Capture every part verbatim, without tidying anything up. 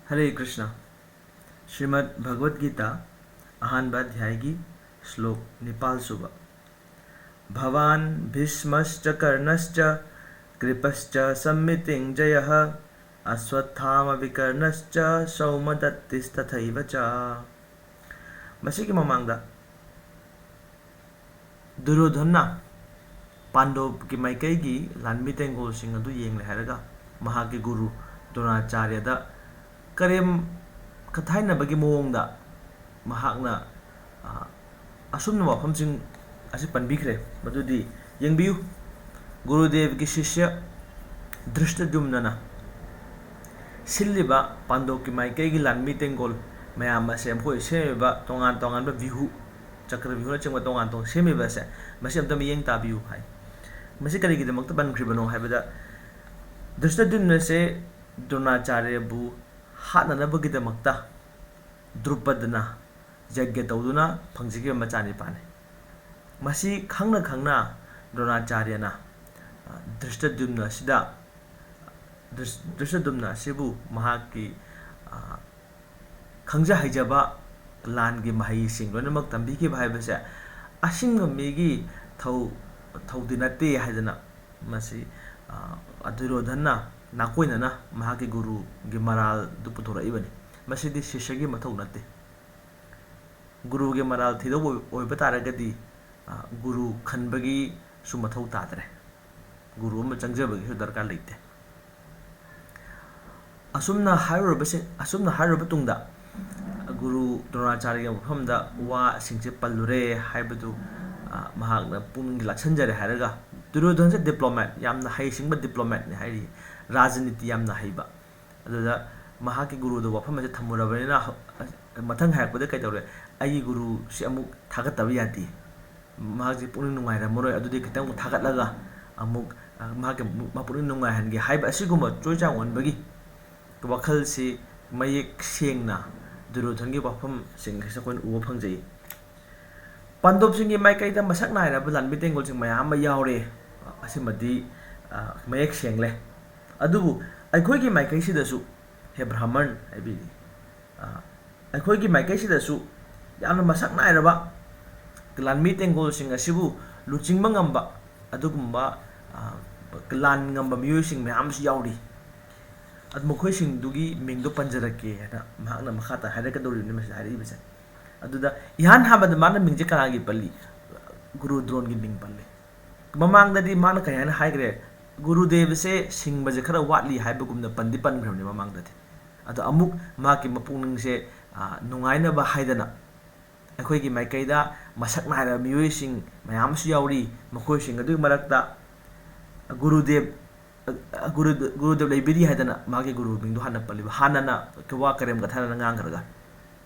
ꯍꯔꯦ ꯀ꯭ꯔꯤꯁꯅ꯫ ꯁ꯭ꯔꯤꯃꯗ ꯚꯒꯋꯗ ꯒꯤꯇꯥ, ꯑꯍꯥꯟꯕ ꯑꯙ꯭ꯌꯥꯏꯒꯤ ꯁ꯭ꯂꯣꯛ ꯅꯤꯄꯥꯜ ꯁꯨꯕ꯫ ꯚꯋꯥꯟ ꯚꯤꯁꯃꯁꯆ ꯀꯔ꯭ꯅꯁꯆ ꯀ꯭ꯔꯤꯄꯁꯆ ꯁꯝꯃꯤꯇꯤꯡ ꯖꯌ, ꯑꯁ꯭ꯋꯠꯊꯥꯃ ꯕꯤꯀꯔ꯭ꯅꯁꯆ ꯁꯧꯃꯗꯠꯇꯤꯁ ꯇꯊꯩꯕ ꯆ꯫ ꯃꯁꯤꯒꯤ ꯃꯃꯥꯡꯗ ꯗꯨꯔꯌꯣꯙꯟꯅ ꯄꯥꯟꯗꯣꯞꯀꯤ ꯃꯥꯏꯀꯩꯒꯤ ꯂꯥꯟꯃꯤ ꯇꯦꯡꯒꯣꯜꯁꯤꯡ ꯑꯗꯨ ꯌꯦꯡꯂꯦ ꯍꯥꯏꯔꯒ ꯃꯍꯥꯛꯀꯤ ꯒꯨꯔꯨ ꯗ꯭ꯔꯣꯅꯥꯆꯥꯔ꯭ꯌꯗ ꯀꯔꯦꯝ ꯀꯊꯥꯏꯅꯕꯒꯤ ꯃꯑꯣꯡꯗ ꯃꯍꯥꯛꯅ, ꯑ, ꯑꯁꯨꯝꯅ ꯋꯥꯐꯝꯁꯤꯡ ꯑꯁꯤ ꯄꯟꯕꯤꯈ꯭ꯔꯦ꯫ ꯃꯗꯨꯗꯤ ꯌꯦꯡꯕꯤꯌꯨ, ꯒꯨꯔꯨꯗꯦꯕꯒꯤ ꯁꯤꯁ꯭ꯌ ꯙ꯭ꯔꯤꯁꯇꯗ꯭ꯌꯨꯝꯅꯅ ꯁꯤꯜꯂꯤꯕ ꯄꯥꯟꯗꯣꯞꯀꯤ ꯃꯥꯏꯀꯩꯒꯤ ꯂꯥꯟꯃꯤ ꯇꯦꯡꯒꯣꯜ ꯃꯌꯥꯝ ꯑꯁꯦ ꯃꯈꯣꯏ ꯁꯦꯝꯃꯤꯕ ꯇꯣꯉꯥꯟ ꯇꯣꯉꯥꯟꯕ ꯚ꯭ꯌꯨꯍ, ꯆꯀ꯭ꯔꯚ꯭ꯌꯨꯍꯅꯆꯤꯡꯕ ꯇꯣꯉꯥꯟ ꯇꯣꯉꯥꯟ ꯁꯦꯝꯃꯤꯕ ꯑꯁꯦ, ꯃꯁꯤ ꯑꯝꯇ ꯃꯤꯠꯌꯦꯡ ꯇꯥꯕꯤꯌꯨ ꯍꯥꯏ꯫ ꯃꯁꯤ ꯀꯔꯤꯒꯤꯗꯃꯛꯇ ꯄꯟꯈ꯭ꯔꯤꯕꯅꯣ ꯍꯥꯏꯕꯗ, ꯙ꯭ꯔꯤꯁꯇꯗ꯭ꯌꯨꯝꯅꯁꯦ ꯗ꯭ꯔꯣꯅꯥꯆꯥꯔ꯭ꯌꯕꯨ ꯍꯥꯠꯅꯅꯕꯒꯤꯗꯃꯛꯇ ꯗ꯭ꯔꯨꯄꯗꯅ ꯌꯖ꯭ઞ ꯇꯧꯗꯨꯅ ꯐꯪꯖꯈꯤꯕ ꯃꯆꯥꯅꯤꯄꯥꯅꯤ꯫ ꯃꯁꯤ ꯈꯪꯅ ꯈꯪꯅ ꯗ꯭ꯔꯣꯅꯥꯆꯥꯔ꯭ꯌꯅ, ꯑ, ꯙ꯭ꯔꯤꯁꯇꯗ꯭ꯌꯨꯝꯅ ꯑꯁꯤꯗ, ꯙ꯭ꯔꯤꯁ-, ꯙ꯭ꯔꯤꯁꯇꯗ꯭ꯌꯨꯝꯅ ꯑꯁꯤꯕꯨ ꯃꯍꯥꯛꯀꯤ, ꯑ, ꯈꯪꯖ ꯍꯩꯖꯕ ꯂꯥꯟꯒꯤ ꯃꯍꯩꯁꯤꯡ ꯂꯣꯏꯅꯃꯛ ꯇꯝꯕꯤꯈꯤꯕ ꯍꯥꯏꯕꯁꯦ ꯑꯁꯤꯡꯕ ꯃꯤꯒꯤ ꯊꯧ-, ꯊꯧꯗꯤ ꯅꯠꯇꯦ ꯍꯥꯏꯗꯅ ꯃꯁꯤ, ꯑ, ꯗꯨꯔꯌꯣꯙꯟꯅ ꯅꯥꯀꯣꯏꯅꯅ ꯃꯍꯥꯛꯀꯤ ꯒꯨꯔꯨꯒꯤ ꯃꯔꯥꯜꯗꯨ ꯄꯨꯊꯣꯔꯛꯏꯕꯅꯤ꯫ ꯃꯁꯤꯗꯤ ꯁꯤꯁ꯭ꯌꯒꯤ ꯃꯊꯧ ꯅꯠꯇꯦ꯫ ꯒꯨꯔꯨꯒꯤ ꯃꯔꯥꯜ ꯊꯤꯗꯧꯕ ꯑꯣꯏꯕ ꯇꯥꯔꯒꯗꯤ, ꯑ, ꯒꯨꯔꯨ ꯈꯟꯕꯒꯤꯁꯨ ꯃꯊꯧ ꯇꯥꯗ꯭ꯔꯦ꯫ ꯒꯨꯔꯨ ꯑꯃ ꯆꯪꯖꯕꯒꯤꯁꯨ ꯗꯔꯀꯥꯔ ꯂꯩꯇꯦ꯫ ꯑꯁꯨꯝꯅ ꯍꯥꯏꯔꯨꯔꯕꯁꯤ-, ꯑꯁꯨꯝꯅ ꯍꯥꯏꯔꯨꯔꯕ ꯇꯨꯡꯗ, ꯒꯨꯔꯨ ꯗ꯭ꯔꯣꯅꯥꯆꯥꯔ꯭ꯌꯒꯤ ꯃꯐꯝꯗ ꯋꯥꯁꯤꯡꯁꯦ ꯄꯜꯂꯨꯔꯦ ꯍꯥꯏꯕꯗꯨ, ꯑ, ꯃꯍꯥꯛꯅ ꯄꯨꯛꯅꯤꯡꯗ ꯂꯥꯛꯁꯟꯖꯔꯦ ꯍꯥꯏꯔꯒ, ꯗꯨꯔꯌꯣꯙꯟꯁꯦ diplomat, ꯌꯥꯝꯅ ꯍꯩꯁꯤꯡꯕ diplomatꯅꯤ ꯍꯥꯏꯔꯤ, ꯔꯥꯖꯅꯤꯇꯤ ꯌꯥꯝꯅ ꯍꯩꯕ꯫ ꯑꯗꯨꯗ ꯃꯍꯥꯛꯀꯤ ꯒꯨꯔꯨꯗ ꯋꯥꯐꯝ ꯑꯁꯦ ꯊꯝꯃꯨꯔꯕꯅꯤꯅ, ꯍ-, ꯃꯊꯪ ꯍꯥꯏꯔꯛꯄꯗ ꯀꯩꯗꯧꯔꯦ? ꯑꯩꯒꯤ ꯒꯨꯔꯨꯁꯤ ꯑꯃꯨꯛ ꯊꯥꯒꯠꯇꯕ ꯌꯥꯗꯦ꯫ ꯃꯍꯥꯛꯁꯤ ꯄꯨꯛꯅꯤꯡ ꯅꯨꯡꯉꯥꯏꯔꯝꯃꯔꯣꯏ꯫ ꯑꯗꯨꯗꯤ ꯈꯤꯇꯪ ꯑꯃꯨꯛ ꯊꯥꯒꯠꯂꯒ ꯑꯃꯨꯛ, ꯑ, ꯃꯍꯥꯛꯀꯤ ꯃꯄꯨꯛꯅꯤꯡ ꯅꯨꯡꯉꯥꯏꯍꯟꯒꯦ ꯍꯥꯏꯕ ꯑꯁꯤꯒꯨꯝꯕ ꯆꯣꯏ ꯆꯥꯡ ꯑꯣꯟꯕꯒꯤ ꯋꯥꯈꯜꯁꯤ ꯃꯌꯦꯛ ꯁꯦꯡꯅ ꯗꯨꯔꯌꯣꯙꯟꯒꯤ ꯋꯥꯐꯝꯁꯤꯡ ꯑꯁꯤꯗ ꯑꯩꯈꯣꯏꯅ ꯎꯕ ꯐꯪꯖꯩ꯫ ꯄꯥꯟꯗꯣꯞꯁꯤꯡꯒꯤ ꯃꯥꯏꯀꯩꯗ ꯃꯁꯛ ꯅꯥꯏꯔꯕ ꯂꯥꯟꯃꯤ ꯇꯦꯡꯒꯣꯜꯁꯤꯡ ꯃꯌꯥꯝ ꯑꯃ ꯌꯥꯎꯔꯦ꯫ ꯑꯁꯤꯃꯗꯤ, ꯑ, ꯃꯌꯦꯛ ꯁꯦꯡꯂꯦ꯫ ꯑꯗꯨꯕꯨ ꯑꯩꯈꯣꯏꯒꯤ ꯃꯥꯏꯀꯩꯁꯤꯗꯁꯨ ꯍꯦ ꯕ꯭ꯔꯥꯍꯃꯟ ꯍꯥꯏꯕꯤꯔꯤ꯫ ꯑ, ꯑꯩꯈꯣꯏꯒꯤ ꯃꯥꯏꯀꯩꯁꯤꯗꯁꯨ ꯌꯥꯝꯅ ꯃꯁꯛ ꯅꯥꯏꯔꯕ ꯂꯥꯟꯃꯤ ꯇꯦꯡꯒꯣꯜꯁꯤꯡ ꯑꯁꯤꯕꯨ ꯂꯨꯆꯤꯡꯕ ꯉꯝꯕ ꯑꯗꯨꯒꯨꯝꯕ, ꯑ, ꯂꯥꯟ ꯉꯝꯕ ꯃꯤꯑꯣꯏꯁꯤꯡ ꯃꯌꯥꯝ ꯑꯃꯁꯨ ꯌꯥꯎꯔꯤ꯫ ꯑꯗꯨ ꯃꯈꯣꯏꯁꯤꯡꯗꯨꯒꯤ ꯃꯤꯡꯗꯣ ꯄꯟꯖꯔꯛꯀꯦ ꯍꯥꯏꯅ ꯃꯍꯥꯛꯅ ꯃꯈꯥ ꯇꯥꯅ ꯍꯥꯏꯔꯛꯀꯗꯧꯔꯤꯕꯅꯤ ꯃꯁꯤꯗ ꯍꯥꯏꯔꯛꯏꯕꯁꯦ꯫ ꯑꯗꯨꯗ ꯏꯍꯥꯟ ꯍꯥꯟꯕꯗ ꯃꯥꯅ ꯃꯤꯡꯁꯦ ꯀꯅꯥꯒꯤ ꯄꯜꯂꯤ? ꯒꯨꯔꯨ ꯗ꯭ꯔꯣꯟꯒꯤ ꯃꯤꯡ ꯄꯜꯂꯤ꯫ ꯃꯃꯥꯡꯗꯗꯤ ꯃꯥꯅ ꯀꯩ ꯍꯥꯏꯅ ꯍꯥꯏꯈ꯭ꯔꯦ? ꯒꯨꯔꯨꯗꯦꯕꯁꯦ ꯁꯤꯡꯕꯁꯦ ꯈꯔ ꯋꯥꯠꯂꯤ ꯍꯥꯏꯕꯒꯨꯝꯅ ꯄꯟꯗꯤ ꯄꯟꯈ꯭ꯔꯕꯅꯤ ꯃꯃꯥꯡꯗꯗꯤ꯫ ꯑꯗꯣ ꯑꯃꯨꯛ ꯃꯍꯥꯛꯀꯤ ꯃꯄꯨꯛꯅꯤꯡꯁꯦ, ꯑ, ꯅꯨꯡꯉꯥꯏꯅꯕ ꯍꯥꯏꯗꯅ ꯑꯩꯈꯣꯏꯒꯤ ꯃꯥꯏꯀꯩꯗ ꯃꯁꯛ ꯅꯥꯏꯔꯕ ꯃꯤꯑꯣꯏꯁꯤꯡ ꯃꯌꯥꯝ ꯑꯃꯁꯨ ꯌꯥꯎꯔꯤ꯫ ꯃꯈꯣꯏꯁꯤꯡ ꯑꯗꯨꯒꯤ ꯃꯔꯛꯇ ꯒꯨꯔꯨꯗꯦꯕ, ꯒꯨꯔꯨ-, ꯒꯨꯔꯨꯗꯦꯕ ꯂꯩꯕꯤꯔꯤ ꯍꯥꯏꯗꯅ ꯃꯥꯒꯤ ꯒꯨꯔꯨ ꯃꯤꯡꯗꯣ ꯍꯥꯟꯅ ꯄꯜꯂꯤꯕ, ꯍꯥꯟꯅꯅ ꯀ꯭ꯋꯥ ꯀꯔꯦꯝ ꯀꯊꯥꯅꯅ ꯉꯥꯡꯈ꯭ꯔꯒ꯫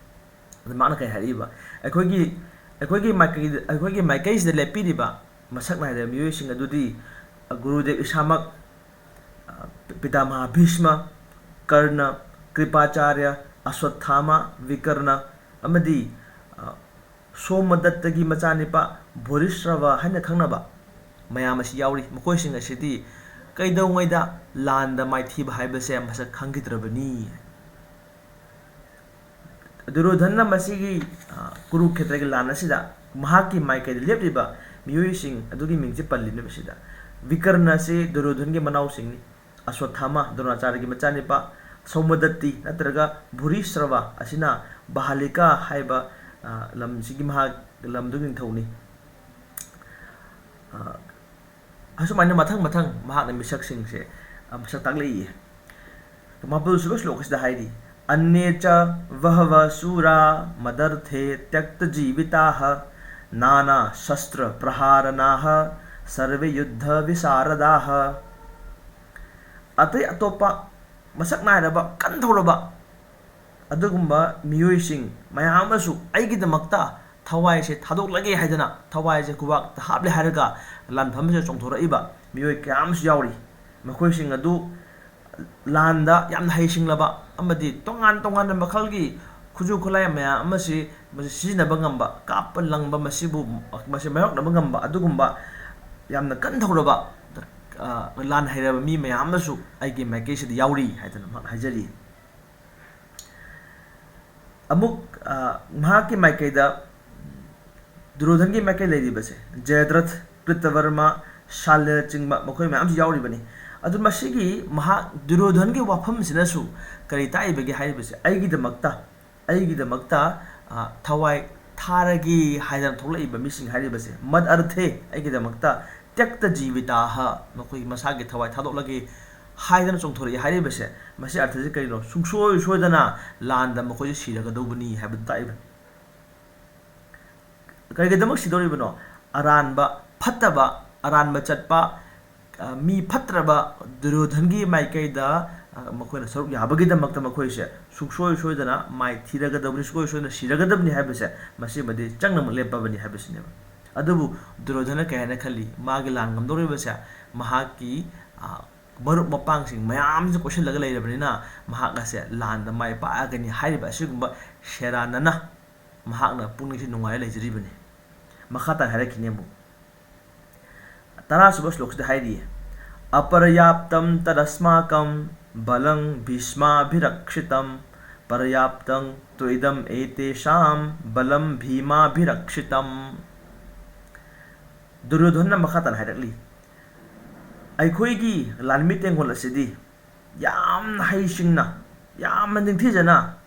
ꯑꯗꯨ ꯃꯥꯅ ꯀꯩ ꯍꯥꯏꯔꯛꯏꯕ? ꯑꯩꯈꯣꯏꯒꯤ, ꯑꯩꯈꯣꯏꯒꯤ ꯃꯥꯏꯀꯩꯗ, ꯑꯩꯈꯣꯏꯒꯤ ꯃꯥꯏꯀꯩꯁꯤꯗ ꯂꯦꯞꯄꯤꯔꯤꯕ ꯃꯁꯛ ꯅꯥꯏꯔꯕ ꯃꯤꯑꯣꯏꯁꯤꯡ ꯑꯗꯨꯗꯤ ꯒꯨꯔꯨꯗꯦꯕ ꯏꯁꯥꯃꯛ, ꯑ, ꯄꯤꯇꯥꯃꯍ ꯚꯤꯁꯃ, ꯀꯔꯅ, ꯀ꯭ꯔꯤꯄꯥꯆꯥꯔꯌ, ꯑꯁ꯭ꯋꯠꯊꯥꯃ, ꯚꯤꯀꯔꯅ ꯑꯃꯗꯤ, ꯑ, ꯁꯣꯃꯗꯠꯇꯒꯤ ꯃꯆꯥꯅꯤꯄꯥ ꯚꯨꯔꯤꯁ꯭ꯔꯚ ꯍꯥꯏꯅ ꯈꯪꯅꯕ ꯃꯌꯥꯝ ꯑꯁꯤ ꯌꯥꯎꯔꯤ꯫ ꯃꯈꯣꯏꯁꯤꯡ ꯑꯁꯤꯗꯤ ꯀꯩꯗꯧꯉꯩꯗ ꯂꯥꯟꯗ ꯃꯥꯏꯊꯤꯕ ꯍꯥꯏꯕꯁꯦ ꯃꯁꯛ ꯈꯪꯈꯤꯗ꯭ꯔꯕꯅꯤ꯫ ꯗꯨꯔꯣꯙꯟꯅ ꯃꯁꯤꯒꯤ, ꯑ, ꯀꯨꯔꯨꯈꯦꯇ꯭ꯔꯒꯤ ꯂꯥꯟ ꯑꯁꯤꯗ ꯃꯍꯥꯛꯀꯤ ꯃꯥꯏꯀꯩꯗ ꯂꯦꯞꯂꯤꯕ ꯃꯤꯑꯣꯏꯁꯤꯡ ꯑꯗꯨꯒꯤ ꯃꯤꯡꯁꯦ ꯄꯜꯂꯤꯅꯦꯕ ꯁꯤꯗ꯫ ꯚꯤꯀꯔꯅ ꯑꯁꯤ ꯗꯨꯔꯣꯙꯟꯒꯤ ꯃꯅꯥꯎꯁꯤꯡꯅꯤ꯫ ꯑꯁ꯭ꯋꯠꯊꯥꯃ, ꯗ꯭ꯔꯣꯅꯥꯆꯥꯔꯌꯒꯤ ꯃꯆꯥꯅꯤꯄꯥ, ꯁꯧꯃꯗꯠꯇꯤ ꯅꯠꯇ꯭ꯔꯒ ꯚꯨꯔꯤꯁ꯭ꯔꯚ ꯑꯁꯤꯅ ꯕꯥꯍꯂꯤꯀꯥ ꯍꯥꯏꯕ, ꯑ, ꯂꯝꯁꯤꯒꯤ ꯃꯍꯥꯛ ꯂꯝꯗꯨꯒꯤ ꯅꯤꯡꯊꯧꯅꯤ꯫ ꯑ, ꯑꯁꯨꯃꯥꯏꯅ ꯃꯊꯪ ꯃꯊꯪ ꯃꯍꯥꯛꯅ ꯃꯤꯁꯛꯁꯤꯡꯁꯦ, ꯑ, ꯃꯁꯛ ꯇꯥꯛꯂꯛꯏꯌꯦ꯫ ꯃꯥꯄꯜ ꯁꯨꯕ ꯁ꯭ꯂꯣꯛ ꯑꯁꯤꯗ ꯍꯥꯏꯔꯤ, "ꯑꯟꯌꯦ ꯆ ꯕꯍꯚ ꯁꯨꯔꯥ ꯃꯗꯔꯊꯦ ꯇ꯭ꯌꯛꯇ ꯖꯤꯕꯤꯇꯥꯍ ꯅꯥꯅꯥ ꯁꯁ꯭ꯇ꯭ꯔ ꯄ꯭ꯔꯍꯥꯔꯅꯥꯍ ꯁꯔꯚꯦ ꯌꯨꯗꯙ ꯚꯤꯁꯥꯔꯗꯥꯍ"꯫ ꯑꯇꯩ ꯑꯇꯣꯞꯄ ꯃꯁꯛ ꯅꯥꯏꯔꯕ ꯀꯟꯊꯧꯔꯕ ꯑꯗꯨꯒꯨꯝꯕ ꯃꯤꯑꯣꯏꯁꯤꯡ ꯃꯌꯥꯝ ꯑꯃꯁꯨ ꯑꯩꯒꯤꯗꯃꯛꯇ ꯊꯋꯥꯏꯁꯦ ꯊꯥꯗꯣꯛꯂꯒꯦ ꯍꯥꯏꯗꯅ, ꯊꯋꯥꯏꯁꯦ ꯈꯨꯕꯥꯛꯇ ꯍꯥꯞꯂꯦ ꯍꯥꯏꯔꯒ ꯂꯥꯟꯐꯝꯁꯤꯗ ꯆꯣꯡꯊꯣꯔꯛꯏꯕ ꯃꯤꯑꯣꯏ ꯀꯌꯥ ꯑꯃꯁꯨ ꯌꯥꯎꯔꯤ꯫ ꯃꯈꯣꯏꯁꯤꯡ ꯑꯗꯨ ꯂꯥꯟꯗ ꯌꯥꯝꯅ ꯍꯩꯁꯤꯡꯂꯕ ꯑꯃꯗꯤ ꯇꯣꯉꯥꯟ ꯇꯣꯉꯥꯟꯕ ꯃꯈꯜꯒꯤ ꯈꯨꯠꯁꯨ ꯈꯨꯠꯂꯥꯏ ꯃꯌꯥꯝ ꯑꯃꯁꯤ ꯃꯁꯤ ꯁꯤꯖꯤꯟꯅꯕ ꯉꯝꯕ, ꯀꯥꯞꯄ ꯂꯪꯕ ꯃꯁꯤꯕꯨ, ꯃꯁꯤ ꯃꯥꯌꯣꯛꯅꯕ ꯉꯝꯕ ꯑꯗꯨꯒꯨꯝꯕ ꯌꯥꯝꯅ ꯀꯟꯊꯧꯔꯕ, ꯑ, ꯂꯥꯟ ꯍꯩꯔꯕ ꯃꯤ ꯃꯌꯥꯝ ꯑꯃꯁꯨ ꯑꯩꯒꯤ ꯃꯥꯏꯀꯩꯁꯤꯗ ꯌꯥꯎꯔꯤ ꯍꯥꯏꯗꯅ ꯃꯍꯥꯛꯅ ꯍꯥꯏꯖꯔꯤ꯫ ꯑꯃꯨꯛ ꯑ, ꯃꯍꯥꯛꯀꯤ ꯃꯥꯏꯀꯩꯗ ꯗꯨꯔꯣꯙꯟꯒꯤ ꯃꯥꯏꯀꯩ ꯂꯩꯔꯤꯕꯁꯦ ꯖꯌꯗ꯭ꯔꯊ, ꯀ꯭ꯔꯤꯇꯕꯔꯃ, ꯁꯥꯜꯌꯅꯆꯤꯡꯕ ꯃꯈꯣꯏ ꯃꯌꯥꯝꯁꯨ ꯌꯥꯎꯔꯤꯕꯅꯤ꯫ ꯑꯗꯨ ꯃꯁꯤꯒꯤ ꯃꯍꯥꯛ ꯗꯨꯔꯣꯙꯟꯒꯤ ꯋꯥꯐꯝꯁꯤꯅꯁꯨ ꯀꯔꯤ ꯇꯥꯛꯏꯕꯒꯦ ꯍꯥꯏꯔꯤꯕꯁꯦ, ꯑꯩꯒꯤꯗꯃꯛꯇ, ꯑꯩꯒꯤꯗꯃꯛꯇ ꯑ, ꯊꯋꯥꯏ ꯊꯥꯔꯒꯦ ꯍꯥꯏꯗꯅ ꯊꯣꯛꯂꯛꯏꯕ ꯃꯤꯁꯤꯡ ꯍꯥꯏꯔꯤꯕꯁꯦ, ꯃꯗ ꯑꯔꯊꯦ, ꯑꯩꯒꯤꯗꯃꯛꯇ ꯇ꯭ꯌꯛꯇ ꯖꯤꯕꯤꯇꯥꯍ, ꯃꯈꯣꯏꯒꯤ ꯃꯁꯥꯒꯤ ꯊꯋꯥꯏ ꯊꯥꯗꯣꯛꯂꯒꯦ ꯍꯥꯏꯗꯅ ꯆꯣꯡꯊꯣꯔꯛꯏ ꯍꯥꯏꯔꯤꯕꯁꯦ, ꯃꯁꯤ ꯑꯔꯊꯁꯦ ꯀꯔꯤꯅꯣ? ꯁꯨꯡꯁꯣꯏ ꯁꯣꯏꯗꯅ ꯂꯥꯟꯗ ꯃꯈꯣꯏꯁꯦ ꯁꯤꯔꯒꯗꯧꯕꯅꯤ ꯍꯥꯏꯕꯗꯨ ꯇꯥꯛꯏꯕꯅꯤ꯫ ꯀꯔꯤꯒꯤꯗꯃꯛ ꯁꯤꯗꯧꯔꯤꯕꯅꯣ? ꯑꯔꯥꯟꯕ, ꯐꯠꯇꯕ, ꯑꯔꯥꯟꯕ ꯆꯠꯄ, ꯑ, ꯃꯤ ꯐꯠꯇ꯭ꯔꯕ ꯗꯨꯔꯌꯣꯙꯟꯒꯤ ꯃꯥꯏꯀꯩꯗ, ꯑ, ꯃꯈꯣꯏꯅ ꯁꯔꯨꯛ ꯌꯥꯕꯒꯤꯗꯃꯛꯇ ꯃꯈꯣꯏꯁꯦ ꯁꯨꯡꯁꯣꯏ ꯁꯣꯏꯗꯅ ꯃꯥꯏ ꯊꯤꯔꯒꯗꯕꯅꯤ, ꯁꯨꯡꯁꯣꯏ ꯁꯣꯏꯗꯅ ꯁꯤꯔꯒꯗꯕꯅꯤ ꯍꯥꯏꯕꯁꯦ ꯃꯁꯤꯃꯗꯤ ꯆꯪꯅꯃꯛ ꯂꯦꯞꯄꯕꯅꯤ ꯍꯥꯏꯕꯁꯤꯅꯦꯕ꯫ ꯑꯗꯨꯕꯨ ꯗꯨꯔꯌꯣꯙꯅ ꯀꯩ ꯍꯥꯏꯅ ꯈꯜꯂꯤ? ꯃꯥꯒꯤ ꯂꯥꯟ ꯉꯝꯗꯧꯔꯤꯕꯁꯦ ꯃꯍꯥꯛꯀꯤ, ꯑ, ꯃꯔꯨꯞ ꯃꯄꯥꯡꯁꯤꯡ ꯃꯌꯥꯝꯁꯤ ꯀꯣꯏꯁꯤꯜꯂꯒ ꯂꯩꯔꯕꯅꯤꯅ ꯃꯍꯥꯛ ꯑꯁꯦ ꯂꯥꯟꯗ ꯃꯥꯏ ꯄꯥꯛꯑꯒꯅꯤ ꯍꯥꯏꯔꯤꯕ ꯑꯁꯤꯒꯨꯝꯕ ꯁꯦꯔꯥꯟꯅꯅ ꯃꯍꯥꯛꯅ ꯄꯨꯛꯅꯤꯡꯁꯤ ꯅꯨꯡꯉꯥꯏꯔ ꯂꯩꯖꯔꯤꯕꯅꯤ꯫ ꯃꯈꯥ ꯇꯥꯅ ꯍꯥꯏꯔꯛꯈꯤꯅꯤ ꯑꯃꯨꯛ꯫ ꯇꯔꯥꯁꯨꯕ ꯁ꯭ꯂꯣꯛꯁꯤꯗ ꯍꯥꯏꯔꯤꯌꯦ, "ꯑꯄꯔꯌꯥꯞꯇꯝ ꯇꯗꯁꯃꯥꯀꯝ ꯕꯂꯝ ꯚꯤꯁ꯭ꯃꯥꯚꯤꯔꯛꯁꯤꯇꯝ, ꯄꯔꯌꯥꯞꯇꯝ ꯇꯨ ꯏꯗꯝ ꯑꯦꯇꯦꯁꯥꯝ ꯕꯂꯝ ꯚꯤꯃꯥꯚꯤꯔꯛꯁꯤꯇꯝ"꯫ ꯗꯨꯔꯌꯣꯙꯟꯅ ꯃꯈꯥ ꯇꯥꯅ ꯍꯥꯏꯔꯛꯂꯤ, ꯑꯩꯈꯣꯏꯒꯤ ꯂꯥꯟꯃꯤ ꯇꯦꯡꯒꯣꯜ ꯑꯁꯤꯗꯤ ꯌꯥꯝꯅ ꯍꯩꯁꯤꯡꯅ, ꯌꯥꯝꯅ ꯅꯤꯡꯊꯤꯖꯅ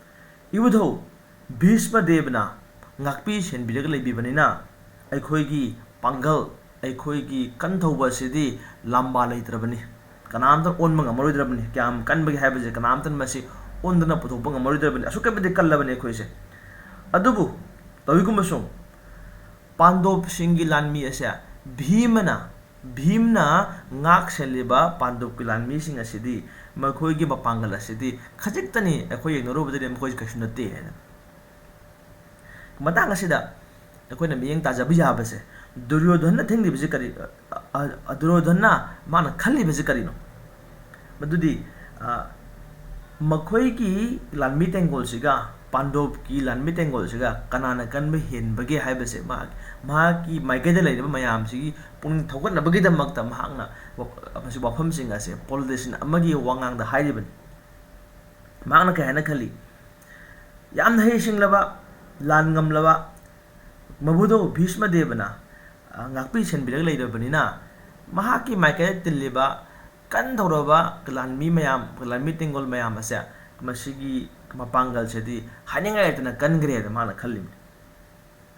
ꯏꯕꯨꯙꯧ ꯚꯤꯁꯃ ꯗꯦꯕꯅ ꯉꯥꯛꯄꯤ ꯁꯦꯟꯕꯤꯔꯒ ꯂꯩꯕꯤꯕꯅꯤꯅ ꯑꯩꯈꯣꯏꯒꯤ ꯄꯥꯡꯒꯜ, ꯑꯩꯈꯣꯏꯒꯤ ꯀꯟꯊꯧꯕ ꯑꯁꯤꯗꯤ ꯂꯥꯝꯕꯥ ꯂꯩꯇ꯭ꯔꯕꯅꯤ꯫ ꯀꯅꯥꯝꯇ ꯑꯣꯟꯕ ꯉꯝꯃꯔꯣꯏꯗ꯭ꯔꯕꯅꯤ꯫ ꯀꯌꯥꯝ ꯀꯟꯕꯒꯦ ꯍꯥꯏꯕꯁꯦ ꯀꯅꯥꯝꯇꯅ ꯃꯁꯤ ꯑꯣꯟꯗꯅ ꯄꯨꯊꯣꯛꯄ ꯉꯝꯃꯔꯣꯏꯗ꯭ꯔꯕꯅꯤ꯫ ꯑꯁꯨꯛꯀꯤ ꯃꯇꯤꯛ ꯀꯜꯂꯕꯅꯤ ꯑꯩꯈꯣꯏꯁꯦ꯫ ꯑꯗꯨꯕꯨ ꯇꯧꯏꯒꯨꯝꯕꯁꯨꯡ ꯄꯥꯟꯗꯣꯞꯁꯤꯡꯒꯤ ꯂꯥꯟꯃꯤ ꯑꯁꯦ ꯚꯤꯃꯅ, ꯚꯤꯝꯅ ꯉꯥꯛ ꯁꯦꯜꯂꯤꯕ ꯄꯥꯟꯗꯣꯞꯀꯤ ꯂꯥꯟꯃꯤꯁꯤꯡ ꯑꯁꯤꯗꯤ, ꯃꯈꯣꯏꯒꯤ ꯃꯄꯥꯡꯒꯜ ꯑꯁꯤꯗꯤ ꯈꯖꯤꯛꯇꯅꯤ, ꯑꯩꯈꯣꯏ ꯌꯦꯡꯅꯔꯨꯕꯗꯗꯤ ꯃꯈꯣꯏꯁꯤ ꯀꯩꯁꯨ ꯅꯠꯇꯦ ꯍꯥꯏꯅ꯫ ꯃꯇꯥꯡ ꯑꯁꯤꯗ ꯑꯩꯈꯣꯏꯅ ꯃꯤꯠꯌꯦꯡ ꯇꯥꯖꯕ ꯌꯥꯕꯁꯦ, ꯗꯨꯔꯌꯣꯙꯟꯅ ꯊꯦꯡꯂꯤꯕꯁꯤ ꯀꯔꯤ, ꯑ, ꯑ, ꯗꯨꯔꯌꯣꯙꯟꯅ ꯃꯥꯅ ꯈꯜꯂꯤꯕꯁꯤ ꯀꯔꯤꯅꯣ? ꯃꯗꯨꯗꯤ, ꯑ, ꯃꯈꯣꯏꯒꯤ ꯂꯥꯟꯃꯤ ꯇꯦꯡꯒꯣꯜꯁꯤꯒ ꯄꯥꯟꯗꯣꯞꯀꯤ ꯂꯥꯟꯃꯤ ꯇꯦꯡꯒꯣꯜꯁꯤꯒ ꯀꯅꯥꯅ ꯀꯟꯕ ꯍꯦꯟꯕꯒꯦ ꯍꯥꯏꯕꯁꯦ ꯃꯍꯥꯛ, ꯃꯍꯥꯛꯀꯤ ꯃꯥꯏꯀꯩꯗ ꯂꯩꯔꯤꯕ ꯃꯌꯥꯝꯁꯤꯒꯤ ꯄꯨꯛꯅꯤꯡ ꯊꯧꯒꯠꯅꯕꯒꯤꯗꯃꯛꯇ ꯃꯍꯥꯛꯅ ꯋꯥ-, ꯃꯁꯤ ꯋꯥꯐꯝꯁꯤꯡ ꯑꯁꯦ ꯄꯣꯂꯤꯇꯤꯁꯤꯌꯟ ꯑꯃꯒꯤ ꯋꯥꯉꯥꯡꯗ ꯍꯥꯏꯔꯤꯕꯅꯤ꯫ ꯃꯍꯥꯛꯅ ꯀꯩ ꯍꯥꯏꯅ ꯈꯜꯂꯤ? ꯌꯥꯝꯅ ꯍꯩꯁꯤꯡꯂꯕ, ꯂꯥꯟ ꯉꯝꯂꯕ ꯃꯕꯨꯙꯧ ꯚꯤꯁꯃ ꯗꯦꯕꯅ, ꯑ, ꯉꯥꯛꯄꯤ ꯁꯦꯟꯕꯤꯔꯒ ꯂꯩꯔꯕꯅꯤꯅ, ꯃꯍꯥꯛꯀꯤ ꯃꯥꯏꯀꯩꯗ ꯇꯤꯜꯂꯤꯕ ꯀꯟꯗꯧꯔꯕ ꯂꯥꯟꯃꯤ ꯃꯌꯥꯝ, ꯂꯥꯟꯃꯤ ꯇꯦꯡꯒꯣꯜ ꯃꯌꯥꯝ ꯑꯁꯦ, ꯃꯁꯤꯒꯤ ꯃꯄꯥꯡꯒꯜꯁꯤꯗꯤ ꯍꯥꯏꯅꯤꯡꯉꯥꯏ ꯂꯩꯇꯅ ꯀꯟꯈ꯭ꯔꯦꯅ ꯃꯥꯅ ꯈꯜꯂꯤꯕꯅꯤ꯫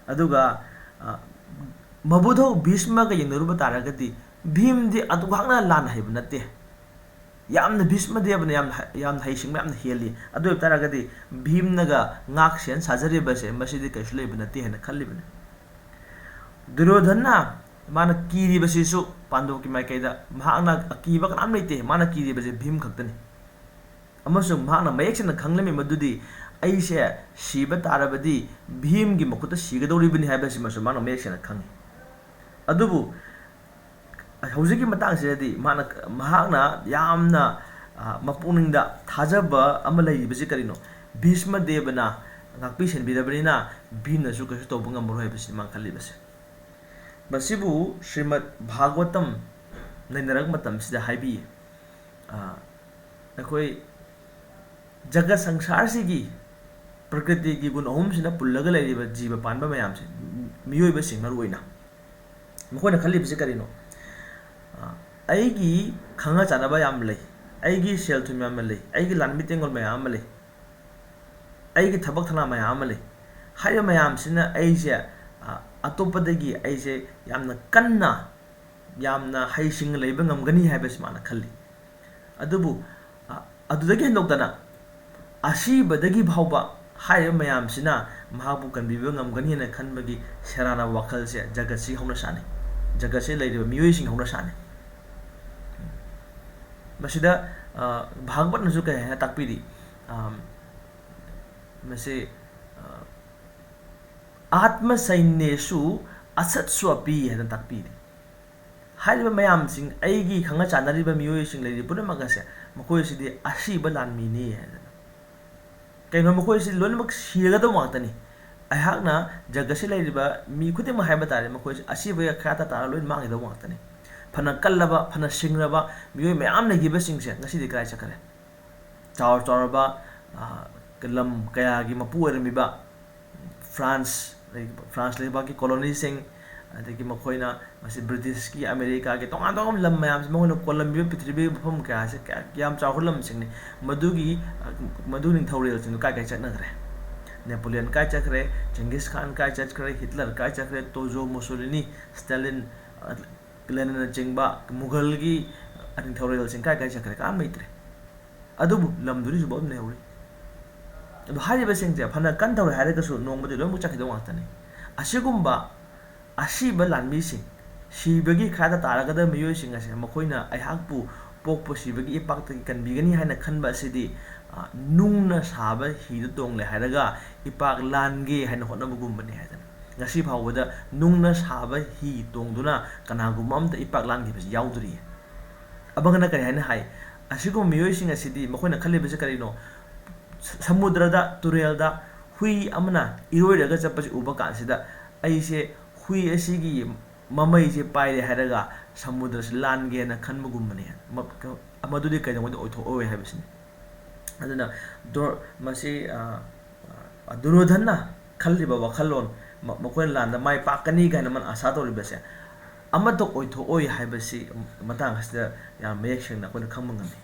ꯑꯗꯨꯒ, ꯑ, ꯃꯕꯨꯙꯧ ꯚꯤꯁꯃꯒ ꯌꯦꯡꯅꯔꯨꯕ ꯇꯥꯔꯒꯗꯤ, ꯚꯤꯝꯗꯤ ꯑꯗꯨꯈꯛꯅ ꯂꯥꯟ ꯍꯩꯕ ꯅꯠꯇꯦ꯫ ꯌꯥꯝꯅ ꯚꯤꯁꯃ ꯗꯦꯕꯅ ꯌꯥꯝꯅ ꯍ-, ꯌꯥꯝꯅ ꯍꯩꯁꯤꯡꯕ, ꯌꯥꯝꯅ ꯍꯦꯜꯂꯤ꯫ ꯑꯗꯨ ꯑꯣꯏꯕ ꯇꯥꯔꯒꯗꯤ ꯚꯤꯝꯅꯒ ꯉꯥꯛ ꯁꯦꯟ ꯁꯥꯖꯔꯤꯕꯁꯦ, ꯃꯁꯤꯗꯤ ꯀꯩꯁꯨ ꯂꯩꯕ ꯅꯠꯇꯦ ꯍꯥꯏꯅ ꯈꯜꯂꯤꯕꯅꯤ꯫ ꯗꯨꯔꯌꯣꯙꯟꯅ ꯃꯥꯅ ꯀꯤꯔꯤꯕꯁꯤꯁꯨ ꯄꯥꯟꯗꯕꯀꯤ ꯃꯥꯏꯀꯩꯗ, ꯃꯍꯥꯛꯅ ꯑꯀꯤꯕ ꯀꯅꯥꯝ ꯂꯩꯇꯦ, ꯃꯥꯅ ꯀꯤꯔꯤꯕꯁꯦ ꯚꯤꯝ ꯈꯛꯇꯅꯤ꯫ ꯑꯃꯁꯨꯡ ꯃꯍꯥꯛꯅ ꯃꯌꯦꯛ ꯁꯦꯡꯅ ꯈꯪꯂꯝꯃꯤ ꯃꯗꯨꯗꯤ, ꯑꯩꯁꯦ ꯁꯤꯕ ꯇꯥꯔꯕꯗꯤ ꯚꯤꯝꯒꯤ ꯃꯈꯨꯠꯇ ꯁꯤꯒꯗꯧꯔꯤꯕꯅꯤ ꯍꯥꯏꯕꯁꯤꯃꯁꯨ ꯃꯍꯥꯛꯅ ꯃꯌꯦꯛ ꯁꯦꯡꯅ ꯈꯪꯉꯤ꯫ ꯑꯗꯨꯕꯨ ꯍꯧꯖꯤꯛꯀꯤ ꯃꯇꯥꯡꯁꯤꯗꯗꯤ ꯃꯥꯅ, ꯃꯍꯥꯛꯅ ꯌꯥꯝꯅ, ꯑ, ꯃꯄꯨꯛꯅꯤꯡꯗ ꯊꯥꯖꯕ ꯑꯃ ꯂꯩꯔꯤꯕꯁꯤ ꯀꯔꯤꯅꯣ? ꯚꯤꯁꯃ ꯗꯦꯕꯅ ꯉꯥꯛꯄꯤ ꯁꯦꯟꯕꯤꯔꯕꯅꯤꯅ ꯚꯤꯝꯅꯁꯨ ꯀꯩꯁꯨ ꯇꯧꯕ ꯉꯝꯃꯔꯣꯏ ꯍꯥꯏꯕꯁꯤꯅꯤ ꯃꯥꯅ ꯈꯜꯂꯤꯕꯁꯦ꯫ ꯃꯁꯤꯕꯨ ꯁ꯭ꯔꯤꯃꯗ ꯚꯥꯒꯋꯇꯝ ꯅꯩꯅꯔꯛꯄ ꯃꯇꯝꯁꯤꯗ ꯍꯥꯏꯕꯤ꯫ ꯑ, ꯑꯩꯈꯣꯏ ꯖꯒꯠ ꯁꯪꯁꯥꯔꯁꯤꯒꯤ ꯄ꯭ꯔꯀ꯭ꯔꯤꯇꯤꯒꯤ ꯒꯨꯟ ꯑꯍꯨꯝꯁꯤꯅ ꯄꯨꯜꯂꯒ ꯂꯩꯔꯤꯕ ꯖꯤꯕ ꯄꯥꯟꯕ ꯃꯌꯥꯝꯁꯦ, ꯃꯤꯑꯣꯏꯕꯁꯤꯡ ꯃꯔꯨ ꯑꯣꯏꯅ, ꯃꯈꯣꯏꯅ ꯈꯜꯂꯤꯕꯁꯤ ꯀꯔꯤꯅꯣ? ꯑ, ꯑꯩꯒꯤ ꯈꯪꯅ ꯆꯥꯟꯅꯕ ꯌꯥꯝ ꯂꯩ, ꯑꯩꯒꯤ ꯁꯦꯜ ꯊꯨꯝ ꯌꯥꯝꯅ ꯂꯩ, ꯑꯩꯒꯤ ꯂꯥꯟꯃꯤ ꯇꯦꯡꯒꯣꯜ ꯃꯌꯥꯝ ꯑꯃ ꯂꯩ, ꯑꯩꯒꯤ ꯊꯕꯛ ꯊꯧꯅꯥ ꯃꯌꯥꯝ ꯑꯃ ꯂꯩ꯫ ꯍꯥꯏꯔꯤꯕ ꯃꯌꯥꯝꯁꯤꯅ ꯑꯩꯁꯦ, ꯑ, ꯑꯇꯣꯞꯄꯗꯒꯤ ꯑꯩꯁꯦ ꯌꯥꯝꯅ ꯀꯟꯅ, ꯌꯥꯝꯅ ꯍꯩꯁꯤꯡꯅ ꯂꯩꯕ ꯉꯝꯒꯅꯤ ꯍꯥꯏꯕꯁꯤ ꯃꯥꯅ ꯈꯜꯂꯤ꯫ ꯑꯗꯨꯕꯨ, ꯑ, ꯑꯗꯨꯗꯒꯤ ꯍꯦꯟꯗꯣꯛꯇꯅ ꯑꯁꯤꯕꯗꯒꯤ ꯐꯥꯎꯕ ꯍꯥꯏꯔꯤꯕ ꯃꯌꯥꯝꯁꯤꯅ ꯃꯍꯥꯛꯄꯨ ꯀꯟꯕꯤꯕ ꯉꯝꯒꯅꯤ ꯍꯥꯏꯅ ꯈꯟꯕꯒꯤ ꯁꯦꯔꯥꯟꯅꯕ ꯋꯥꯈꯜꯁꯦ ꯖꯒꯠꯁꯤ ꯍꯧꯅ ꯁꯥꯅꯤ, ꯖꯒꯠꯁꯤ ꯂꯩꯔꯤꯕ ꯃꯤꯑꯣꯏꯁꯤꯡ ꯍꯧꯅ ꯁꯥꯅꯤ꯫ ꯃꯁꯤꯗ, ꯑ, ꯚꯥꯒꯕꯠꯅꯁꯨ ꯀꯔꯤ ꯍꯥꯏꯅ ꯇꯥꯛꯄꯤꯔꯤ? ꯑꯝ, ꯃꯁꯤ, ꯑ, "ꯑꯥꯠꯃ ꯁꯩꯅ꯭ꯌꯦꯁꯨ ꯑꯁꯠꯁꯨ ꯑꯄꯤ" ꯍꯥꯏꯅ ꯇꯥꯛꯄꯤꯔꯤ꯫ ꯍꯥꯏꯔꯤꯕ ꯃꯌꯥꯝꯁꯤꯡ, ꯑꯩꯒꯤ ꯈꯪꯅ ꯆꯥꯟꯅꯔꯤꯕ ꯃꯤꯑꯣꯏꯁꯤꯡ ꯂꯩꯔꯤ ꯄꯨꯝꯅꯃꯛ ꯑꯁꯦ, ꯃꯈꯣꯏꯁꯤꯗꯤ ꯑꯁꯤꯕ ꯂꯥꯟꯃꯤꯅꯤ ꯍꯥꯏꯗꯅ꯫ ꯀꯩꯅꯣ, ꯃꯈꯣꯏꯁꯤ ꯂꯣꯏꯅꯃꯛ ꯁꯤꯔꯒꯗꯧꯕ ꯉꯥꯛꯇꯅꯤ꯫ ꯑꯩꯍꯥꯛꯅ ꯖꯒꯠꯁꯤ ꯂꯩꯔꯤꯕ ꯃꯤ ꯈꯨꯗꯤꯡꯃꯛ ꯍꯥꯏꯕ ꯇꯥꯔꯦ, ꯃꯈꯣꯏꯁꯤ ꯑꯁꯤꯕꯒꯤ ꯑꯈꯥꯇ ꯇꯥꯔ ꯂꯣꯏ ꯃꯥꯡꯒꯗꯧꯕ ꯉꯥꯛꯇꯅꯤ꯫ ꯐꯅ ꯀꯜꯂꯕ, ꯐꯅ ꯁꯤꯡꯂꯕ ꯃꯤꯑꯣꯏ ꯃꯌꯥꯝ ꯂꯩꯈꯤꯕꯁꯤꯡꯁꯦ ꯉꯁꯤꯗꯤ ꯀꯗꯥꯏ ꯆꯠꯈ꯭ꯔꯦ? ꯆꯥꯎꯔ ꯆꯥꯎꯔꯕ, ꯑ, ꯂꯝ ꯀꯌꯥꯒꯤ ꯃꯄꯨ ꯑꯣꯏꯔꯝꯃꯤꯕ ꯐ꯭ꯔꯥꯟꯁ, ꯐ꯭ꯔꯥꯟꯁ ꯂꯩꯕꯥꯛꯀꯤ ꯀꯣꯂꯣꯅꯤꯁꯤꯡ, ꯑꯗꯒꯤ ꯃꯈꯣꯏꯅ ꯃꯁꯤ ꯕ꯭ꯔꯤꯇꯤꯁꯀꯤ, ꯑꯃꯦꯔꯤꯀꯥꯒꯤ ꯇꯣꯉꯥꯟ ꯇꯣꯉꯥꯟꯕ ꯂꯝ ꯃꯌꯥꯝꯁꯤ ꯃꯈꯣꯏꯅ ꯀꯣꯜꯂꯝꯃꯤꯕ ꯄ꯭ꯔꯤꯊꯤꯕꯤꯒꯤ ꯃꯐꯝ ꯀꯌꯥꯁꯦ ꯀꯌꯥ, ꯀꯌꯥꯝ ꯆꯥꯎꯈꯠꯂꯝꯕꯁꯤꯡꯅꯤ꯫ ꯃꯗꯨꯒꯤ, ꯃꯗꯨ ꯅꯤꯡꯊꯧꯔꯦꯜꯁꯤꯡꯗꯨ ꯀꯥꯏ ꯀꯥꯏ ꯆꯠꯅꯈ꯭ꯔꯦ? ꯅꯦꯄꯣꯂꯤꯌꯟ ꯀꯥꯏ ꯆꯠꯈ꯭ꯔꯦ? ꯖꯦꯡꯒꯤꯁ ꯈꯥꯟ ꯀꯥꯏ ꯆꯠꯈ꯭ꯔꯦ? ꯍꯤꯠꯂꯔ ꯀꯥꯏ ꯆꯠꯈ꯭ꯔꯦ? ꯇꯣꯖꯣ ꯃꯨꯁꯣꯂꯤꯅꯤ, ꯁ꯭ꯇꯦꯂꯤꯟ, ꯂꯦꯅꯤꯟꯅꯆꯤꯡꯕ ꯃꯨꯘꯜꯒꯤ ꯅꯤꯡꯊꯧꯔꯦꯜꯁꯤꯡ ꯀꯥꯏ ꯀꯥꯏ ꯆꯠꯈ꯭ꯔꯦ? ꯀꯅꯥꯝ ꯂꯩꯇ꯭ꯔꯦ꯫ ꯑꯗꯨꯕꯨ ꯂꯝꯗꯨꯗꯤ ꯍꯧꯖꯤꯛꯐꯥꯎ ꯑꯗꯨꯝ ꯂꯩꯍꯧꯔꯤ꯫ ꯑꯗꯣ ꯍꯥꯏꯔꯤꯕꯁꯤꯡꯁꯦ ꯐꯅ ꯀꯟ ꯇꯧꯔꯦ ꯍꯥꯏꯔꯒꯁꯨ ꯅꯣꯡꯃꯗꯤ ꯂꯣꯏꯅꯃꯛ ꯆꯠꯈꯤꯗꯧ ꯉꯥꯛꯇꯅꯤ꯫ ꯑꯁꯤꯒꯨꯝꯕ ꯑꯁꯤꯕ ꯂꯥꯟꯃꯤꯁꯤꯡ, ꯁꯤꯕꯒꯤ ꯈꯥꯗ ꯇꯥꯔꯒꯗꯕ ꯃꯤꯑꯣꯏꯁꯤꯡ ꯑꯁꯦ ꯃꯈꯣꯏꯅ ꯑꯩꯍꯥꯛꯄꯨ ꯄꯣꯛꯄ ꯁꯤꯕꯒꯤ ꯏꯄꯥꯛꯇꯒꯤ ꯀꯟꯕꯤꯒꯅꯤ ꯍꯥꯏꯅ ꯈꯟꯕ ꯑꯁꯤꯗꯤ, ꯑ, ꯅꯨꯡꯅ ꯁꯥꯕ ꯍꯤꯗ ꯇꯣꯡꯂꯦ ꯍꯥꯏꯔꯒ ꯏꯄꯥꯛ ꯂꯥꯟꯒꯦ ꯍꯥꯏꯅ ꯍꯣꯠꯅꯕꯒꯨꯝꯕꯅꯤ ꯍꯥꯏꯗꯅ꯫ ꯉꯁꯤ ꯐꯥꯎꯕꯗ ꯅꯨꯡꯅ ꯁꯥꯕ ꯍꯤ ꯇꯣꯡꯗꯨꯅ ꯀꯅꯥꯒꯨꯝꯕ ꯑꯝꯇ ꯏꯄꯥꯛ ꯂꯥꯟꯈꯤꯕꯁꯤ ꯌꯥꯎꯗ꯭ꯔꯤꯌꯦ꯫ ꯑꯃꯒꯅ ꯀꯔꯤ ꯍꯥꯏꯅ ꯍꯥꯏ? ꯑꯁꯤꯒꯨꯝꯕ ꯃꯤꯑꯣꯏꯁꯤꯡ ꯑꯁꯤꯗꯤ ꯃꯈꯣꯏꯅ ꯈꯜꯂꯤꯕꯁꯤ ꯀꯔꯤꯅꯣ? ꯁ-, ꯁꯃꯨꯗ꯭ꯔꯗ, ꯇꯨꯔꯦꯜꯗ ꯍꯨꯏ ꯑꯃꯅ ꯏꯔꯣꯏꯔꯒ ꯆꯠꯄꯁꯤ ꯎꯕ ꯀꯥꯟꯁꯤꯗ ꯑꯩꯁꯦ ꯍꯨꯏ ꯑꯁꯤꯒꯤ ꯃꯃꯩꯁꯦ ꯄꯥꯏꯔꯦ ꯍꯥꯏꯔꯒ ꯁꯃꯨꯗ꯭ꯔꯁꯤ ꯂꯥꯟꯒꯦꯅ ꯈꯟꯕꯒꯨꯝꯕꯅꯤ꯫ ꯃ-, ꯀ-, ꯃꯗꯨꯗꯤ ꯀꯩꯗꯧꯉꯩꯗ ꯑꯣꯏꯊꯣꯛꯑꯣꯏ ꯍꯥꯏꯕꯁꯤꯅꯤ꯫ ꯑꯗꯨꯅ ꯗꯣꯔ-, ꯃꯁꯤ, ꯑ, ꯑ, ꯗꯨꯔꯣꯙꯟꯅ ꯈꯜꯂꯤꯕ ꯋꯥꯈꯜꯂꯣꯟ, ꯃ-, ꯃꯈꯣꯏꯅ ꯂꯥꯟꯗ ꯃꯥꯏ ꯄꯥꯛꯀꯅꯤ ꯀꯥꯏꯅ ꯃꯥꯅ ꯑꯥꯁꯥ ꯇꯧꯔꯤꯕꯁꯦ ꯑꯃꯠꯇ ꯑꯣꯏꯊꯣꯛꯑꯣꯏ ꯍꯥꯏꯕꯁꯤ ꯃꯇꯥꯡ ꯑꯁꯤꯗ ꯌꯥꯝ ꯃꯌꯦꯛ ꯁꯦꯡꯅ ꯑꯩꯈꯣꯏꯅ ꯈꯪꯕ ꯉꯝꯃꯤ꯫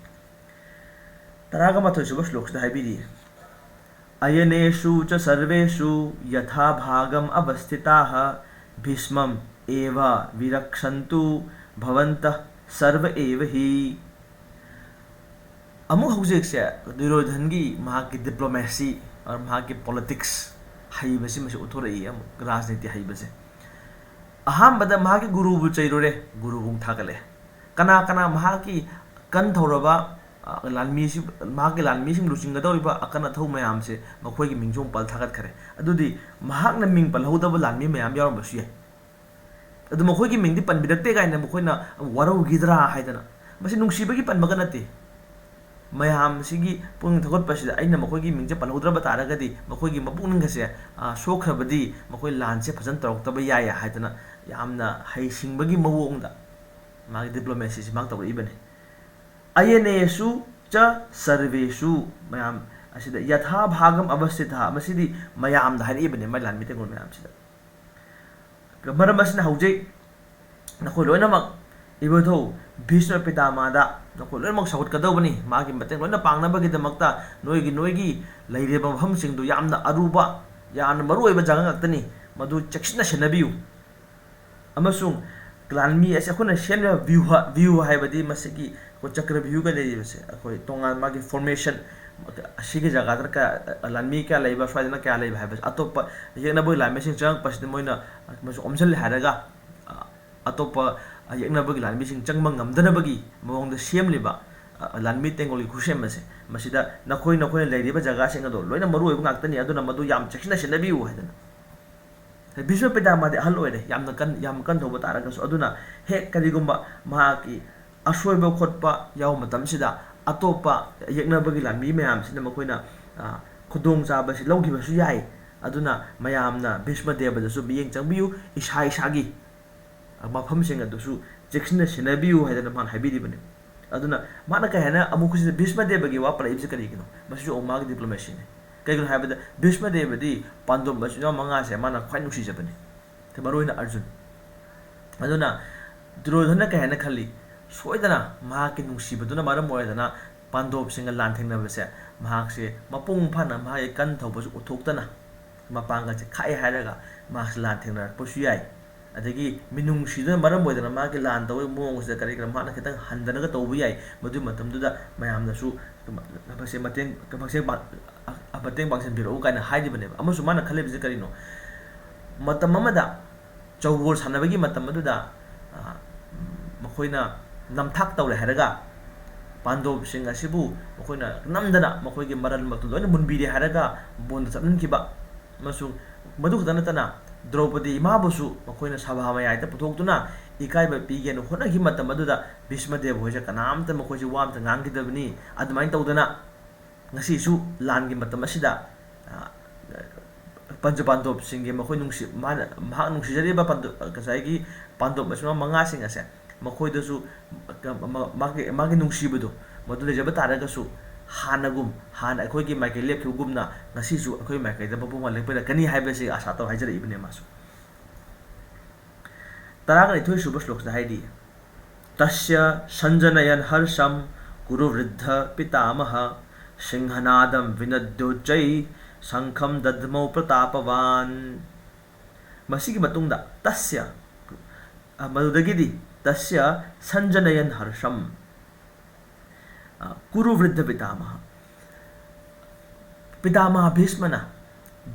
ꯇꯔꯥꯒ ꯃꯥꯊꯣꯏ ꯁꯨꯕ ꯁ꯭ꯂꯣꯛꯁꯤꯗ ꯍꯥꯏꯕꯤꯔꯤ, "ꯑꯌꯅꯦꯁꯨ ꯆ ꯁꯔ꯭ꯕꯦꯁꯨ ꯌꯊꯥ ꯚꯥꯒꯝ ꯑꯕꯁ꯭ꯊꯤꯇꯥ ꯚꯤꯁ꯭ꯃꯝ ꯑꯦꯚ ꯚꯤꯔꯛꯁꯟꯇꯨ ꯚꯕꯟꯇ ꯁꯔ꯭ꯕ ꯑꯦꯚ ꯍꯤ"꯫ ꯑꯃꯨꯛ ꯍꯧꯖꯤꯛꯁꯦ ꯗꯨꯔꯣꯙꯟꯒꯤ ꯃꯍꯥꯛꯀꯤ ꯗꯤꯄ꯭ꯂꯣꯃꯦꯁꯤ, ꯑ, ꯃꯍꯥꯛꯀꯤ ꯄꯣꯂꯤꯇꯤꯛꯁ ꯍꯩꯕꯁꯤ ꯃꯁꯤ ꯎꯠꯊꯣꯔꯛꯏ, ꯑꯃꯨꯛ ꯔꯥꯖꯅꯤꯇꯤ ꯍꯩꯕꯁꯦ꯫ ꯑꯍꯥꯟꯕꯗ ꯃꯍꯥꯛꯀꯤ ꯒꯨꯔꯨꯕꯨ ꯆꯩꯔꯨꯔꯦ, ꯒꯨꯔꯨꯕꯨ ꯑꯃꯨꯛ ꯊꯥꯒꯠꯂꯦ꯫ ꯀꯅꯥ ꯀꯅꯥ ꯃꯍꯥꯛꯀꯤ ꯀꯟ ꯊꯧꯔꯕ, ꯑ, ꯂꯥꯟꯃꯤꯁꯤ-, ꯃꯍꯥꯛꯀꯤ ꯂꯥꯟꯃꯤꯁꯤꯡ ꯂꯨꯆꯤꯡꯒꯗꯧꯔꯤꯕ ꯑꯀꯟ ꯑꯊꯧ ꯃꯌꯥꯝꯁꯦ ꯃꯈꯣꯏꯒꯤ ꯃꯤꯡꯁꯨ ꯑꯃꯨꯛ ꯄꯜ ꯊꯥꯒꯠꯈ꯭ꯔꯦ꯫ ꯑꯗꯨꯗꯤ ꯃꯍꯥꯛꯅ ꯃꯤꯡ ꯄꯜꯍꯧꯗꯕ ꯂꯥꯟꯃꯤ ꯃꯌꯥꯝ ꯌꯥꯎꯔꯝꯕꯁꯨ ꯌꯥꯏ꯫ ꯑꯗꯨ ꯃꯈꯣꯏꯒꯤ ꯃꯤꯡꯗꯤ ꯄꯟꯕꯤꯔꯛꯇꯦ ꯀꯥꯏꯅ ꯃꯈꯣꯏꯅ ꯋꯥꯔꯧꯈꯤꯗ꯭ꯔꯥ ꯍꯥꯏꯗꯅ꯫ ꯃꯁꯤ ꯅꯨꯡꯁꯤꯕꯒꯤ ꯄꯟꯕꯒ ꯅꯠꯇꯦ꯫ ꯃꯌꯥꯝꯁꯤꯒꯤ ꯄꯨꯛꯅꯤꯡ ꯊꯧꯒꯠꯄꯁꯤꯗ ꯑꯩꯅ ꯃꯈꯣꯏꯒꯤ ꯃꯤꯡꯁꯦ ꯄꯜꯍꯧꯗ꯭ꯔꯕ ꯇꯥꯔꯒꯗꯤ ꯃꯈꯣꯏꯒꯤ ꯃꯄꯨꯛꯅꯤꯡꯒꯁꯦ, ꯑ, ꯁꯣꯛꯈ꯭ꯔꯕꯗꯤ ꯃꯈꯣꯏ ꯂꯥꯟꯁꯦ ꯐꯖꯅ ꯇꯧꯔꯛꯇꯕ ꯌꯥꯏ ꯍꯥꯏꯗꯅ ꯌꯥꯝꯅ ꯍꯩꯁꯤꯡꯕꯒꯤ ꯃꯑꯣꯡꯗ ꯃꯥꯒꯤ ꯗꯤꯄ꯭ꯂꯣꯃꯦꯁꯤꯁꯤ ꯃꯍꯥꯛ ꯇꯧꯔꯛꯏꯕꯅꯤ꯫ "ꯑꯌꯅꯦꯁꯨ ꯆ ꯁꯔ꯭ꯕꯦꯁꯨ", ꯃꯌꯥꯝ, ꯑꯁꯤꯗ ꯌꯊꯥ ꯚꯥꯒꯝ ꯑꯕꯁꯤꯊ, ꯃꯁꯤꯗꯤ ꯃꯌꯥꯝꯗ ꯍꯥꯏꯔꯛꯏꯕꯅꯦ, ꯃꯥꯏ ꯂꯥꯟꯃꯤ ꯇꯦꯡꯒꯣꯜ ꯃꯌꯥꯝꯁꯤꯗ꯫ ꯃꯔꯝ ꯑꯁꯤꯅ ꯍꯧꯖꯤꯛ ꯅꯈꯣꯏ ꯂꯣꯏꯅꯃꯛ, even though ꯚꯤꯁꯃ ꯄꯤꯇꯥꯃꯥꯗ ꯅꯈꯣꯏ ꯂꯣꯏꯅꯃꯛ ꯁꯧꯒꯠꯀꯗꯧꯕꯅꯤ꯫ ꯃꯥꯒꯤ ꯃꯇꯦꯡ ꯂꯣꯏꯅ ꯄꯥꯡꯅꯕꯒꯤꯗꯃꯛꯇ ꯅꯣꯏꯒꯤ, ꯅꯣꯏꯒꯤ ꯂꯩꯔꯤꯕ ꯃꯐꯝꯁꯤꯡꯗꯨ ꯌꯥꯝꯅ ꯑꯔꯨꯕ, ꯌꯥꯝꯅ ꯃꯔꯨ ꯑꯣꯏꯕ ꯖꯒꯥ ꯉꯥꯛꯇꯅꯤ꯫ ꯃꯗꯨ ꯆꯦꯛꯁꯤꯟꯅ ꯁꯦꯟꯅꯕꯤꯌꯨ꯫ ꯑꯃꯁꯨꯡ ꯂꯥꯟꯃꯤ ꯑꯁꯤ ꯑꯩꯈꯣꯏꯅ ꯁꯦꯝꯂꯤꯕ ꯚ꯭ꯌꯨꯍ, ꯚ꯭ꯌꯨꯍ ꯍꯥꯏꯕꯗꯤ ꯃꯁꯤꯒꯤ ꯑꯩꯈꯣꯏ ꯆꯀ꯭ꯔ ꯚ꯭ꯌꯨꯍꯒ ꯂꯩꯔꯤꯕꯁꯦ, ꯑꯩꯈꯣꯏ ꯇꯣꯉꯥꯟ ꯃꯥꯒꯤ formation, ꯑꯁꯤꯒꯤ ꯖꯒꯥꯗ ꯀꯌꯥ, ꯂꯥꯟꯃꯤ ꯀꯌꯥ ꯂꯩꯕ, ꯁ꯭ꯋꯥꯏꯗꯅ ꯀꯌꯥ ꯂꯩꯕ ꯍꯥꯏꯕꯁꯦ ꯑꯇꯣꯞꯄ ꯌꯦꯛꯅꯕꯒꯤ ꯂꯥꯟꯃꯤꯁꯤꯡ ꯆꯪꯉꯛꯄꯁꯤꯗ ꯃꯣꯏꯅ ꯃꯁꯤ ꯑꯣꯝꯁꯤꯜꯂꯦ ꯍꯥꯏꯔꯒ, ꯑ, ꯑꯇꯣꯞꯄ ꯌꯦꯛꯅꯕꯒꯤ ꯂꯥꯟꯃꯤꯁꯤꯡ ꯆꯪꯕ ꯉꯝꯗꯅꯕꯒꯤ ꯃꯑꯣꯡꯗ ꯁꯦꯝꯂꯤꯕ, ꯑ, ꯂꯥꯟꯃꯤ ꯇꯦꯡꯒꯣꯜꯒꯤ ꯈꯨꯠꯁꯦꯝ ꯑꯁꯦ, ꯃꯁꯤꯗ ꯅꯈꯣꯏ, ꯅꯈꯣꯏꯅ ꯂꯩꯔꯤꯕ ꯖꯒꯥꯁꯤꯡ ꯑꯗꯣ ꯂꯣꯏꯅ ꯃꯔꯨ ꯑꯣꯏꯕ ꯉꯥꯛꯇꯅꯤ, ꯑꯗꯨꯅ ꯃꯗꯨ ꯌꯥꯝ ꯆꯦꯛꯁꯤꯟꯅ ꯁꯦꯟꯅꯕꯤꯌꯨ ꯍꯥꯏꯗꯅ꯫ ꯚꯤꯁꯃ ꯄꯤꯇꯥꯃꯍꯗꯤ ꯑꯍꯜ ꯑꯣꯏꯔꯦ, ꯌꯥꯝꯅ ꯀꯟ-, ꯌꯥꯝ ꯀꯟ ꯊꯧꯕ ꯇꯥꯔꯒꯁꯨ, ꯑꯗꯨꯅ ꯍꯦꯛ ꯀꯔꯤꯒꯨꯝꯕ ꯃꯍꯥꯛꯀꯤ ꯑꯁꯣꯏꯕ ꯈꯣꯠꯄ ꯌꯥꯎꯕ ꯃꯇꯝꯁꯤꯗ, ꯑꯇꯣꯞꯄ ꯌꯦꯛꯅꯕꯒꯤ ꯂꯥꯟꯃꯤ ꯃꯌꯥꯝꯁꯤꯅ ꯃꯈꯣꯏꯅ, ꯑ, ꯈꯨꯗꯣꯡꯆꯥꯕꯁꯤ ꯂꯧꯈꯤꯕꯁꯨ ꯌꯥꯏ꯫ ꯑꯗꯨꯅ ꯃꯌꯥꯝꯅ ꯚꯤꯁꯃ ꯗꯦꯕꯗꯁꯨ ꯃꯤꯠꯌꯦꯡ ꯆꯪꯕꯤꯌꯨ, ꯏꯁꯥ ꯏꯁꯥꯒꯤ ꯃꯐꯝꯁꯤꯡ ꯑꯗꯨꯁꯨ ꯆꯦꯛꯁꯤꯟꯅ ꯁꯦꯟꯅꯕꯤꯌꯨ ꯍꯥꯏꯗꯅ ꯃꯥꯅ ꯍꯥꯏꯕꯤꯔꯤꯕꯅꯤ꯫ ꯑꯗꯨꯅ ꯃꯥꯅ ꯀꯩ ꯍꯥꯏꯅ ꯑꯃꯨꯛ ꯍꯧꯖꯤꯛ ꯚꯤꯁꯃ ꯗꯦꯕꯒꯤ ꯋꯥ ꯄꯜꯂꯛꯏꯕꯁꯤ ꯀꯔꯤꯒꯤꯅꯣ? ꯃꯁꯤꯁꯨ ꯑꯃꯨꯛ ꯃꯥꯒꯤ diplomacyꯅꯤ꯫ ꯀꯩꯒꯤꯅꯣ ꯍꯥꯏꯕꯗ ꯚꯤꯁꯃ ꯗꯦꯕꯗꯤ ꯄꯥꯟꯗꯣꯞ ꯃꯆꯤꯟ ꯃꯅꯥꯎ ꯃꯉꯥꯁꯦ ꯃꯥꯅ ꯈ꯭ꯋꯥꯏ ꯅꯨꯡꯁꯤꯖꯕꯅꯤ, ꯃꯔꯨꯑꯣꯏꯅ ꯑꯔꯖꯨꯟ꯫ ꯑꯗꯨꯅ ꯗꯨꯔꯌꯣꯙꯅ ꯀꯩ ꯍꯥꯏꯅ ꯈꯜꯂꯤ? ꯁꯣꯏꯗꯅ ꯃꯍꯥꯛꯀꯤ ꯅꯨꯡꯁꯤꯕꯗꯨꯅ ꯃꯔꯝ ꯑꯣꯏꯔꯗꯅ ꯄꯥꯟꯗꯣꯞꯁꯤꯡꯒ ꯂꯥꯟ ꯊꯦꯡꯅꯕꯁꯦ ꯃꯍꯥꯛꯁꯦ ꯃꯄꯨꯡ ꯐꯥꯅ ꯃꯍꯥꯛꯀꯤ ꯀꯟ ꯊꯧꯕꯁꯨ ꯎꯠꯊꯣꯛꯇꯅ ꯃꯄꯥꯡꯒꯜꯁꯦ ꯈꯥꯛꯑꯦ ꯍꯥꯏꯔꯒ ꯃꯍꯥꯛꯁꯦ ꯂꯥꯟ ꯊꯦꯡꯅꯔꯛꯄꯁꯨ ꯌꯥꯏ꯫ ꯑꯗꯒꯤ ꯃꯤꯅꯨꯡꯁꯤꯗꯨꯅ ꯃꯔꯝ ꯑꯣꯏꯗꯅ ꯃꯥꯒꯤ ꯂꯥꯟ ꯇꯧꯕꯒꯤ ꯃꯑꯣꯡꯁꯤꯗ ꯀꯔꯤ ꯀꯔꯥ ꯃꯥꯅ ꯈꯤꯇꯪ ꯍꯟꯊꯅꯒ ꯇꯧꯕ ꯌꯥꯏ꯫ ꯃꯗꯨꯒꯤ ꯃꯇꯝꯗꯨꯗ ꯃꯌꯥꯝꯅꯁꯨ ꯃꯁꯦ ꯃꯇꯦꯡ, ꯃꯁꯦ ꯄꯥꯡ-, ꯃꯇꯦꯡ ꯄꯥꯡꯁꯤꯟꯕꯤꯔꯛꯎ ꯀꯥꯏꯅ ꯍꯥꯏꯔꯤꯕꯅꯦꯕ꯫ ꯑꯃꯁꯨ ꯃꯥꯅ ꯈꯜꯂꯤꯕꯁꯤ ꯀꯔꯤꯅꯣ? ꯃꯇꯝ ꯑꯃꯗ ꯆꯧꯕꯣꯜ ꯁꯥꯟꯅꯕꯒꯤ ꯃꯇꯝ ꯑꯗꯨꯗ, ꯑ, ꯃꯈꯣꯏꯅ ꯅꯝꯊꯥꯛ ꯇꯧꯔꯦ ꯍꯥꯏꯔꯒ ꯄꯥꯟꯗꯣꯞꯁꯤꯡ ꯑꯁꯤꯕꯨ ꯃꯈꯣꯏꯅ ꯅꯝꯗꯅ ꯃꯈꯣꯏꯒꯤ ꯃꯔꯜꯃꯛꯇꯨ ꯂꯣꯏꯅ ꯃꯨꯟꯕꯤꯔꯦ ꯍꯥꯏꯔꯒ ꯕꯣꯟꯗ ꯆꯠꯍꯟꯈꯤꯕ꯫ ꯑꯃꯁꯨꯡ ꯃꯗꯨ ꯈꯛꯇ ꯅꯠꯇꯅ ꯗ꯭ꯔꯧꯄꯗꯤ ꯏꯃꯥꯕꯨꯁꯨ ꯃꯈꯣꯏꯅ ꯁꯚꯥ ꯃꯌꯥꯏꯗ ꯄꯨꯊꯣꯛꯇꯨꯅ ꯏꯀꯥꯏꯕ ꯄꯤꯒꯦꯅ ꯍꯣꯠꯅꯈꯤꯕ ꯃꯇꯝ ꯑꯗꯨꯗ ꯚꯤꯁꯃ ꯗꯦꯕ ꯍꯣꯏꯁꯦ ꯀꯅꯥꯝꯇ ꯃꯈꯣꯏꯁꯦ ꯋꯥ ꯑꯝꯇ ꯉꯥꯡꯈꯤꯗꯕꯅꯤ꯫ ꯑꯗꯨꯃꯥꯏꯅ ꯇꯧꯗꯅ ꯉꯁꯤꯁꯨ ꯂꯥꯟꯒꯤ ꯃꯇꯝ ꯑꯁꯤꯗ, ꯑ, ꯄꯟꯆ ꯄꯥꯟꯗꯣꯞꯁꯤꯡꯒꯤ ꯃꯈꯣꯏ ꯅꯨꯡꯁꯤ-, ꯃꯥꯅ, ꯃꯍꯥꯛ ꯅꯨꯡꯁꯤꯖꯔꯤꯕ ꯄꯥꯟꯗꯣꯞ, ꯉꯁꯥꯏꯒꯤ ꯄꯥꯟꯗꯣꯞ ꯃꯆꯤꯟ ꯃꯅꯥꯎ ꯃꯉꯥꯁꯤꯡ ꯑꯁꯦ ꯃꯈꯣꯏꯗꯁꯨ ꯃꯥꯒꯤ, ꯃꯥꯒꯤ ꯅꯨꯡꯁꯤꯕꯗꯣ ꯃꯗꯨ ꯂꯩꯖꯕ ꯇꯥꯔꯒꯁꯨ ꯍꯥꯟꯅꯒꯨꯝ, ꯍꯥꯟꯅ ꯑꯩꯈꯣꯏꯒꯤ ꯃꯥꯏꯀꯩ ꯂꯦꯞꯈꯤꯕꯒꯨꯝꯅ ꯉꯁꯤꯁꯨ ꯑꯩꯈꯣꯏ ꯃꯥꯏꯀꯩꯗ ꯃꯄꯨꯡ ꯐꯥꯅ ꯂꯦꯞꯄꯤꯔꯛꯀꯅꯤ ꯍꯥꯏꯕꯁꯤ ꯑꯥꯁꯥ ꯇꯧ ꯍꯥꯏꯖꯔꯛꯏꯕꯅꯦ ꯃꯥꯁꯨ꯫ ꯇꯔꯥꯅꯤꯊꯣꯏ ꯁꯨꯕ ꯁ꯭ꯂꯣꯛꯁꯤꯗ ꯍꯥꯏꯔꯤ, "ꯇꯁ꯭ꯌ ꯁꯟꯖꯅꯌꯟ ꯍꯔꯁꯝ ꯀꯨꯔꯨ ꯋ꯭ꯔꯤꯗ꯭ꯙ ꯄꯤꯇꯥꯃꯍ, ꯁꯤꯡꯍꯅꯥꯗꯝ ꯋꯤꯅꯗ꯭ꯌꯣꯆꯩ ꯁꯪꯈꯝ ꯗꯙ꯭ꯃꯧ ꯄ꯭ꯔꯇꯥꯄꯋꯥꯟ"꯫ ꯃꯁꯤꯒꯤ ꯃꯇꯨꯡꯗ ꯇꯁ꯭ꯌ, ꯑ, ꯃꯗꯨꯗꯒꯤꯗꯤ ꯇꯁ꯭ꯌ ꯁꯟꯖꯅꯌꯟ ꯍꯔꯁꯝ, ꯑ, ꯀꯨꯔꯨ ꯋ꯭ꯔꯤꯗ꯭ꯙ ꯄꯤꯇꯥꯃꯍ, ꯄꯤꯇꯥꯃꯍ ꯚꯤꯁꯃꯅ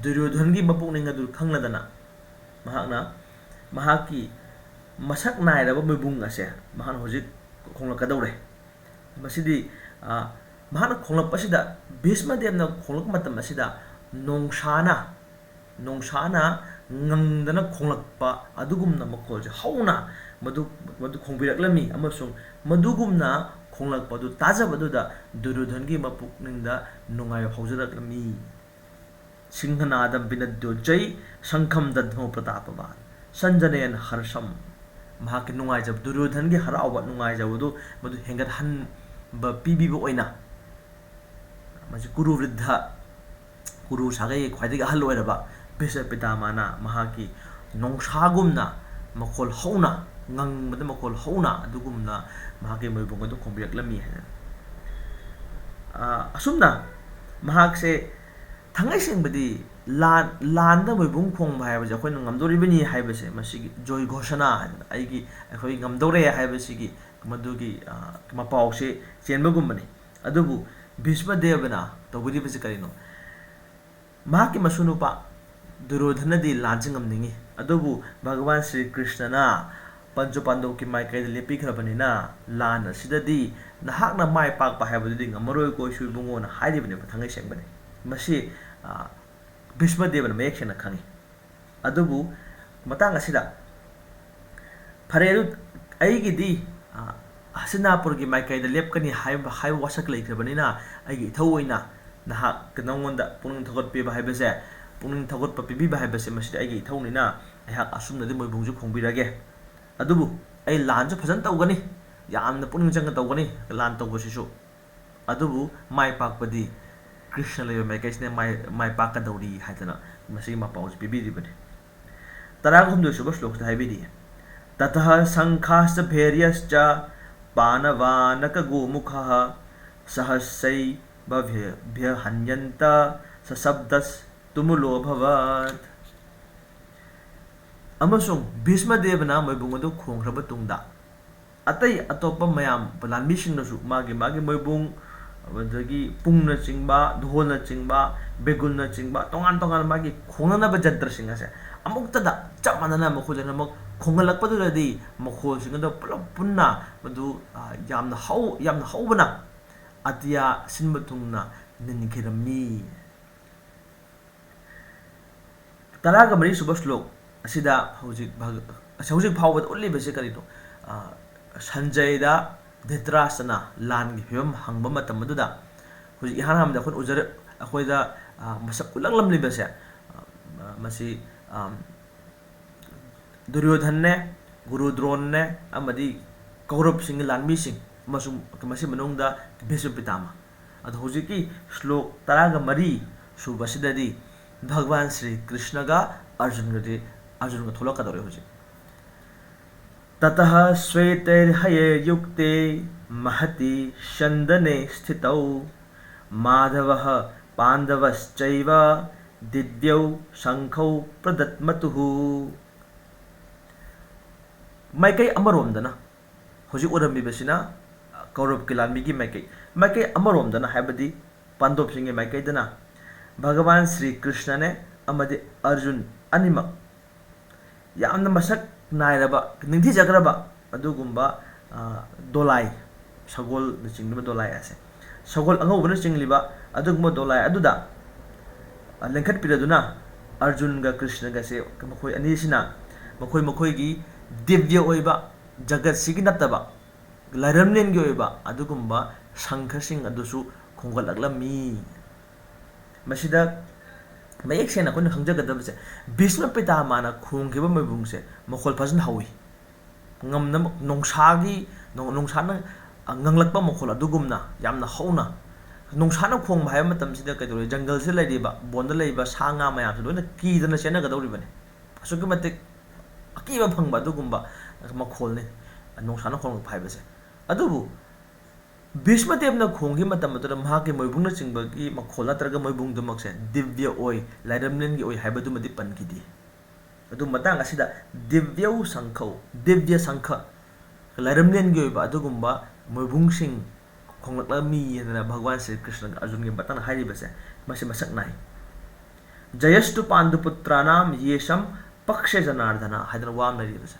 ꯗꯨꯔꯌꯣꯙꯟꯒꯤ ꯃꯄꯨꯛꯅꯤꯡ ꯑꯗꯨ ꯈꯪꯂꯗꯅ ꯃꯍꯥꯛꯅ ꯃꯍꯥꯛꯀꯤ ꯃꯁꯛ ꯅꯥꯏꯔꯕ ꯃꯣꯏꯕꯨꯡ ꯑꯁꯦ ꯃꯍꯥꯛꯅ ꯍꯧꯖꯤꯛ ꯈꯣꯡꯂꯛꯀꯗꯧꯔꯦ꯫ ꯃꯁꯤꯗꯤ, ꯑ, ꯃꯍꯥꯛꯅ ꯈꯣꯡꯂꯛꯄꯁꯤꯗ, ꯚꯤꯁꯃꯗꯦꯕꯅ ꯈꯣꯡꯂꯛꯄ ꯃꯇꯝ ꯑꯁꯤꯗ ꯅꯣꯡꯁꯥꯅ, ꯅꯣꯡꯁꯥꯅ ꯉꯪꯗꯅ ꯈꯣꯡꯂꯛꯄ ꯑꯗꯨꯒꯨꯝꯅ ꯃꯈꯣꯜꯁꯦ ꯍꯧꯅ ꯃꯗꯨ, ꯃꯗꯨ ꯈꯣꯡꯕꯤꯔꯛꯂꯝꯃꯤ, ꯑꯃꯁꯨꯡ ꯃꯗꯨꯒꯨꯝꯅ ꯈꯣꯡꯂꯛꯄꯗꯨ ꯇꯥꯖꯕꯗꯨꯗ ꯗꯨꯔꯌꯣꯙꯟꯒꯤ ꯃꯄꯨꯛꯅꯤꯡꯗ ꯅꯨꯡꯉꯥꯏꯕ ꯐꯥꯎꯖꯔꯛꯂꯝꯃꯤ꯫ "ꯁꯤꯡꯍꯅꯥꯗꯝ ꯋꯤꯅꯗ꯭ꯌꯣꯆꯩ ꯁꯪꯈꯝ ꯗꯙ꯭ꯃꯧ ꯄ꯭ꯔꯇꯥꯄꯋꯥꯟ ꯁꯟꯖꯅꯌꯟ ꯍꯔꯁꯝ"꯫ ꯃꯍꯥꯛꯀꯤ ꯅꯨꯡꯉꯥꯏꯖꯕ, ꯗꯨꯔꯌꯣꯙꯟꯒꯤ ꯍꯔꯥꯎꯕ, ꯅꯨꯡꯉꯥꯏꯖꯕꯗꯨ ꯃꯗꯨ ꯍꯦꯟꯒꯠꯍꯟꯕ ꯄꯤꯕꯤꯕ ꯑꯣꯏꯅ, ꯃꯁꯤ ꯀꯨꯔꯨ ꯋ꯭ꯔꯤꯗ꯭ꯙ, ꯀꯨꯔꯨ ꯁꯥꯒꯩꯒꯤ ꯈ꯭ꯋꯥꯏꯗꯒꯤ ꯑꯍꯜ ꯑꯣꯏꯔꯕ ꯚꯤꯁꯃ ꯄꯤꯇꯥꯃꯍꯅ ꯃꯍꯥꯛꯀꯤ ꯅꯣꯡꯁꯥꯒꯨꯝꯅ ꯃꯈꯣꯜ ꯍꯧꯅ, ꯉꯪꯕꯗ ꯃꯈꯣꯜ ꯍꯧꯅ ꯑꯗꯨꯒꯨꯝꯅ ꯃꯍꯥꯛꯀꯤ ꯃꯣꯏꯕꯨꯡ ꯑꯗꯨ ꯈꯣꯡꯕꯤꯔꯛꯂꯝꯃꯤ ꯍꯥꯏꯅ꯫ ꯑ, ꯑꯁꯨꯝꯅ ꯃꯍꯥꯛꯁꯦ ꯊꯥꯡꯉꯩ ꯁꯦꯡꯕꯗꯤ ꯂꯥꯟ, ꯂꯥꯟꯗ ꯃꯣꯏꯕꯨꯡ ꯈꯣꯡꯕ ꯍꯥꯏꯕꯁꯦ ꯑꯩꯈꯣꯏꯅ ꯉꯝꯗꯣꯔꯤꯕꯅꯤ ꯍꯥꯏꯕꯁꯦ, ꯃꯁꯤꯒꯤ ꯖꯣꯏ ꯘꯣꯁꯅꯥ ꯍꯥꯏꯗꯅ, ꯑꯩꯒꯤ, ꯑꯩꯈꯣꯏ ꯉꯝꯗꯧꯔꯦ ꯍꯥꯏꯕꯁꯤꯒꯤ ꯃꯗꯨꯒꯤ, ꯑ, ꯃꯄꯥꯎꯁꯦ ꯆꯦꯟꯕꯒꯨꯝꯕꯅꯤ꯫ ꯑꯗꯨꯕꯨ ꯚꯤꯁꯃ ꯗꯦꯕꯅ ꯇꯧꯕꯤꯔꯤꯕꯁꯤ ꯀꯔꯤꯅꯣ? ꯃꯍꯥꯛꯀꯤ ꯃꯁꯨꯅꯨꯄꯥ ꯗꯨꯔꯌꯣꯙꯅꯗꯤ ꯂꯥꯟꯁꯤ ꯉꯝꯅꯤꯡꯏ, ꯑꯗꯨꯕꯨ ꯚꯒꯋꯥꯟ ꯁ꯭ꯔꯤ ꯀ꯭ꯔꯤꯁꯅꯅ ꯄꯟꯆꯨ ꯄꯥꯟꯗꯕꯀꯤ ꯃꯥꯏꯀꯩꯗ ꯂꯦꯞꯄꯤꯈ꯭ꯔꯕꯅꯤꯅ ꯂꯥꯟ ꯑꯁꯤꯗꯗꯤ ꯅꯍꯥꯛꯅ ꯃꯥꯏ ꯄꯥꯛꯄ ꯍꯥꯏꯕꯗꯨꯗꯤ ꯉꯝꯃꯔꯣꯏꯀꯣ ꯏꯁꯨ ꯏꯕꯨꯡꯉꯣꯅ ꯍꯥꯏꯔꯤꯕꯅꯦꯕ ꯊꯥꯡꯉꯩ ꯁꯦꯡꯕꯗꯤ꯫ ꯃꯁꯤ, ꯑ, ꯚꯤꯁꯃ ꯗꯦꯕꯅ ꯃꯌꯦꯛ ꯁꯦꯡꯅ ꯈꯪꯏ꯫ ꯑꯗꯨꯕꯨ ꯃꯇꯥꯡ ꯑꯁꯤꯗ, "ꯐꯔꯦ, ꯑꯗꯨ ꯑꯩꯒꯤꯗꯤ, ꯑ, ꯍꯁꯤꯅꯥꯄꯨꯔꯒꯤ ꯃꯥꯏꯀꯩꯗ ꯂꯦꯞꯀꯅꯤ ꯍꯥꯏꯕ, ꯍꯥꯏꯕ ꯋꯥꯁꯛ ꯂꯩꯈ꯭ꯔꯕꯅꯤꯅ ꯑꯩꯒꯤ ꯏꯊꯧ ꯑꯣꯏꯅ ꯅꯍꯥꯛ, ꯅꯉꯣꯟꯗ ꯄꯨꯛꯅꯤꯡ ꯊꯧꯒꯠꯄꯤꯕ ꯍꯥꯏꯕꯁꯦ, ꯄꯨꯛꯅꯤꯡ ꯊꯧꯒꯠꯄ ꯄꯤꯕꯤꯕ ꯍꯥꯏꯕꯁꯦ ꯃꯁꯤꯗꯤ ꯑꯩꯒꯤ ꯏꯊꯧꯅꯤꯅ ꯑꯩꯍꯥꯛ ꯑꯁꯨꯝꯅꯗꯤ ꯃꯣꯏꯕꯨꯡꯁꯨ ꯈꯣꯡꯕꯤꯔꯒꯦ꯫ ꯑꯗꯨꯕꯨ ꯑꯩ ꯂꯥꯟꯁꯨ ꯐꯖꯅ ꯇꯧꯒꯅꯤ, ꯌꯥꯝꯅ ꯄꯨꯛꯅꯤꯡ ꯆꯪꯅ ꯇꯧꯒꯅꯤ ꯂꯥꯟ ꯇꯧꯕꯁꯤꯁꯨ"꯫ ꯑꯗꯨꯕꯨ ꯃꯥꯏ ꯄꯥꯛꯄꯗꯤ ꯀ꯭ꯔꯤꯁꯅ ꯂꯩꯕ ꯃꯥꯏꯀꯩꯁꯤꯅ ꯃꯥꯏ ꯃꯥꯏ ꯄꯥꯛꯀꯗꯧꯔꯤ ꯍꯥꯏꯗꯅ ꯃꯁꯤꯒꯤ ꯃꯄꯥꯎꯁꯤ ꯄꯤꯕꯤꯔꯤꯕꯅꯤ꯫ ꯇꯔꯥꯒ ꯍꯨꯝꯗꯣꯏ ꯁꯨꯕ ꯁ꯭ꯂꯣꯛꯁꯤꯗ ꯍꯥꯏꯕꯤꯔꯤ, "ꯇꯇꯍ ꯁꯪꯘꯥꯁ ꯚꯦꯔꯌꯁꯆ ꯄꯥꯅꯋꯥꯅꯀ ꯒꯣꯃꯨꯈ ꯁꯍꯁꯩ ꯚꯚ꯭ꯌ ꯍꯟꯌꯟꯇ ꯁ ꯁꯞꯗꯁ ꯇꯨꯃꯨꯂꯣ ꯚꯕꯠ"꯫ ꯑꯃꯁꯨꯡ ꯚꯤꯁꯃꯗꯦꯕꯅ ꯃꯣꯏꯕꯨꯡ ꯑꯗꯨ ꯈꯣꯡꯈ꯭ꯔꯕ ꯇꯨꯡꯗ, ꯑꯇꯩ ꯑꯇꯣꯞꯄ ꯃꯌꯥꯝ ꯂꯥꯟꯃꯤꯁꯤꯡꯅꯁꯨ ꯃꯥꯒꯤ ꯃꯥꯒꯤ ꯃꯣꯏꯕꯨꯡ, ꯑꯗꯒꯤ ꯄꯨꯡꯅꯆꯤꯡꯕ, ꯙꯣꯜꯅꯆꯤꯡꯕ, ꯕꯦꯒꯨꯜꯅꯆꯤꯡꯕ, ꯇꯣꯉꯥꯟ ꯇꯣꯉꯥꯟꯕ ꯃꯥꯒꯤ ꯈꯣꯡꯅꯅꯕ ꯖꯟꯇ꯭ꯔꯁꯤꯡ ꯑꯁꯦ ꯑꯃꯨꯛꯇꯗ ꯆꯞ ꯃꯥꯟꯅꯅ ꯃꯈꯣꯏ ꯂꯣꯏꯅꯃꯛ ꯈꯣꯡꯍꯜꯂꯛꯄꯗꯨꯗꯗꯤ ꯃꯈꯣꯜꯁꯤꯡ ꯑꯗꯨ ꯄꯨꯂꯞ ꯄꯨꯟꯅ ꯃꯗꯨ, ꯑ, ꯌꯥꯝꯅ ꯍꯧ-, ꯌꯥꯝꯅ ꯍꯧꯕꯅ ꯑꯇꯤꯌꯥ ꯁꯤꯟꯕ ꯊꯨꯡꯅ ꯅꯤꯟꯈꯤꯔꯝꯃꯤ꯫ ꯇꯔꯥꯒ ꯃꯔꯤ ꯁꯨꯕ ꯁ꯭ꯂꯣꯛ ꯑꯁꯤꯗ ꯍꯧꯖꯤꯛ ꯚꯒ-, ꯑꯁꯤ ꯍꯧꯖꯤꯛ ꯐꯥꯎꯕꯗ ꯎꯠꯂꯤꯕꯁꯤ ꯀꯔꯤꯅꯣ? ꯑ, ꯁꯟꯖꯌꯗ ꯙ꯭ꯔꯤꯇꯔꯥꯁ꯭ꯇ꯭ꯔꯅ ꯂꯥꯟꯒꯤ ꯐꯤꯕꯝ ꯍꯪꯕ ꯃꯇꯝ ꯑꯗꯨꯗ ꯍꯧꯖꯤꯛ ꯏꯍꯥꯟ ꯍꯥꯟꯕꯗ ꯑꯩꯈꯣꯏꯅ ꯎꯖꯔ-, ꯑꯩꯈꯣꯏꯗ, ꯑ, ꯃꯁꯛ ꯎꯠꯂꯛꯂꯝꯂꯤꯕꯁꯦ, ꯑ, ꯃꯁꯤ, ꯑ, ꯗꯨꯔꯌꯣꯙꯟꯅꯦ, ꯒꯨꯔꯨ ꯗ꯭ꯔꯣꯟꯅꯦ, ꯑꯃꯗꯤ ꯀꯧꯔꯕꯁꯤꯡꯒꯤ ꯂꯥꯟꯃꯤꯁꯤꯡ, ꯑꯃꯁꯨꯡ ꯃꯁꯤ ꯃꯅꯨꯡꯗ ꯚꯤꯁꯃ ꯄꯤꯇꯥꯃꯍ꯫ ꯑꯗꯣ ꯍꯧꯖꯤꯛꯀꯤ ꯁ꯭ꯂꯣꯛ ꯇꯔꯥꯒ ꯃꯔꯤ ꯁꯨꯕꯁꯤꯗꯗꯤ ꯚꯒꯋꯥꯟ ꯁ꯭ꯔꯤ ꯀ꯭ꯔꯤꯁꯅꯒ ꯑꯔꯖꯨꯟꯒꯗꯤ, ꯑꯔꯖꯨꯟꯒ ꯊꯣꯛꯂꯛꯀꯗꯧꯔꯦ ꯍꯧꯖꯤꯛ꯫ "ꯇꯇꯍ ꯁ꯭ꯋꯦꯇꯩꯔꯍꯌꯩꯔꯌꯨꯛꯇꯦ ꯃꯍꯇꯤ ꯁꯟꯗꯅꯦ ꯁ꯭ꯊꯤꯇꯧ ꯃꯥꯙꯕ ꯄꯥꯟꯗꯕꯁꯆꯩꯕ ꯗꯤꯕ꯭ꯌꯧ ꯁꯪꯈꯧ ꯄ꯭ꯔꯗꯗꯃꯇꯨ"꯫ ꯃꯥꯏꯀꯩ ꯑꯃꯔꯣꯝꯗꯅ ꯍꯧꯖꯤꯛ ꯎꯔꯝꯃꯤꯕꯁꯤꯅ ꯀꯧꯔꯕꯀꯤ ꯂꯥꯟꯃꯤꯒꯤ ꯃꯥꯏꯀꯩ, ꯃꯥꯏꯀꯩ ꯑꯃꯔꯣꯝꯗꯅ ꯍꯥꯏꯕꯗꯤ ꯄꯥꯟꯗꯣꯞꯁꯤꯡꯒꯤ ꯃꯥꯏꯀꯩꯗꯅ ꯚꯒꯋꯥꯟ ꯁ꯭ꯔꯤ ꯀ꯭ꯔꯤꯁꯅꯅꯦ ꯑꯃꯗꯤ ꯑꯔꯖꯨꯟ ꯑꯅꯤꯃꯛ ꯌꯥꯝꯅ ꯃꯁꯛ ꯅꯥꯏꯔꯕ, ꯅꯤꯡꯊꯤꯖꯈ꯭ꯔꯕ ꯑꯗꯨꯒꯨꯝꯕ, ꯑ, ꯗꯣꯂꯥꯏ, ꯁꯒꯣꯜꯅꯆꯤꯡꯕ ꯗꯣꯂꯥꯏ ꯑꯁꯦ, ꯁꯒꯣꯜ ꯑꯉꯧꯕꯅ ꯆꯤꯡꯂꯤꯕ ꯑꯗꯨꯒꯨꯝꯕ ꯗꯣꯂꯥꯏ ꯑꯗꯨꯗ, ꯑ, ꯂꯦꯡꯈꯠꯄꯤꯔꯗꯨꯅ ꯑꯔꯖꯨꯟꯒ ꯀ꯭ꯔꯤꯁꯅꯒꯁꯦ ꯃꯈꯣꯏ ꯑꯅꯤꯁꯤꯅ ꯃꯈꯣꯏ ꯃꯈꯣꯏꯒꯤ ꯗꯤꯕ꯭ꯌ ꯑꯣꯏꯕ, ꯖꯒꯠꯁꯤꯒꯤ ꯅꯠꯇꯕ, ꯂꯥꯏꯔꯝꯂꯦꯟꯒꯤ ꯑꯣꯏꯕ ꯑꯗꯨꯒꯨꯝꯕ ꯁꯪꯈꯁꯤꯡ ꯑꯗꯨꯁꯨ ꯈꯣꯡꯒꯠꯂꯛꯂꯝꯃꯤ꯫ ꯃꯁꯤꯗ ꯃꯌꯦꯛ ꯁꯦꯡꯅ ꯑꯩꯈꯣꯏꯅ ꯈꯪꯖꯒꯗꯕꯁꯦ, ꯚꯤꯁꯃ ꯄꯤꯇꯥꯃꯍꯅ ꯈꯣꯡꯈꯤꯕ ꯃꯣꯏꯕꯨꯡꯁꯦ ꯃꯈꯣꯜ ꯐꯖꯅ ꯍꯧꯋꯤ꯫ ꯉꯝꯅꯕ ꯅꯣꯡꯁꯥꯒꯤ, ꯅꯣꯡ-, ꯅꯣꯡꯁꯥꯅ ꯉꯪꯂꯛꯄ ꯃꯈꯣꯜ ꯑꯗꯨꯒꯨꯝꯅ ꯌꯥꯝꯅ ꯍꯧꯅ ꯅꯣꯡꯁꯥꯅ ꯈꯣꯡꯕ ꯍꯥꯏꯕ ꯃꯇꯝꯁꯤꯗ ꯀꯩꯗꯧꯔꯦ? ꯖꯪꯒꯜꯁꯤꯗ ꯂꯩꯔꯤꯕ, ꯕꯣꯟꯗ ꯂꯩꯕ ꯁꯥ ꯉꯥ ꯃꯌꯥꯝꯁꯦ ꯂꯣꯏꯅ ꯀꯤꯗꯅ ꯆꯦꯟꯅꯒꯗꯧꯔꯤꯕꯅꯤ꯫ ꯑꯁꯨꯛꯀꯤ ꯃꯇꯤꯛ ꯑꯀꯤꯕ ꯐꯪꯕ ꯑꯗꯨꯒꯨꯝꯕ ꯃꯈꯣꯜꯅꯤ ꯅꯣꯡꯁꯥꯅ ꯈꯣꯡꯂꯛꯄ ꯍꯥꯏꯕꯁꯦ꯫ ꯑꯗꯨꯕꯨ ꯚꯤꯁꯃꯗꯦꯕꯅ ꯈꯣꯡꯈꯤꯕ ꯃꯇꯝ ꯑꯗꯨꯗ ꯃꯍꯥꯛꯀꯤ ꯃꯣꯏꯕꯨꯡꯅꯆꯤꯡꯕꯒꯤ ꯃꯈꯣꯜ ꯅꯠꯇ꯭ꯔꯒ ꯃꯣꯏꯕꯨꯡꯗꯨꯃꯛꯁꯦ ꯗꯤꯕ꯭ꯌ ꯑꯣꯏ, ꯂꯥꯏꯔꯝꯂꯦꯟꯒꯤ ꯑꯣꯏ ꯍꯥꯏꯕꯗꯨꯃꯗꯤ ꯄꯟꯈꯤꯗꯦ꯫ ꯑꯗꯨ ꯃꯇꯥꯡ ꯑꯁꯤꯗ ꯗꯤꯕ꯭ꯌꯧ ꯁꯪꯈꯧ, ꯗꯤꯕ꯭ꯌ ꯁꯪꯈ, ꯂꯥꯏꯔꯝꯂꯦꯟꯒꯤ ꯑꯣꯏꯕ ꯑꯗꯨꯒꯨꯝꯕ ꯃꯣꯏꯕꯨꯡꯁꯤꯡ ꯈꯣꯡꯂꯛꯂꯝꯃꯤ ꯍꯥꯏꯗꯅ ꯚꯒꯋꯥꯟ ꯁ꯭ꯔꯤ ꯀ꯭ꯔꯤꯁꯅꯒ ꯑꯔꯖꯨꯟꯒꯤ ꯃꯇꯥꯡꯗ ꯍꯥꯏꯔꯤꯕꯁꯦ, ꯃꯁꯤ ꯃꯁꯛ ꯅꯥꯏ꯫ ꯖꯌꯁꯇꯨ ꯄꯥꯟꯗꯨꯄꯨꯇ꯭ꯔꯥꯅꯥꯝ ꯌꯦꯁꯝ ꯄꯛꯁꯦ ꯖꯅꯥꯔꯗꯅ ꯍꯥꯏꯗꯅ ꯋꯥ ꯑꯃ ꯂꯩꯔꯤꯕꯁꯦ꯫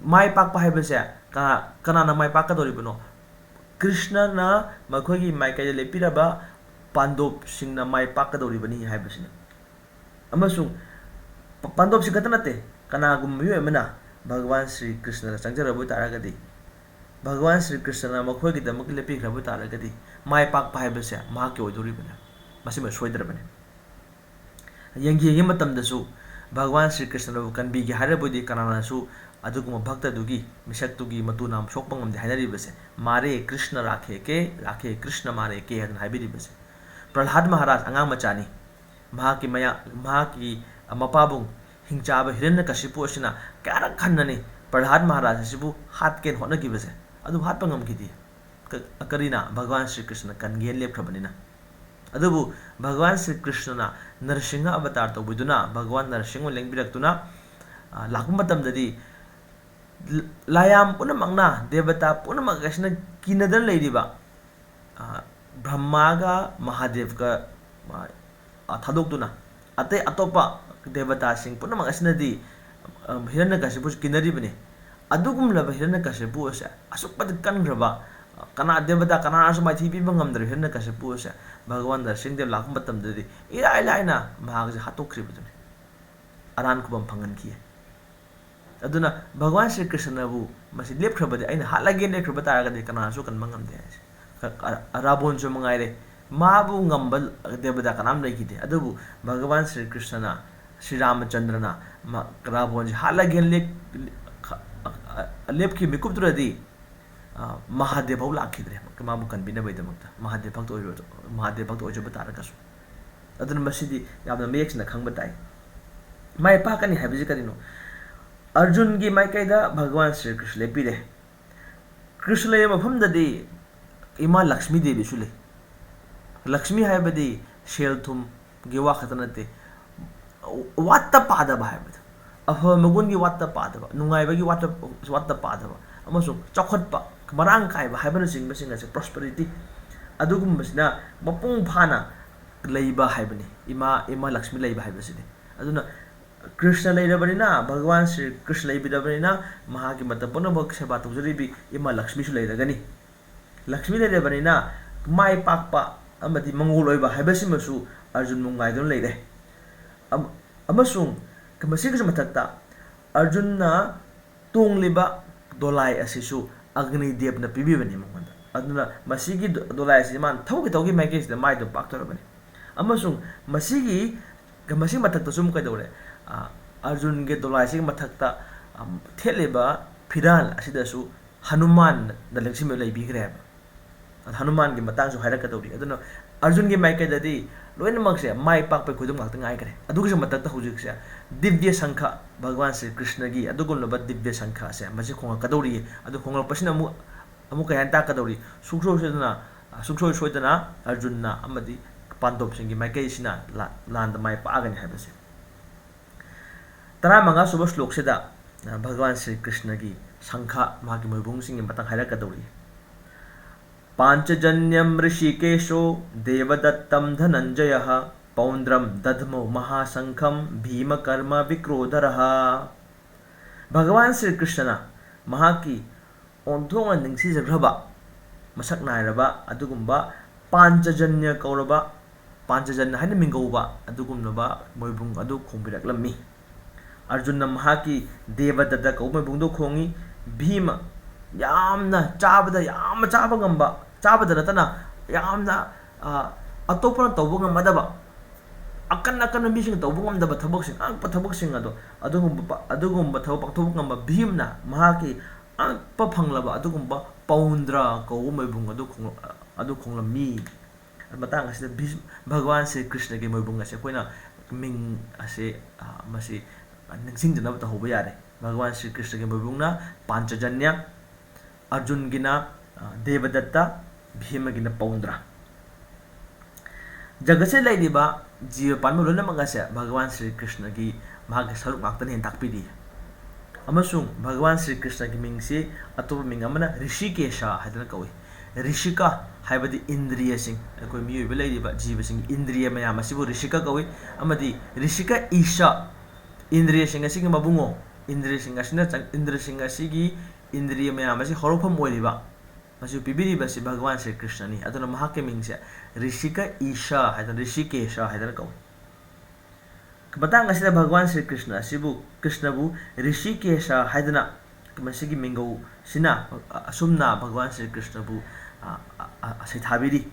ꯃꯥꯏ ꯄꯥꯛꯄ ꯍꯥꯏꯕꯁꯦ ꯀꯅꯥ, ꯀꯅꯥꯅ ꯃꯥꯏ ꯄꯥꯛꯀꯗꯧꯔꯤꯕꯅꯣ? ꯀ꯭ꯔꯤꯁꯅꯅ ꯃꯈꯣꯏꯒꯤ ꯃꯥꯏꯀꯩꯗ ꯂꯦꯞꯄꯤꯔꯕ ꯄꯥꯟꯗꯣꯞꯁꯤꯡꯅ ꯃꯥꯏ ꯄꯥꯛꯀꯗꯧꯔꯤꯕꯅꯤ ꯍꯥꯏꯕꯁꯤꯅꯤ꯫ ꯑꯃꯁꯨꯡ ꯄ-, ꯄꯥꯟꯗꯣꯞꯁꯤꯡ ꯈꯛꯇ ꯅꯠꯇꯦ, ꯀꯅꯥꯒꯨꯝꯕ ꯃꯤꯑꯣꯏ ꯑꯃꯅ ꯚꯒꯋꯥꯟ ꯁ꯭ꯔꯤ ꯀ꯭ꯔꯤꯁꯅꯗ ꯆꯪꯖꯔꯕ ꯑꯣꯏ ꯇꯥꯔꯒꯗꯤ, ꯚꯒꯋꯥꯟ ꯁ꯭ꯔꯤ ꯀ꯭ꯔꯤꯁꯅꯅ ꯃꯈꯣꯏꯒꯤꯗꯃꯛ ꯂꯦꯞꯄꯤꯈ꯭ꯔꯕ ꯑꯣꯏ ꯇꯥꯔꯒꯗꯤ, ꯃꯥꯏ ꯄꯥꯛꯄ ꯍꯥꯏꯕꯁꯦ ꯃꯍꯥꯛꯀꯤ ꯑꯣꯏꯗꯧꯔꯤꯕꯅꯤ꯫ ꯃꯁꯤꯃ ꯁꯣꯏꯗ꯭ꯔꯕꯅꯤ꯫ ꯌꯦꯡꯒꯦ ꯌꯦꯡꯒꯦ ꯃꯇꯝꯗꯁꯨ ꯚꯒꯋꯥꯟ ꯁ꯭ꯔꯤ ꯀ꯭ꯔꯤꯁꯅꯕꯨ ꯀꯟꯕꯤꯒꯦ ꯍꯥꯏꯔꯕꯗꯤ ꯀꯅꯥꯅꯁꯨ ꯑꯗꯨꯒꯨꯝꯕ ꯚꯛꯇꯗꯨꯒꯤ ꯃꯤꯁꯛꯇꯨꯒꯤ ꯃꯇꯨ ꯅꯥꯝ ꯁꯣꯛꯄ ꯉꯝꯗꯦ ꯍꯥꯏꯅꯔꯤꯕꯁꯦ꯫ "ꯃꯥꯔꯦ ꯀ꯭ꯔꯤꯁꯅ ꯔꯥꯈꯦ ꯀꯦ, ꯔꯥꯈꯦ ꯀ꯭ꯔꯤꯁꯅ ꯃꯥꯔꯦ ꯀꯦ" ꯍꯥꯏꯗꯅ ꯍꯥꯏꯕꯤꯔꯤꯕꯁꯦ꯫ ꯄ꯭ꯔꯍ꯭ꯂꯥꯗ ꯃꯍꯥꯔꯥꯖ ꯑꯉꯥꯡ ꯃꯆꯥꯅꯤ꯫ ꯃꯍꯥꯛꯀꯤ ꯃꯌꯥ-, ꯃꯍꯥꯛꯀꯤ ꯃꯄꯥꯕꯨꯡ ꯍꯤꯡꯆꯥꯕ ꯍꯤꯔꯟꯌꯀꯁꯤꯄꯨ ꯑꯁꯤꯅ ꯀꯌꯥꯔꯛ ꯍꯟꯅꯅꯤ ꯄ꯭ꯔꯍ꯭ꯂꯥꯗ ꯃꯍꯥꯔꯥꯖ ꯑꯁꯤꯕꯨ ꯍꯥꯠꯀꯦꯅ ꯍꯣꯠꯅꯈꯤꯕꯁꯦ꯫ ꯑꯗꯨꯕꯨ ꯍꯥꯠꯄ ꯉꯝꯈꯤꯗꯦ꯫ ꯀ-, ꯀꯔꯤꯅ? ꯚꯒꯋꯥꯟ ꯁ꯭ꯔꯤ ꯀ꯭ꯔꯤꯁꯅ ꯀꯟꯒꯦꯅ ꯂꯦꯞꯈ꯭ꯔꯕꯅꯤꯅ꯫ ꯑꯗꯨꯕꯨ ꯚꯒꯋꯥꯟ ꯁ꯭ꯔꯤ ꯀ꯭ꯔꯤꯁꯅꯅ ꯅꯔꯁꯤꯡꯍ ꯑꯕꯇꯥꯔ ꯇꯧꯕꯤꯗꯨꯅ, ꯚꯒꯋꯥꯟ ꯅꯔꯁꯤꯡꯍ ꯑꯣꯏꯅ ꯂꯦꯡꯕꯤꯔꯛꯇꯨꯅ, ꯑ, ꯂꯥꯛꯄ ꯃꯇꯝꯗꯗꯤ ꯂ-, ꯂꯥꯏꯌꯥꯝ ꯄꯨꯝꯅꯃꯛꯅ, ꯗꯦꯕꯇꯥ ꯄꯨꯝꯅꯃꯛ ꯑꯁꯤꯅ ꯀꯤꯅꯗꯅ ꯂꯩꯔꯤꯕ, ꯑ, ꯕ꯭ꯔꯍ꯭ꯃꯥꯒ ꯃꯍꯥꯗꯦꯕꯒ, ꯑ, ꯑ, ꯊꯥꯗꯣꯛꯇꯨꯅ ꯑꯇꯩ ꯑꯇꯣꯞꯄ ꯗꯦꯕꯇꯥꯁꯤꯡ ꯄꯨꯝꯅꯃꯛ ꯑꯁꯤꯅꯗꯤ, ꯑ, ꯍꯤꯔꯟꯌꯀꯁꯤꯄꯨꯁꯤ ꯀꯤꯅꯔꯤꯕꯅꯤ꯫ ꯑꯗꯨꯒꯨꯝꯂꯕ ꯍꯤꯔꯟꯌꯀꯁꯤꯄꯨ ꯑꯁꯦ ꯑꯁꯨꯛ ꯃꯇꯤꯛ ꯀꯟꯈ꯭ꯔꯕ, ꯑ, ꯀꯅꯥ, ꯗꯦꯕꯇꯥ ꯀꯅꯥꯅꯁꯨ ꯃꯥꯏꯊꯤ ꯄꯤꯕ ꯉꯝꯗ꯭ꯔꯕ ꯍꯤꯔꯟꯌꯀꯁꯤꯄꯨ ꯑꯁꯦ ꯚꯒꯋꯥꯟ ꯅꯔꯁꯤꯡꯍ ꯗꯦꯕ ꯂꯥꯛꯄ ꯃꯇꯝꯗꯗꯤ ꯏꯔꯥꯏ ꯂꯥꯏꯅ ꯃꯍꯥꯛꯁꯦ ꯍꯥꯠꯇꯣꯛꯈ꯭ꯔꯤꯕꯗꯨꯅꯤ꯫ ꯑꯔꯥꯟ ꯈꯨꯕꯝ ꯐꯪꯍꯟꯈꯤ꯫ ꯑꯗꯨꯅ ꯚꯒꯋꯥꯟ ꯁ꯭ꯔꯤ ꯀ꯭ꯔꯤꯁꯅꯕꯨ ꯃꯁꯤ ꯂꯦꯞꯈ꯭ꯔꯕꯗꯤ, ꯑꯩꯅ ꯍꯥꯠꯂꯒꯦ ꯂꯦꯞꯈ꯭ꯔꯕ ꯇꯥꯔꯒꯗꯤ ꯀꯅꯥꯁꯨ ꯀꯟꯕ ꯉꯝꯗꯦ ꯍꯥꯏꯁꯦ꯫ ꯑ-, ꯑ-, ꯔꯥꯕꯣꯟꯁꯨ ꯃꯉꯥꯏꯔꯦ, ꯃꯥꯕꯨ ꯉꯝꯕ ꯗꯦꯕꯇꯥ ꯀꯅꯥꯝ ꯂꯩꯈꯤꯗꯦ꯫ ꯑꯗꯨꯕꯨ ꯚꯒꯋꯥꯟ ꯁ꯭ꯔꯤ ꯀ꯭ꯔꯤꯁꯅꯅ, ꯁ꯭ꯔꯤ ꯔꯥꯃꯆꯟꯗ꯭ꯔꯅ ꯃ-, ꯔꯥꯕꯣꯟꯁꯤ ꯍꯥꯠꯂꯒꯦꯅ ꯂꯦꯞ-, ꯑ-, ꯑ-, ꯑ-, ꯂꯦꯞꯈꯤꯕ ꯃꯤꯀꯨꯞꯇꯨꯗꯗꯤ ꯃꯍꯥꯗꯦꯕ ꯐꯥꯎ ꯂꯥꯛꯈꯤꯗ꯭ꯔꯦ ꯃꯥꯕꯨ ꯀꯟꯕꯤꯅꯕꯒꯤꯗꯃꯛꯇ, ꯃꯍꯥꯗꯦꯕ ꯚꯛꯇ ꯑꯣꯏꯔꯨ ꯃꯍꯥꯗꯦꯕ ꯚꯛꯇ ꯑꯣꯏꯖꯕ ꯇꯥꯔꯒꯁꯨ꯫ ꯑꯗꯨꯅ ꯃꯁꯤꯗꯤ ꯌꯥꯝꯅ ꯃꯌꯦꯛ ꯁꯦꯡꯅ ꯈꯪꯕ ꯇꯥꯏ꯫ ꯃꯥꯏ ꯄꯥꯛꯀꯅꯤ ꯍꯥꯏꯕꯁꯤ ꯀꯔꯤꯅꯣ? ꯑꯔꯖꯨꯟꯒꯤ ꯃꯥꯏꯀꯩꯗ ꯚꯒꯋꯥꯟ ꯁ꯭ꯔꯤ ꯀ꯭ꯔꯤꯁꯅ ꯂꯦꯞꯄꯤꯔꯦ꯫ ꯀ꯭ꯔꯤꯁꯅ ꯂꯩꯕ ꯃꯐꯝꯗꯗꯤ ꯏꯃꯥ ꯂꯛꯁꯃꯤ ꯗꯦꯕꯤꯁꯨ ꯂꯩ꯫ ꯂꯛꯁꯃꯤ ꯍꯥꯏꯕꯗꯤ ꯁꯦꯜ ꯊꯨꯝꯒꯤ ꯋꯥ ꯈꯛꯇ ꯅꯠꯇꯦ, ꯋꯥꯠꯇ ꯄꯥꯗꯕ ꯍꯥꯏꯕꯗꯣ, ꯑꯐꯕ ꯃꯒꯨꯟꯒꯤ ꯋꯥꯠꯇ ꯄꯥꯗꯕ, ꯅꯨꯡꯉꯥꯏꯕꯒꯤ ꯋꯥꯠꯇ ꯋꯥꯠꯇ ꯄꯥꯗꯕ, ꯑꯃꯁꯨꯡ ꯆꯥꯎꯈꯠꯄ, ꯃꯔꯥꯡ ꯀꯥꯏꯕ ꯍꯥꯏꯕꯅꯆꯤꯡꯕꯁꯤꯡ ꯑꯁꯦ, ꯄ꯭ꯔꯣꯁꯄꯔꯤꯇꯤ, ꯑꯗꯨꯒꯨꯝꯕꯁꯤꯅ ꯃꯄꯨꯡ ꯐꯥꯅ ꯂꯩꯕ ꯍꯥꯏꯕꯅꯤ, ꯏꯃꯥ ꯏꯃꯥ ꯂꯛꯁꯃꯤ ꯂꯩꯕ ꯍꯥꯏꯕꯁꯤꯗꯤ꯫ ꯑꯗꯨꯅ ꯀ꯭ꯔꯤꯁꯅ ꯂꯩꯔꯕꯅꯤꯅ, ꯚꯒꯋꯥꯟ ꯁ꯭ꯔꯤ ꯀ꯭ꯔꯤꯁꯅ ꯂꯩꯕꯤꯔꯕꯅꯤꯅ, ꯃꯍꯥꯛꯀꯤ ꯃꯇꯝ ꯄꯨꯝꯅꯃꯛ ꯁꯦꯕꯥ ꯇꯧꯖꯔꯤꯕꯤ ꯏꯃꯥ ꯂꯛꯁꯃꯤꯁꯨ ꯂꯩꯔꯒꯅꯤ꯫ ꯂꯛꯁꯃꯤ ꯂꯩꯔꯕꯅꯤꯅ ꯃꯥꯏ ꯄꯥꯛꯄ ꯑꯃꯗꯤ ꯃꯪꯒꯣꯜ ꯑꯣꯏꯕ ꯍꯥꯏꯕꯁꯤꯃꯁꯨ ꯑꯔꯖꯨꯟꯕꯨ ꯉꯥꯏꯗꯨꯅ ꯂꯩꯔꯦ꯫ ꯑꯃ-, ꯑꯃꯁꯨꯡ ꯃꯁꯤꯒꯤꯁꯨ ꯃꯊꯛꯇ ꯑꯔꯖꯨꯟꯅ ꯇꯣꯡꯂꯤꯕ ꯗꯣꯂꯥꯏ ꯑꯁꯤꯁꯨ ꯑꯒꯅꯤ ꯗꯦꯕꯅ ꯄꯤꯕꯤꯕꯅꯤ ꯃꯉꯣꯟꯗ꯫ ꯑꯗꯨꯅ ꯃꯁꯤꯒꯤ ꯗꯣ-, ꯗꯣꯂꯥꯏ ꯑꯁꯤ ꯃꯥꯅ ꯊꯧꯒꯤ ꯊꯧꯒꯤ ꯃꯥꯏꯀꯩꯁꯤꯗ ꯃꯥꯏꯗꯨ ꯄꯥꯛꯇꯧꯔꯕꯅꯤ꯫ ꯑꯃꯁꯨꯡ ꯃꯁꯤꯒꯤ, ꯃꯁꯤ ꯃꯊꯛꯇꯁꯨ ꯑꯃꯨꯛ ꯀꯩꯗꯧꯔꯦ? ꯑ, ꯑꯔꯖꯨꯟꯒꯤ ꯗꯣꯂꯥꯏꯁꯤꯒꯤ ꯃꯊꯛꯇ, ꯑꯝ, ꯊꯦꯠꯂꯤꯕ ꯐꯤꯔꯥꯜ ꯑꯁꯤꯗꯁꯨ ꯍꯅꯨꯃꯥꯟꯅ ꯂꯦꯡꯁꯤꯟꯕ ꯂꯩꯕꯤꯈ꯭ꯔꯦꯕ꯫ ꯑꯗ ꯍꯅꯨꯃꯥꯟꯒꯤ ꯃꯇꯥꯡꯁꯨ ꯍꯥꯏꯔꯛꯀꯗꯧꯔꯤ꯫ ꯑꯗꯨꯅ ꯑꯔꯖꯨꯟꯒꯤ ꯃꯥꯏꯀꯩꯗꯗꯤ ꯂꯣꯏꯅꯃꯛꯁꯦ ꯃꯥꯏ ꯄꯥꯛꯄꯒꯤ ꯈꯨꯗꯝ ꯉꯥꯛꯇ ꯉꯥꯏꯈ꯭ꯔꯦ꯫ ꯑꯗꯨꯒꯤꯁꯨ ꯃꯊꯛꯇ ꯍꯧꯖꯤꯛꯁꯦ ꯗꯤꯕ꯭ꯌ ꯁꯪꯈ, ꯚꯒꯋꯥꯟ ꯁ꯭ꯔꯤ ꯀ꯭ꯔꯤꯁꯅꯒꯤ ꯑꯗꯨꯒꯨꯝꯂꯕ ꯗꯤꯕ꯭ꯌ ꯁꯪꯈ ꯑꯁꯦ ꯃꯁꯤ ꯈꯣꯡꯂꯛꯀꯗꯧꯔꯤꯌꯦ꯫ ꯑꯗꯨ ꯈꯣꯡꯂꯛꯄꯁꯤꯅ ꯑꯃꯨꯛ, ꯑꯃꯨꯛ ꯀꯩ ꯍꯥꯏꯅ ꯇꯥꯛꯀꯗꯧꯔꯤ? ꯁꯨꯡꯁꯣꯏ ꯁꯣꯏꯗꯅ, ꯁꯨꯡꯁꯣꯏ ꯁꯣꯏꯗꯅ ꯑꯔꯖꯨꯟꯅ ꯑꯃꯗꯤ ꯄꯥꯟꯗꯣꯞꯁꯤꯡꯒꯤ ꯃꯥꯏꯀꯩꯁꯤꯅ ꯂꯥ-, ꯂꯥꯟꯗ ꯃꯥꯏ ꯄꯥꯛꯑꯒꯅꯤ ꯍꯥꯏꯕꯁꯦ꯫ ꯇꯔꯥꯃꯉꯥ ꯁꯨꯕ ꯁ꯭ꯂꯣꯛꯁꯤꯗ, ꯑ, ꯚꯒꯋꯥꯟ ꯁ꯭ꯔꯤ ꯀ꯭ꯔꯤꯁꯅꯒꯤ ꯁꯪꯈ, ꯃꯍꯥꯛꯀꯤ ꯃꯣꯏꯕꯨꯡꯁꯤꯡꯒꯤ ꯃꯇꯥꯡ ꯍꯥꯏꯔꯛꯀꯗꯧꯔꯤ꯫ ꯄꯥꯟꯆꯖꯟꯌꯝ ꯍ꯭ꯔꯤꯁꯤꯀꯦꯁꯣ ꯗꯦꯕꯗꯠꯇꯝ ꯙꯅꯟꯖꯌ ꯄꯧꯟꯗ꯭ꯔꯝ ꯗꯙꯃꯧ ꯃꯍꯥꯁꯪꯈꯝ ꯚꯤꯃ ꯀꯔꯃ ꯕꯤꯀ꯭ꯔꯣꯙꯔ꯫ ꯚꯒꯋꯥꯟ ꯁ꯭ꯔꯤ ꯀ꯭ꯔꯤꯁꯅꯅ ꯃꯍꯥꯛꯀꯤ ꯑꯣꯟꯊꯣꯛꯅ ꯅꯤꯡꯊꯤꯖꯈ꯭ꯔꯕ, ꯃꯁꯛ ꯅꯥꯏꯔꯕ ꯑꯗꯨꯒꯨꯝꯕ ꯄꯥꯟꯆꯖꯟꯌ ꯀꯧꯔꯕ, ꯄꯥꯟꯆꯖꯟ ꯍꯥꯏꯅ ꯃꯤꯡꯒꯧꯕ ꯑꯗꯨꯒꯨꯝꯂꯕ ꯃꯣꯏꯕꯨꯡ ꯑꯗꯨ ꯈꯣꯡꯕꯤꯔꯛꯂꯝꯃꯤ꯫ ꯑꯔꯖꯨꯟꯅ ꯃꯍꯥꯛꯀꯤ ꯗꯦꯕꯗꯠꯇ ꯀꯧꯕ ꯃꯣꯏꯕꯨꯡꯗꯨ ꯈꯣꯡꯉꯤ꯫ ꯚꯤꯃ, ꯌꯥꯝꯅ ꯆꯥꯕꯗ ꯌꯥꯝꯅ ꯆꯥꯕ ꯉꯝꯕ, ꯆꯥꯕꯗ ꯅꯠꯇꯅ ꯌꯥꯝꯅ, ꯑ, ꯑꯇꯣꯞꯄꯅ ꯇꯧꯕ ꯉꯝꯃꯗꯕ, ꯑꯀꯟ ꯑꯀꯟꯕ ꯃꯤꯁꯤꯡꯅ ꯇꯧꯕ ꯉꯝꯗꯕ ꯊꯕꯛꯁꯤꯡ, ꯑꯉꯛꯄ ꯊꯕꯛꯁꯤꯡ ꯑꯗꯣ, ꯑꯗꯨꯒꯨꯝꯕ ꯄ-, ꯑꯗꯨꯒꯨꯝꯕ ꯊꯕꯛ ꯄꯥꯡꯊꯣꯛꯄ ꯉꯝꯕ ꯚꯤꯝꯅ ꯃꯍꯥꯛꯀꯤ ꯉꯥꯛꯄ ꯐꯪꯂꯕ ꯑꯗꯨꯒꯨꯝꯕ ꯄꯧꯟꯗ꯭ꯔ ꯀꯧꯕ ꯃꯣꯏꯕꯨꯡ ꯑꯗꯨ ꯈꯣꯡ-, ꯑꯗꯨ ꯈꯣꯡꯂꯝꯃꯤ꯫ ꯃꯇꯥꯡ ꯑꯁꯤꯗ ꯚꯤꯁ-, ꯚꯒꯋꯥꯟ ꯁ꯭ꯔꯤ ꯀ꯭ꯔꯤꯁꯅꯒꯤ ꯃꯣꯏꯕꯨꯡ ꯑꯁꯦ ꯑꯩꯈꯣꯏꯅ ꯃꯤꯡ ꯑꯁꯦ, ꯑ, ꯃꯁꯤ ꯅꯤꯡꯁꯤꯡꯖꯅꯕ ꯇꯧꯍꯧꯕ ꯌꯥꯔꯦ꯫ ꯚꯒꯋꯥꯟ ꯁ꯭ꯔꯤ ꯀ꯭ꯔꯤꯁꯅꯒꯤ ꯃꯣꯏꯕꯨꯡꯅ ꯄꯥꯟꯆꯖꯟꯌ, ꯑꯔꯖꯨꯟꯒꯤꯅ, ꯑ, ꯗꯦꯕꯗꯠꯇ, ꯚꯤꯃꯒꯤꯅ ꯄꯧꯟꯗ꯭ꯔ꯫ ꯖꯒꯠꯁꯤꯗ ꯂꯩꯔꯤꯕ ꯖꯤꯕ ꯄꯥꯟꯕ ꯂꯣꯏꯅꯃꯛ ꯑꯁꯦ ꯚꯒꯋꯥꯟ ꯁ꯭ꯔꯤ ꯀ꯭ꯔꯤꯁꯅꯒꯤ ꯃꯍꯥꯛꯀꯤ ꯁꯔꯨꯛ ꯉꯥꯛꯇꯅꯦꯅ ꯇꯥꯛꯄꯤꯔꯤ꯫ ꯑꯃꯁꯨꯡ ꯚꯒꯋꯥꯟ ꯁ꯭ꯔꯤ ꯀ꯭ꯔꯤꯁꯅꯒꯤ ꯃꯤꯡꯁꯤ ꯑꯇꯣꯞꯄ ꯃꯤꯡ ꯑꯃꯅ ꯔꯤꯁꯤꯀꯦꯁ ꯍꯥꯏꯗꯅ ꯀꯧꯏ꯫ ꯔꯤꯁꯤꯀꯥ ꯍꯥꯏꯕꯗꯤ ꯏꯟꯗ꯭ꯔꯤꯌꯁꯤꯡ, ꯑꯩꯈꯣꯏ ꯃꯤꯑꯣꯏꯕ ꯂꯩꯔꯤꯕ ꯖꯤꯕꯁꯤꯡꯒꯤ ꯏꯟꯗ꯭ꯔꯤꯌ ꯃꯌꯥꯝ ꯑꯁꯤꯕꯨ ꯔꯤꯁꯤꯀꯥ ꯀꯧꯏ꯫ ꯑꯃꯗꯤ ꯔꯤꯁꯤꯀꯥ ꯏꯁꯥ, ꯏꯟꯗ꯭ꯔꯤꯌꯁꯤꯡ ꯑꯁꯤꯒꯤ ꯃꯕꯨꯡꯉꯣ, ꯏꯟꯗ꯭ꯔꯤꯌꯁꯤꯡ ꯑꯁꯤꯅ ꯆꯪ-, ꯏꯟꯗ꯭ꯔꯤꯌꯁꯤꯡ ꯑꯁꯤꯒꯤ ꯏꯟꯗ꯭ꯔꯤꯌ ꯃꯌꯥꯝ ꯑꯁꯤ ꯍꯧꯔꯛꯐꯝ ꯑꯣꯏꯔꯤꯕ, ꯃꯁꯤꯕꯨ ꯄꯤꯕꯤꯔꯤꯕꯁꯤ ꯚꯒꯋꯥꯟ ꯁ꯭ꯔꯤ ꯀ꯭ꯔꯤꯁꯅꯅꯤ꯫ ꯑꯗꯨꯅ ꯃꯍꯥꯛꯀꯤ ꯃꯤꯡꯁꯦ ꯔꯤꯁꯤꯀꯥ ꯏꯁꯥ ꯍꯥꯏꯗꯅ, ꯔꯤꯁꯤꯀꯦꯁ ꯍꯥꯏꯗꯅ ꯀꯧꯏ꯫ ꯃꯇꯥꯡ ꯑꯁꯤꯗ ꯚꯒꯋꯥꯟ ꯁ꯭ꯔꯤ ꯀ꯭ꯔꯤꯁꯅ ꯑꯁꯤꯕꯨ, ꯀ꯭ꯔꯤꯁꯅꯕꯨ ꯔꯤꯁꯤꯀꯦꯁ ꯍꯥꯏꯗꯅ ꯃꯁꯤꯒꯤ ꯃꯤꯡꯒꯧꯁꯤꯅ ꯑꯁꯨꯝꯅ ꯚꯒꯋꯥꯟ ꯁ꯭ꯔꯤ ꯀ꯭ꯔꯤꯁꯅꯕꯨ, ꯑ, ꯑ, ꯑ, ꯁꯩꯊꯥꯕꯤꯔꯤ꯫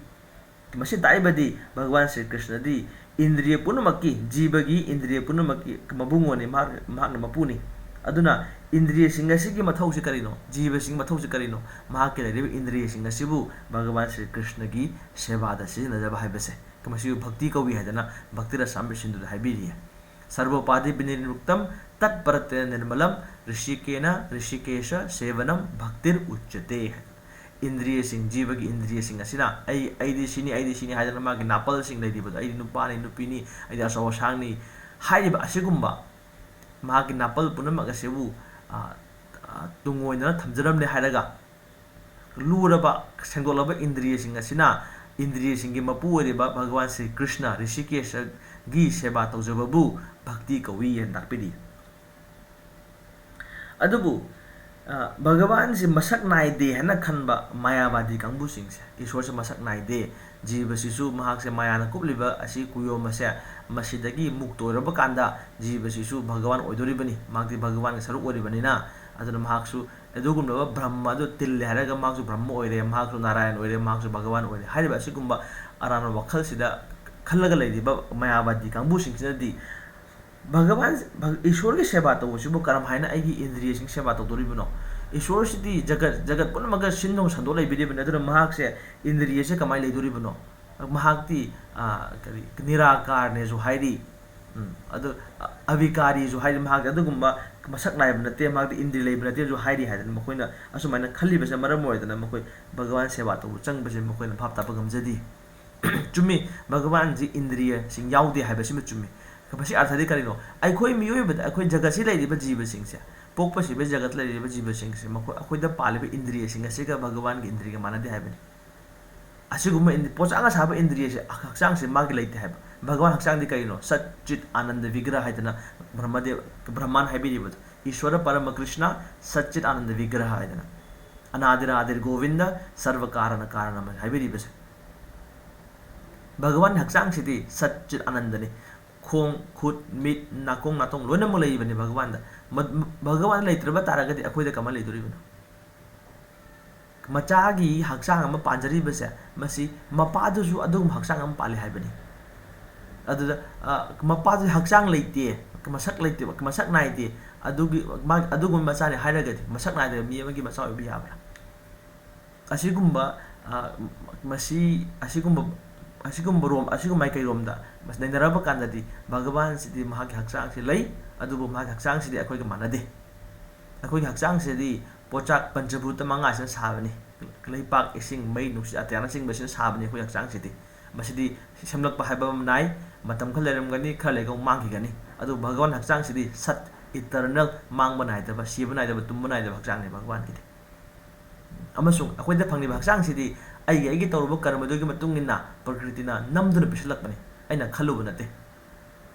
ꯃꯁꯤ ꯇꯥꯛꯏꯕꯗꯤ ꯚꯒꯋꯥꯟ ꯁ꯭ꯔꯤ ꯀ꯭ꯔꯤꯁꯅꯗꯤ ꯏꯟꯗ꯭ꯔꯤꯌ ꯄꯨꯝꯅꯃꯛꯀꯤ, ꯖꯤꯕꯒꯤ ꯏꯟꯗ꯭ꯔꯤꯌ ꯄꯨꯝꯅꯃꯛꯀꯤ ꯃꯕꯨꯡꯉꯣꯅꯤ, ꯃꯍꯥꯛ, ꯃꯍꯥꯛꯅ ꯃꯄꯨꯅꯤ꯫ ꯑꯗꯨꯅ ꯏꯟꯗ꯭ꯔꯤꯌꯁꯤꯡ ꯑꯁꯤꯒꯤ ꯃꯊꯧꯁꯤ ꯀꯔꯤꯅꯣ? ꯖꯤꯕꯁꯤꯡꯒꯤ ꯃꯊꯧꯁꯤ ꯀꯔꯤꯅꯣ? ꯃꯍꯥꯛꯀꯤ ꯂꯩꯔꯤꯕ ꯏꯟꯗ꯭ꯔꯤꯌꯁꯤꯡ ꯑꯁꯤꯕꯨ ꯚꯒꯋꯥꯟ ꯁ꯭ꯔꯤ ꯀ꯭ꯔꯤꯁꯅꯒꯤ ꯁꯦꯕꯥꯗ ꯁꯤꯖꯤꯟꯅꯖꯕ ꯍꯥꯏꯕꯁꯦ, ꯃꯁꯤꯕꯨ ꯚꯛꯇꯤ ꯀꯧꯏ ꯍꯥꯏꯗꯅ ꯚꯛꯇꯤ ꯔꯁ ꯑꯃ꯭ꯔꯤꯠ ꯁꯤꯟꯙꯨꯗ ꯍꯥꯏꯕꯤꯔꯤ꯫ ꯁꯔꯕꯣꯄꯥꯗꯤ ꯕꯤꯅꯤꯔꯃꯨꯛꯇꯝ ꯇꯠꯄꯔꯇꯦꯅ ꯅꯤꯔꯃꯂꯝ ꯔꯤꯁꯤꯀꯦꯅ ꯔꯤꯁꯤꯀꯦꯁ ꯁꯦꯕꯅꯝ ꯚꯛꯇꯤꯔ ꯎꯆ꯭ꯌꯇꯦ꯫ ꯏꯟꯗ꯭ꯔꯤꯌꯁꯤꯡ, ꯖꯤꯕꯒꯤ ꯏꯟꯗ꯭ꯔꯤꯌꯁꯤꯡ ꯑꯁꯤꯅ ꯑꯩ, ꯑꯩꯗꯤ ꯁꯤꯅꯤ, ꯑꯩꯗꯤ ꯁꯤꯅꯤ ꯍꯥꯏꯗꯅ ꯃꯥꯒꯤ ꯅꯥꯄꯜꯁꯤꯡ ꯂꯩꯔꯤꯕꯗꯣ, ꯑꯩꯗꯤ ꯅꯨꯄꯥꯅꯤ, ꯅꯨꯄꯤꯅꯤ, ꯑꯩꯗꯤ ꯑꯆꯧ ꯑꯁꯥꯡꯅꯤ ꯍꯥꯏꯔꯤꯕ ꯑꯁꯤꯒꯨꯝꯕ ꯃꯍꯥꯛꯀꯤ ꯅꯥꯄꯜ ꯄꯨꯝꯅꯃꯛ ꯑꯁꯤꯕꯨ, ꯑ, ꯑ, ꯇꯨꯡꯑꯣꯏꯅꯅ ꯊꯝꯖꯔꯝꯂꯦ ꯍꯥꯏꯔꯒ, ꯂꯨꯔꯕ, ꯁꯦꯡꯗꯣꯛꯂꯕ ꯏꯟꯗ꯭ꯔꯤꯌꯁꯤꯡ ꯑꯁꯤꯅ ꯏꯟꯗ꯭ꯔꯤꯌꯁꯤꯡꯒꯤ ꯃꯄꯨ ꯑꯣꯏꯔꯤꯕ ꯚꯒꯋꯥꯟ ꯁ꯭ꯔꯤ ꯀ꯭ꯔꯤꯁꯅ ꯔꯤꯁꯤꯀꯦꯁꯒꯤ ꯁꯦꯕꯥ ꯇꯧꯖꯕꯕꯨ ꯚꯛꯇꯤ ꯀꯧꯏ ꯍꯥꯏꯅ ꯇꯥꯛꯄꯤꯔꯤ꯫ ꯑꯗꯨꯕꯨ, ꯑ, ꯚꯒꯋꯥꯟꯁꯤ ꯃꯁꯛ ꯅꯥꯏꯗꯦ ꯍꯥꯏꯅ ꯈꯟꯕ ꯃꯥꯌꯥꯕꯥꯗꯤ ꯀꯥꯡꯕꯨꯁꯤꯡꯁꯦ, ꯏꯁꯣꯔꯁꯦ ꯃꯁꯛ ꯅꯥꯏꯗꯦ, ꯖꯤꯕꯁꯤꯁꯨ ꯃꯍꯥꯛꯁꯦ ꯃꯥꯌꯥꯅ ꯀꯨꯞꯂꯤꯕ ꯑꯁꯤ ꯀꯨꯌꯣꯝ ꯑꯁꯦ, ꯃꯁꯤꯗꯒꯤ ꯃꯨꯛꯇ ꯑꯣꯏꯔꯕ ꯀꯥꯟꯗ ꯖꯤꯕꯁꯤꯁꯨ ꯚꯒꯋꯥꯟ ꯑꯣꯏꯗꯣꯔꯤꯕꯅꯤ, ꯃꯍꯥꯛꯇꯤ ꯚꯒꯋꯥꯟꯒꯤ ꯁꯔꯨꯛ ꯑꯣꯏꯔꯤꯕꯅꯤꯅ꯫ ꯑꯗꯨꯅ ꯃꯍꯥꯛꯁꯨ ꯑꯗꯨꯒꯨꯝꯂꯕ ꯕ꯭ꯔꯍ꯭ꯃ ꯑꯗꯨ ꯇꯤꯜꯂꯦ ꯍꯥꯏꯔꯒ ꯃꯍꯥꯛꯁꯨ ꯕ꯭ꯔꯍ꯭ꯃ ꯑꯣꯏꯔꯦ, ꯃꯍꯥꯛꯁꯨ ꯅꯥꯔꯥꯌꯟ ꯑꯣꯏꯔꯦ, ꯃꯍꯥꯛꯁꯨ ꯚꯒꯋꯥꯟ ꯑꯣꯏꯔꯦ ꯍꯥꯏꯔꯤꯕ ꯑꯁꯤꯒꯨꯝꯕ ꯑꯔꯥꯟꯕ ꯋꯥꯈꯜꯁꯤꯗ ꯈꯜꯂꯒ ꯂꯩꯔꯤꯕ ꯃꯥꯌꯥꯕꯥꯗꯤ ꯀꯥꯡꯕꯨꯁꯤꯡꯁꯤꯅꯗꯤ ꯚꯒꯋꯥꯟ, ꯚ-, ꯏꯁꯣꯔꯒꯤ ꯁꯦꯕꯥ ꯇꯧꯕꯁꯤꯕꯨ ꯀꯔꯝꯍꯥꯏꯅ ꯑꯩꯒꯤ ꯏꯟꯗ꯭ꯔꯤꯌꯁꯤꯡ ꯁꯦꯕꯥ ꯇꯧꯗꯣꯔꯤꯕꯅꯣ? ꯏꯁꯣꯔꯁꯤꯗꯤ ꯖꯒꯠ, ꯖꯒꯠ ꯄꯨꯝꯅꯃꯛꯀ ꯁꯤꯟ ꯊꯨꯡꯅ ꯁꯟꯗꯣꯛ ꯂꯩꯕꯤꯔꯤꯕꯅꯤ꯫ ꯑꯗꯨꯅ ꯃꯍꯥꯛꯁꯦ ꯏꯟꯗ꯭ꯔꯤꯌꯁꯦ ꯀꯃꯥꯏꯅ ꯂꯩꯗꯣꯔꯤꯕꯅꯣ? ꯃꯍꯥꯛꯇꯤ, ꯑ, ꯀꯔꯤ, ꯅꯤꯔꯥꯀꯥꯔꯅꯦꯁꯨ ꯍꯥꯏꯔꯤ꯫ ꯎꯝ, ꯑꯗꯨ, ꯑ, ꯑꯕꯤꯀꯥꯔꯤꯁꯨ ꯍꯥꯏꯔꯤ꯫ ꯃꯍꯥꯛꯇꯤ ꯑꯗꯨꯒꯨꯝꯕ ꯃꯁꯛ ꯅꯥꯏꯕ ꯅꯠꯇꯦ, ꯃꯍꯥꯛꯇꯤ ꯏꯟꯗ꯭ꯔꯤ ꯂꯩꯕ ꯅꯠꯇꯦꯁꯨ ꯍꯥꯏꯔꯤ ꯍꯥꯏꯗꯅ ꯃꯈꯣꯏꯅ ꯑꯁꯨꯃꯥꯏꯅ ꯈꯜꯂꯤꯕꯁꯦ ꯃꯔꯝ ꯑꯣꯏꯗꯅ ꯃꯈꯣꯏ ꯚꯒꯋꯥꯟ ꯁꯦꯕꯥ ꯇꯧꯕ ꯆꯪꯕꯁꯦ ꯃꯈꯣꯏꯅ ꯚꯥꯞ ꯇꯥꯕ ꯉꯝꯖꯗꯦ꯫ ꯆꯨꯝꯃꯤ, ꯚꯒꯋꯥꯟꯁꯤ ꯏꯟꯗ꯭ꯔꯤꯌꯁꯤꯡ ꯌꯥꯎꯗꯦ ꯍꯥꯏꯕꯁꯤꯃ ꯆꯨꯝꯃꯤ꯫ ꯃꯁꯤ ꯑꯔꯊꯗꯤ ꯀꯔꯤꯅꯣ? ꯑꯩꯈꯣꯏ ꯃꯤꯑꯣꯏꯕꯗ, ꯑꯩꯈꯣꯏ ꯖꯒꯠꯁꯤ ꯂꯩꯔꯤꯕ ꯖꯤꯕꯁꯤꯡꯁꯦ, ꯄꯣꯛꯄ ꯁꯤꯕ ꯖꯒꯠꯇ ꯂꯩꯔꯤꯕ ꯖꯤꯕꯁꯤꯡꯁꯦ, ꯃꯈꯣꯏ, ꯑꯩꯈꯣꯏꯗ ꯄꯥꯜꯂꯤꯕ ꯏꯟꯗ꯭ꯔꯤꯌꯁꯤꯡ ꯑꯁꯤꯒ ꯚꯒꯋꯥꯟꯒꯤ ꯏꯟꯗ꯭ꯔꯤꯒ ꯃꯥꯟꯅꯗꯦ ꯍꯥꯏꯕꯅꯤ꯫ ꯑꯁꯤꯒꯨꯝꯕ ꯏꯟ-, ꯄꯣꯠꯆꯥꯛꯅ ꯁꯥꯕ ꯏꯟꯗ꯭ꯔꯤꯌꯁꯦ, ꯍꯛꯆꯥꯡꯁꯦ ꯃꯥꯒꯤ ꯂꯩꯇꯦ ꯍꯥꯏꯕ꯫ ꯚꯒꯋꯥꯟ ꯍꯛꯆꯥꯡꯗꯤ ꯀꯔꯤꯅꯣ? ꯁꯠ ꯆꯤꯠ ꯑꯥꯅꯟꯗ ꯚꯤꯒ꯭ꯔꯍ ꯍꯥꯏꯗꯅ ꯕ꯭ꯔꯍ꯭ꯃꯗꯦꯕ, ꯕ꯭ꯔꯍ꯭ꯃꯥꯟ ꯍꯥꯏꯕꯤꯔꯤꯕꯗꯣ, ꯏꯁ꯭ꯋꯔ ꯄꯔꯃ ꯀ꯭ꯔꯤꯁꯅ ꯁꯠ ꯆꯤꯠ ꯑꯥꯅꯟꯗ ꯚꯤꯒ꯭ꯔꯍ ꯍꯥꯏꯗꯅ, ꯑꯅꯥꯗꯤꯔ ꯑꯥꯗꯤꯔ ꯒꯣꯕꯤꯟꯗ ꯁꯔꯚ ꯀꯥꯔꯅ ꯀꯥꯔꯅ ꯍꯥꯏꯕꯤꯔꯤꯕꯁꯦ꯫ ꯚꯒꯋꯥꯟ ꯍꯛꯆꯥꯡꯁꯤꯗꯤ ꯁꯠ ꯆꯤꯠ ꯑꯥꯅꯟꯗꯅꯤ꯫ ꯈꯣꯡ, ꯈꯨꯠ, ꯃꯤꯠ, ꯅꯥꯀꯣꯡ, ꯅꯥꯇꯣꯡ ꯂꯣꯏꯅꯃꯛ ꯂꯩꯔꯤꯕꯅꯤ ꯚꯒꯋꯥꯟꯗ꯫ ꯃ-, ꯃ-, ꯚꯒꯋꯥꯟ ꯂꯩꯇ꯭ꯔꯕ ꯇꯥꯔꯒꯗꯤ ꯑꯩꯈꯣꯏꯗ ꯀꯃꯥꯏꯅ ꯂꯩꯗꯣꯔꯤꯕꯅꯣ? ꯃꯆꯥꯒꯤ ꯍꯛꯆꯥꯡ ꯑꯃ ꯄꯥꯟꯖꯔꯤꯕꯁꯦ, ꯃꯁꯤ ꯃꯄꯥꯗꯨꯁꯨ ꯑꯗꯨꯒꯨꯝꯕ ꯍꯛꯆꯥꯡ ꯑꯃ ꯄꯥꯜꯂꯤ ꯍꯥꯏꯕꯅꯤ꯫ ꯑꯗꯨꯗ, ꯑ, ꯃꯄꯥꯗꯨ ꯍꯛꯆꯥꯡ ꯂꯩꯇꯦ, ꯃꯁꯛ ꯂꯩꯇꯦ, ꯃꯁꯛ ꯅꯥꯏꯗꯦ, ꯑꯗꯨꯒꯤ, ꯃꯥ-, ꯑꯗꯨꯒꯨꯝꯕ ꯃꯆꯥꯅꯤ ꯍꯥꯏꯔꯒꯗꯤ ꯃꯁꯛ ꯅꯥꯏꯗꯕ ꯃꯤ ꯑꯃꯒꯤ ꯃꯆꯥ ꯑꯣꯏꯕ ꯌꯥꯕ꯭ꯔꯥ? ꯑꯁꯤꯒꯨꯝꯕ, ꯑ, ꯃꯁꯤ, ꯑꯁꯤꯒꯨꯝꯕ, ꯑꯁꯤꯒꯨꯝꯕ ꯔꯣꯝ, ꯑꯁꯤꯒꯨꯝꯕ ꯃꯥꯏꯀꯩꯔꯣꯝꯗ ꯃꯁꯤ ꯅꯩꯅꯔꯕ ꯀꯥꯟꯗꯗꯤ ꯚꯒꯋꯥꯟꯁꯤꯗꯤ ꯃꯍꯥꯛꯀꯤ ꯍꯛꯆꯥꯡꯁꯤ ꯂꯩ, ꯑꯗꯨꯕꯨ ꯃꯍꯥꯛꯀꯤ ꯍꯛꯆꯥꯡꯁꯤꯗꯤ ꯑꯩꯈꯣꯏꯒ ꯃꯥꯟꯅꯗꯦ꯫ ꯑꯩꯈꯣꯏꯒꯤ ꯍꯛꯆꯥꯡꯁꯤꯗꯤ ꯄꯣꯠꯆꯥꯛ ꯄꯟꯆꯚꯨꯇ ꯃꯉꯥꯁꯤꯅ ꯁꯥꯕꯅꯤ꯫ ꯂꯩꯄꯥꯛ, ꯏꯁꯤꯡ, ꯃꯩ, ꯅꯨꯡꯁꯤꯠ, ꯑꯇꯤꯌꯥꯅꯆꯤꯡꯕꯁꯤꯅ ꯁꯥꯕꯅꯤ ꯑꯩꯈꯣꯏꯒꯤ ꯍꯛꯆꯥꯡꯁꯤꯗꯤ꯫ ꯃꯁꯤꯗꯤ ꯁꯦꯝꯂꯛꯄ ꯍꯥꯏꯕ ꯑꯃ ꯅꯥꯏ, ꯃꯇꯝ ꯈꯔ ꯂꯩꯔꯝꯒꯅꯤ, ꯈꯔ ꯂꯩꯔꯒ ꯑꯃꯨꯛ ꯃꯥꯡꯈꯤꯒꯅꯤ꯫ ꯑꯗꯨꯕꯨ ꯚꯒꯋꯥꯟ ꯍꯛꯆꯥꯡꯁꯤꯗꯤ ꯁꯠ, ꯏꯇꯔꯅꯦꯜ, ꯃꯥꯡꯕ ꯅꯥꯏꯗꯕ, ꯁꯤꯕ ꯅꯥꯏꯗꯕ, ꯇꯨꯝꯕ ꯅꯥꯏꯗꯕ ꯍꯛꯆꯥꯡꯅꯤ ꯚꯒꯋꯥꯟꯒꯤꯗꯤ꯫ ꯑꯃꯁꯨꯡ ꯑꯩꯈꯣꯏꯗ ꯐꯪꯂꯤꯕ ꯍꯛꯆꯥꯡꯁꯤꯗꯤ ꯑꯩꯒꯤ, ꯑꯩꯒꯤ ꯇꯧꯔꯨꯕ ꯀꯔꯃꯗꯨꯒꯤ ꯃꯇꯨꯡ ꯏꯟꯅ ꯄ꯭ꯔꯀ꯭ꯔꯤꯇꯤꯅ ꯅꯝꯗꯨꯅ ꯄꯤꯁꯤꯜꯂꯛꯄꯅꯤ, ꯑꯩꯅ ꯈꯜꯂꯨꯕ ꯅꯠꯇꯦ꯫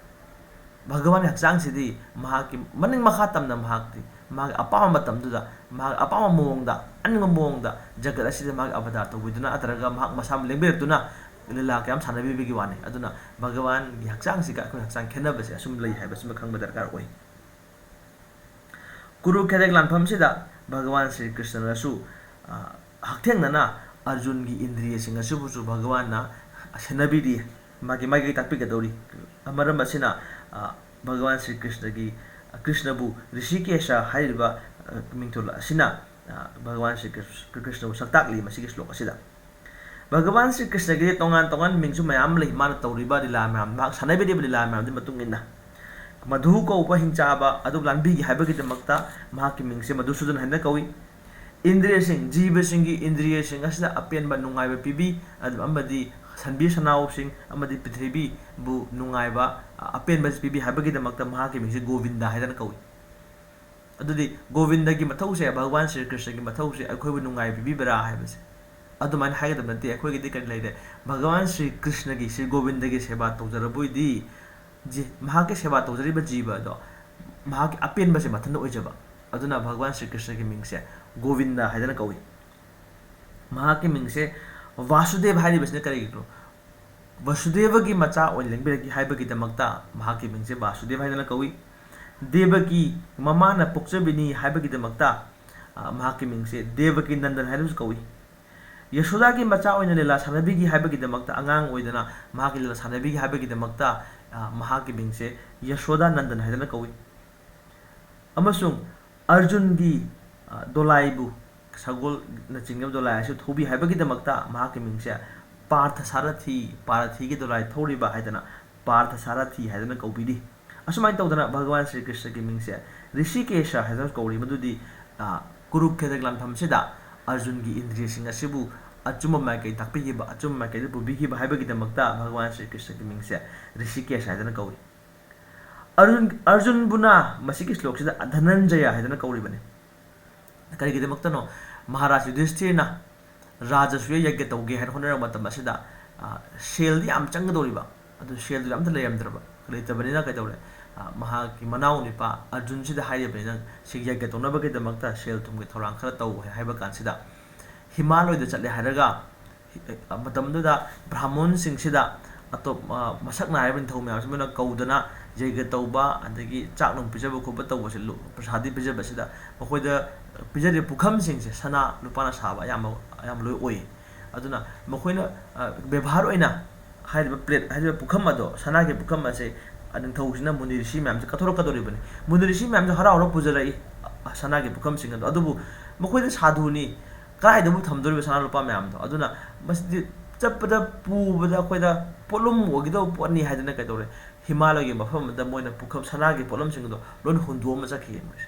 ꯚꯒꯋꯥꯟꯒꯤ ꯍꯛꯆꯥꯡꯁꯤꯗꯤ ꯃꯍꯥꯛꯀꯤ ꯃꯅꯤꯡ ꯃꯈꯥ ꯇꯝꯅ ꯃꯍꯥꯛꯇꯤ ꯃꯍꯥꯛꯀꯤ ꯑꯄꯥꯝꯕ ꯃꯇꯝꯗꯨꯗ ꯃꯍꯥꯛ ꯑꯄꯥꯝꯕ ꯃꯑꯣꯡꯗ, ꯑꯅꯤꯡꯕ ꯃꯑꯣꯡꯗ ꯖꯒꯠ ꯑꯁꯤꯗ ꯃꯍꯥꯛ ꯑꯕꯗꯥꯔ ꯇꯧꯕꯤꯗꯨꯅ ꯅꯠꯇ꯭ꯔꯒ ꯃꯍꯥꯛ ꯃꯁꯥ ꯂꯦꯡꯕꯤꯔꯛꯇꯨꯅ ꯂꯤꯂꯥ ꯀꯌꯥ ꯑꯃ ꯁꯥꯟꯅꯕꯤꯕꯒꯤ ꯋꯥꯅꯤ꯫ ꯑꯗꯨꯅ ꯚꯒꯋꯥꯟꯒꯤ ꯍꯛꯆꯥꯡꯁꯤꯒ ꯑꯩꯈꯣꯏ ꯍꯛꯆꯥꯡ ꯈꯦꯠꯅꯕꯁꯦ ꯑꯁꯨꯝ ꯂꯩ ꯍꯥꯏꯕꯁꯤꯃ ꯈꯪꯕ ꯗꯔꯀꯥꯔ ꯑꯣꯏ꯫ ꯀꯨꯔꯨꯈꯦꯇ꯭ꯔꯒꯤ ꯂꯥꯟꯐꯝꯁꯤꯗ ꯚꯒꯋꯥꯟ ꯁ꯭ꯔꯤ ꯀ꯭ꯔꯤꯁꯅꯅꯁꯨ, ꯑ, ꯍꯛꯊꯦꯡꯅꯅ ꯑꯔꯖꯨꯟꯒꯤ ꯏꯟꯗ꯭ꯔꯤꯌꯁꯤꯡ ꯑꯁꯤꯕꯨꯁꯨ ꯚꯒꯋꯥꯟꯅ ꯁꯦꯟꯅꯕꯤꯔꯤ, ꯃꯥꯒꯤ ꯃꯥꯏꯀꯩ ꯇꯥꯛꯄꯤꯒꯗꯧꯔꯤ꯫ ꯃꯔꯝ ꯑꯁꯤꯅ, ꯑ, ꯚꯒꯋꯥꯟ ꯁ꯭ꯔꯤ ꯀ꯭ꯔꯤꯁꯅꯒꯤ, ꯀ꯭ꯔꯤꯁꯅꯕꯨ ꯔꯤꯁꯤꯀꯦꯁ ꯍꯥꯏꯔꯤꯕ ꯃꯤꯡꯊꯣꯜ ꯑꯁꯤꯅ ꯚꯒꯋꯥꯟ ꯁ꯭ꯔꯤ ꯀ꯭ꯔꯤꯁꯅꯕꯨ ꯁꯛꯇꯥꯛꯂꯤ ꯃꯁꯤꯒꯤ ꯁ꯭ꯂꯣꯛ ꯑꯁꯤꯗ꯫ ꯚꯒꯋꯥꯟ ꯁ꯭ꯔꯤ ꯀ꯭ꯔꯤꯁꯅꯒꯤ ꯇꯣꯉꯥꯟ ꯇꯣꯉꯥꯟꯕ ꯃꯤꯡꯁꯨ ꯃꯌꯥꯝ ꯑꯃ ꯂꯩ꯫ ꯃꯥꯅ ꯇꯧꯔꯤꯕ ꯂꯤꯂꯥ ꯃꯌꯥꯝ, ꯃꯍꯥꯛ ꯁꯥꯟꯅꯕꯤꯔꯤꯕ ꯂꯤꯂꯥ ꯃꯌꯥꯝꯗꯨꯒꯤ ꯃꯇꯨꯡ ꯏꯟꯅ꯫ ꯃꯙꯨ ꯀꯧꯕ ꯍꯤꯡꯆꯥꯕ ꯑꯗꯨ ꯂꯥꯟꯕꯤꯒꯦ ꯍꯥꯏꯕꯒꯤꯗꯃꯛꯇ ꯃꯍꯥꯛꯀꯤ ꯃꯤꯡꯁꯦ ꯃꯙꯨꯁꯨꯗꯟ ꯍꯥꯏꯅ ꯀꯧꯏ꯫ ꯏꯟꯗ꯭ꯔꯤꯌꯁꯤꯡ, ꯖꯤꯕꯁꯤꯡꯒꯤ ꯏꯟꯗ꯭ꯔꯤꯌꯁꯤꯡ ꯑꯁꯤꯗ ꯑꯄꯦꯟꯕ ꯅꯨꯡꯉꯥꯏꯕ ꯄꯤꯕꯤ, ꯑꯗꯨ ꯑꯃꯗꯤ ꯁꯟꯕꯤ ꯁꯅꯥꯎꯁꯤꯡ ꯑꯃꯗꯤ ꯄ꯭ꯔꯤꯊꯤꯕꯤꯕꯨ ꯅꯨꯡꯉꯥꯏꯕ, ꯑ, ꯑꯄꯦꯟꯕ ꯄꯤꯕꯤ ꯍꯥꯏꯕꯒꯤꯗꯃꯛꯇ ꯃꯍꯥꯛꯀꯤ ꯃꯤꯡꯁꯦ ꯒꯣꯕꯤꯟꯗ ꯍꯥꯏꯗꯅ ꯀꯧꯏ꯫ ꯑꯗꯨꯗꯤ ꯒꯣꯕꯤꯟꯗꯒꯤ ꯃꯊꯧꯁꯦ, ꯚꯒꯋꯥꯟ ꯁ꯭ꯔꯤ ꯀ꯭ꯔꯤꯁꯅꯒꯤ ꯃꯊꯧꯁꯦ ꯑꯩꯈꯣꯏꯕꯨ ꯅꯨꯡꯉꯥꯏꯕ ꯄꯤꯕꯤꯕ꯭ꯔꯥ ꯍꯥꯏꯕꯁꯦ ꯑꯗꯨꯃꯥꯏꯅ ꯍꯥꯏꯒꯗꯕ ꯅꯠꯇꯦ꯫ ꯑꯩꯈꯣꯏꯒꯤꯗꯤ ꯀꯔꯤ ꯂꯩꯔꯦ? ꯚꯒꯋꯥꯟ ꯁ꯭ꯔꯤ ꯀ꯭ꯔꯤꯁꯅꯒꯤ, ꯁ꯭ꯔꯤ ꯒꯣꯕꯤꯟꯗꯒꯤ ꯁꯦꯕꯥ ꯇꯧꯖꯔꯕꯣꯏꯗꯤ, ꯖꯤ-, ꯃꯍꯥꯛꯀꯤ ꯁꯦꯕꯥ ꯇꯧꯖꯔꯤꯕ ꯖꯤꯕ ꯑꯗꯣ ꯃꯍꯥꯛꯀꯤ ꯑꯄꯦꯟꯕꯁꯦ ꯃꯊꯟꯇ ꯑꯣꯏꯖꯕ꯫ ꯑꯗꯨꯅ ꯚꯒꯋꯥꯟ ꯁ꯭ꯔꯤ ꯀ꯭ꯔꯤꯁꯅꯒꯤ ꯃꯤꯡꯁꯦ ꯒꯣꯕꯤꯟꯗ ꯍꯥꯏꯗꯅ ꯀꯧꯏ꯫ ꯃꯍꯥꯛꯀꯤ ꯃꯤꯡꯁꯦ ꯚꯥꯁꯨꯗꯦꯕ ꯍꯥꯏꯔꯤꯕꯁꯤꯅ ꯀꯔꯤꯒꯤꯅꯣ? ꯚꯁꯨꯗꯦꯕꯒꯤ ꯃꯆꯥ ꯑꯣꯏꯅ ꯂꯦꯡꯕꯤꯔꯛꯈꯤ ꯍꯥꯏꯕꯒꯤꯗꯃꯛꯇ ꯃꯍꯥꯛꯀꯤ ꯃꯤꯡꯁꯦ ꯚꯥꯁꯨꯗꯦꯕ ꯍꯥꯏꯗꯅ ꯀꯧꯏ꯫ ꯗꯦꯕꯀꯤ ꯃꯃꯥꯅ ꯄꯣꯛꯆꯕꯤꯅꯤ ꯍꯥꯏꯕꯒꯤꯗꯃꯛꯇ, ꯑ, ꯃꯍꯥꯛꯀꯤ ꯃꯤꯡꯁꯦ ꯗꯦꯕꯀꯤ ꯅꯟꯗꯟ ꯍꯥꯏꯅꯁꯨ ꯀꯧꯏ꯫ ꯌꯁꯣꯗꯥꯒꯤ ꯃꯆꯥ ꯑꯣꯏꯅ ꯂꯤꯂꯥ ꯁꯥꯟꯅꯕꯤꯈꯤ ꯍꯥꯏꯕꯒꯤꯗꯃꯛꯇ, ꯑꯉꯥꯡ ꯑꯣꯏꯗꯅ ꯃꯍꯥꯛꯀꯤ ꯂꯤꯂꯥ ꯁꯥꯟꯅꯕꯤꯈꯤ ꯍꯥꯏꯕꯒꯤꯗꯃꯛꯇ, ꯑ, ꯃꯍꯥꯛꯀꯤ ꯃꯤꯡꯁꯦ ꯌꯁꯣꯗꯥ ꯅꯟꯗꯟ ꯍꯥꯏꯗꯅ ꯀꯧꯏ꯫ ꯑꯃꯁꯨꯡ ꯑꯔꯖꯨꯟꯒꯤ, ꯑ, ꯗꯣꯂꯥꯏꯕꯨ, ꯁꯒꯣꯜꯅꯆꯤꯡꯕ ꯗꯣꯂꯥꯏ ꯑꯁꯤ ꯊꯧꯕꯤ ꯍꯥꯏꯕꯒꯤꯗꯃꯛꯇ ꯃꯍꯥꯛꯀꯤ ꯃꯤꯡꯁꯦ ꯄꯥꯔꯊ ꯁꯥꯔꯊꯤ, ꯄꯥꯔꯊꯤꯒꯤ ꯗꯣꯂꯥꯏ ꯊꯧꯔꯤꯕ ꯍꯥꯏꯗꯅ ꯄꯥꯔꯊ ꯁꯥꯔꯊꯤ ꯍꯥꯏꯗꯅ ꯀꯧꯕꯤꯔꯤ꯫ ꯑꯁꯨꯃꯥꯏꯅ ꯇꯧꯗꯅ ꯚꯒꯋꯥꯟ ꯁ꯭ꯔꯤ ꯀ꯭ꯔꯤꯁꯅꯒꯤ ꯃꯤꯡꯁꯦ ꯔꯤꯁꯤꯀꯦꯁ ꯍꯥꯏꯗꯅ ꯀꯧꯔꯤ꯫ ꯃꯗꯨꯗꯤ, ꯑ, ꯀꯨꯔꯨꯛꯈꯦꯇ꯭ꯔꯒꯤ ꯂꯥꯟꯐꯝꯁꯤꯗ ꯑꯔꯖꯨꯟꯒꯤ ꯏꯟꯗ꯭ꯔꯤꯌꯁꯤꯡ ꯑꯁꯤꯕꯨ ꯑꯆꯨꯝꯕ ꯃꯥꯏꯀꯩ ꯇꯥꯛꯄꯤꯈꯤꯕ, ꯑꯆꯨꯝꯕ ꯃꯥꯏꯀꯩꯗ ꯄꯨꯕꯤꯈꯤꯕ ꯍꯥꯏꯕꯒꯤꯗꯃꯛꯇ ꯚꯒꯋꯥꯟ ꯁ꯭ꯔꯤ ꯀ꯭ꯔꯤꯁꯅꯒꯤ ꯃꯤꯡꯁꯦ ꯔꯤꯁꯤꯀꯦꯁ ꯍꯥꯏꯗꯅ ꯀꯧꯏ꯫ ꯑꯔꯖꯨꯟ, ꯑꯔꯖꯨꯟꯕꯨꯅ ꯃꯁꯤꯒꯤ ꯁ꯭ꯂꯣꯛꯁꯤꯗ ꯙꯅꯟꯖꯌ ꯍꯥꯏꯗꯅ ꯀꯧꯔꯤꯕꯅꯤ꯫ ꯀꯔꯤꯒꯤꯗꯃꯛꯇꯅꯣ? ꯃꯍꯥꯔꯥꯖ ꯌꯨꯙꯤꯁꯊꯤꯔꯅ ꯔꯥꯖꯁꯨꯌ ꯌꯒ꯭ꯌ ꯇꯧꯒꯦ ꯍꯥꯏꯅ ꯍꯣꯠꯅꯔꯛꯄ ꯃꯇꯝ ꯑꯁꯤꯗ, ꯑ, ꯁꯦꯜꯗꯤ ꯌꯥꯝ ꯆꯪꯒꯗꯧꯔꯤꯕ, ꯑꯗꯨ ꯁꯦꯜꯗꯨ ꯑꯝꯇ ꯂꯩꯔꯝꯗ꯭ꯔꯕ, ꯂꯩꯇꯕꯅꯤꯅ ꯀꯩꯗꯧꯔꯦ? ꯑ, ꯃꯍꯥꯛꯀꯤ ꯃꯅꯥꯎ ꯅꯨꯄꯥ ꯑꯔꯖꯨꯟꯁꯤꯗ ꯍꯥꯏꯔꯤꯕꯅꯤ, "ꯅꯪ ꯁꯤ ꯌꯒ꯭ꯌ ꯇꯧꯅꯕꯒꯤꯗꯃꯛꯇ ꯁꯦꯜ ꯊꯨꯝꯒꯤ ꯊꯧꯔꯥꯡ ꯈꯔ ꯇꯧ" ꯍꯥꯏꯕ ꯀꯥꯟꯁꯤꯗ ꯍꯤꯃꯥꯂꯣꯏꯗ ꯆꯠꯂꯦ ꯍꯥꯏꯔꯒ, ꯍꯤ-, ꯑ, ꯃꯇꯝꯗꯨꯗ ꯕ꯭ꯔꯥꯍꯃꯣꯟꯁꯤꯡꯁꯤꯗ ꯑꯇꯣꯞ-, ꯑ, ꯃꯁꯛ ꯅꯥꯏꯔꯕ ꯅꯤꯡꯊꯧ ꯃꯌꯥꯝꯁꯤ ꯃꯣꯏꯅ ꯀꯧꯗꯅ ꯌꯒ꯭ꯌ ꯇꯧꯕ, ꯑꯗꯒꯤ ꯆꯥꯛ ꯅꯨꯡ ꯄꯤꯖꯕ ꯈꯣꯠꯄ ꯇꯧꯕꯁꯦ, ꯂꯨ-, ꯄ꯭ꯔꯁꯥꯗꯤ ꯄꯤꯖꯕꯁꯤꯗ ꯃꯈꯣꯏꯗ ꯄꯤꯖꯔꯤꯕ ꯄꯨꯈꯝꯁꯤꯡꯁꯦ ꯁꯅꯥ ꯂꯨꯄꯥꯅ ꯁꯥꯕ ꯑꯌꯥꯝꯕ, ꯑꯌꯥꯝꯕ ꯂꯣꯏ ꯑꯣꯏ꯫ ꯑꯗꯨꯅ ꯃꯈꯣꯏꯅ, ꯑ, ꯕꯦꯕꯥꯔ ꯑꯣꯏꯅ ꯍꯥꯏꯔꯤꯕ ꯄ꯭ꯂꯦꯠ, ꯍꯥꯏꯔꯤꯕ ꯄꯨꯈꯝ ꯑꯗꯣ, ꯁꯅꯥꯒꯤ ꯄꯨꯈꯝ ꯑꯁꯦ, ꯑ, ꯅꯤꯡꯊꯧꯁꯤꯅ ꯃꯨꯅꯤ ꯔꯤꯁꯤ ꯃꯌꯥꯝꯁꯦ ꯀꯠꯊꯣꯔꯛꯀꯗꯧꯔꯤꯕꯅꯤ꯫ ꯃꯨꯅꯤ ꯔꯤꯁꯤ ꯃꯌꯥꯝꯁꯦ ꯍꯔꯥꯎ ꯍꯔꯥꯎ ꯄꯨꯖꯔꯛꯏ꯫ ꯁꯅꯥꯒꯤ ꯄꯨꯈꯝꯁꯤꯡ ꯑꯗꯣ꯫ ꯑꯗꯨꯕꯨ ꯃꯈꯣꯏꯗ ꯁꯥꯗꯨꯅꯤ, ꯀꯗꯥꯏꯗꯕꯨ ꯊꯝꯗꯣꯔꯤꯕ ꯁꯅꯥ ꯂꯨꯄꯥ ꯃꯌꯥꯝꯗꯣ? ꯑꯗꯨꯅ ꯃꯁꯤꯗꯤ ꯆꯠꯄꯗ ꯄꯨꯕꯗ ꯑꯩꯈꯣꯏꯗ ꯄꯣꯠꯂꯨꯝ ꯑꯣꯏꯒꯗꯧꯕ ꯄꯣꯠꯅꯤ ꯍꯥꯏꯗꯅ ꯀꯩꯗꯧꯔꯦ? ꯍꯤꯃꯥꯂꯌꯒꯤ ꯃꯐꯝ ꯑꯃꯗ ꯃꯣꯏꯅ ꯄꯨꯈꯝ, ꯁꯅꯥꯒꯤ ꯄꯣꯠꯂꯝꯁꯤꯡꯗꯣ ꯂꯣꯏꯅ ꯍꯨꯟꯗꯣꯛꯑꯝꯃ ꯆꯠꯈꯤ ꯃꯣꯏꯁꯦ꯫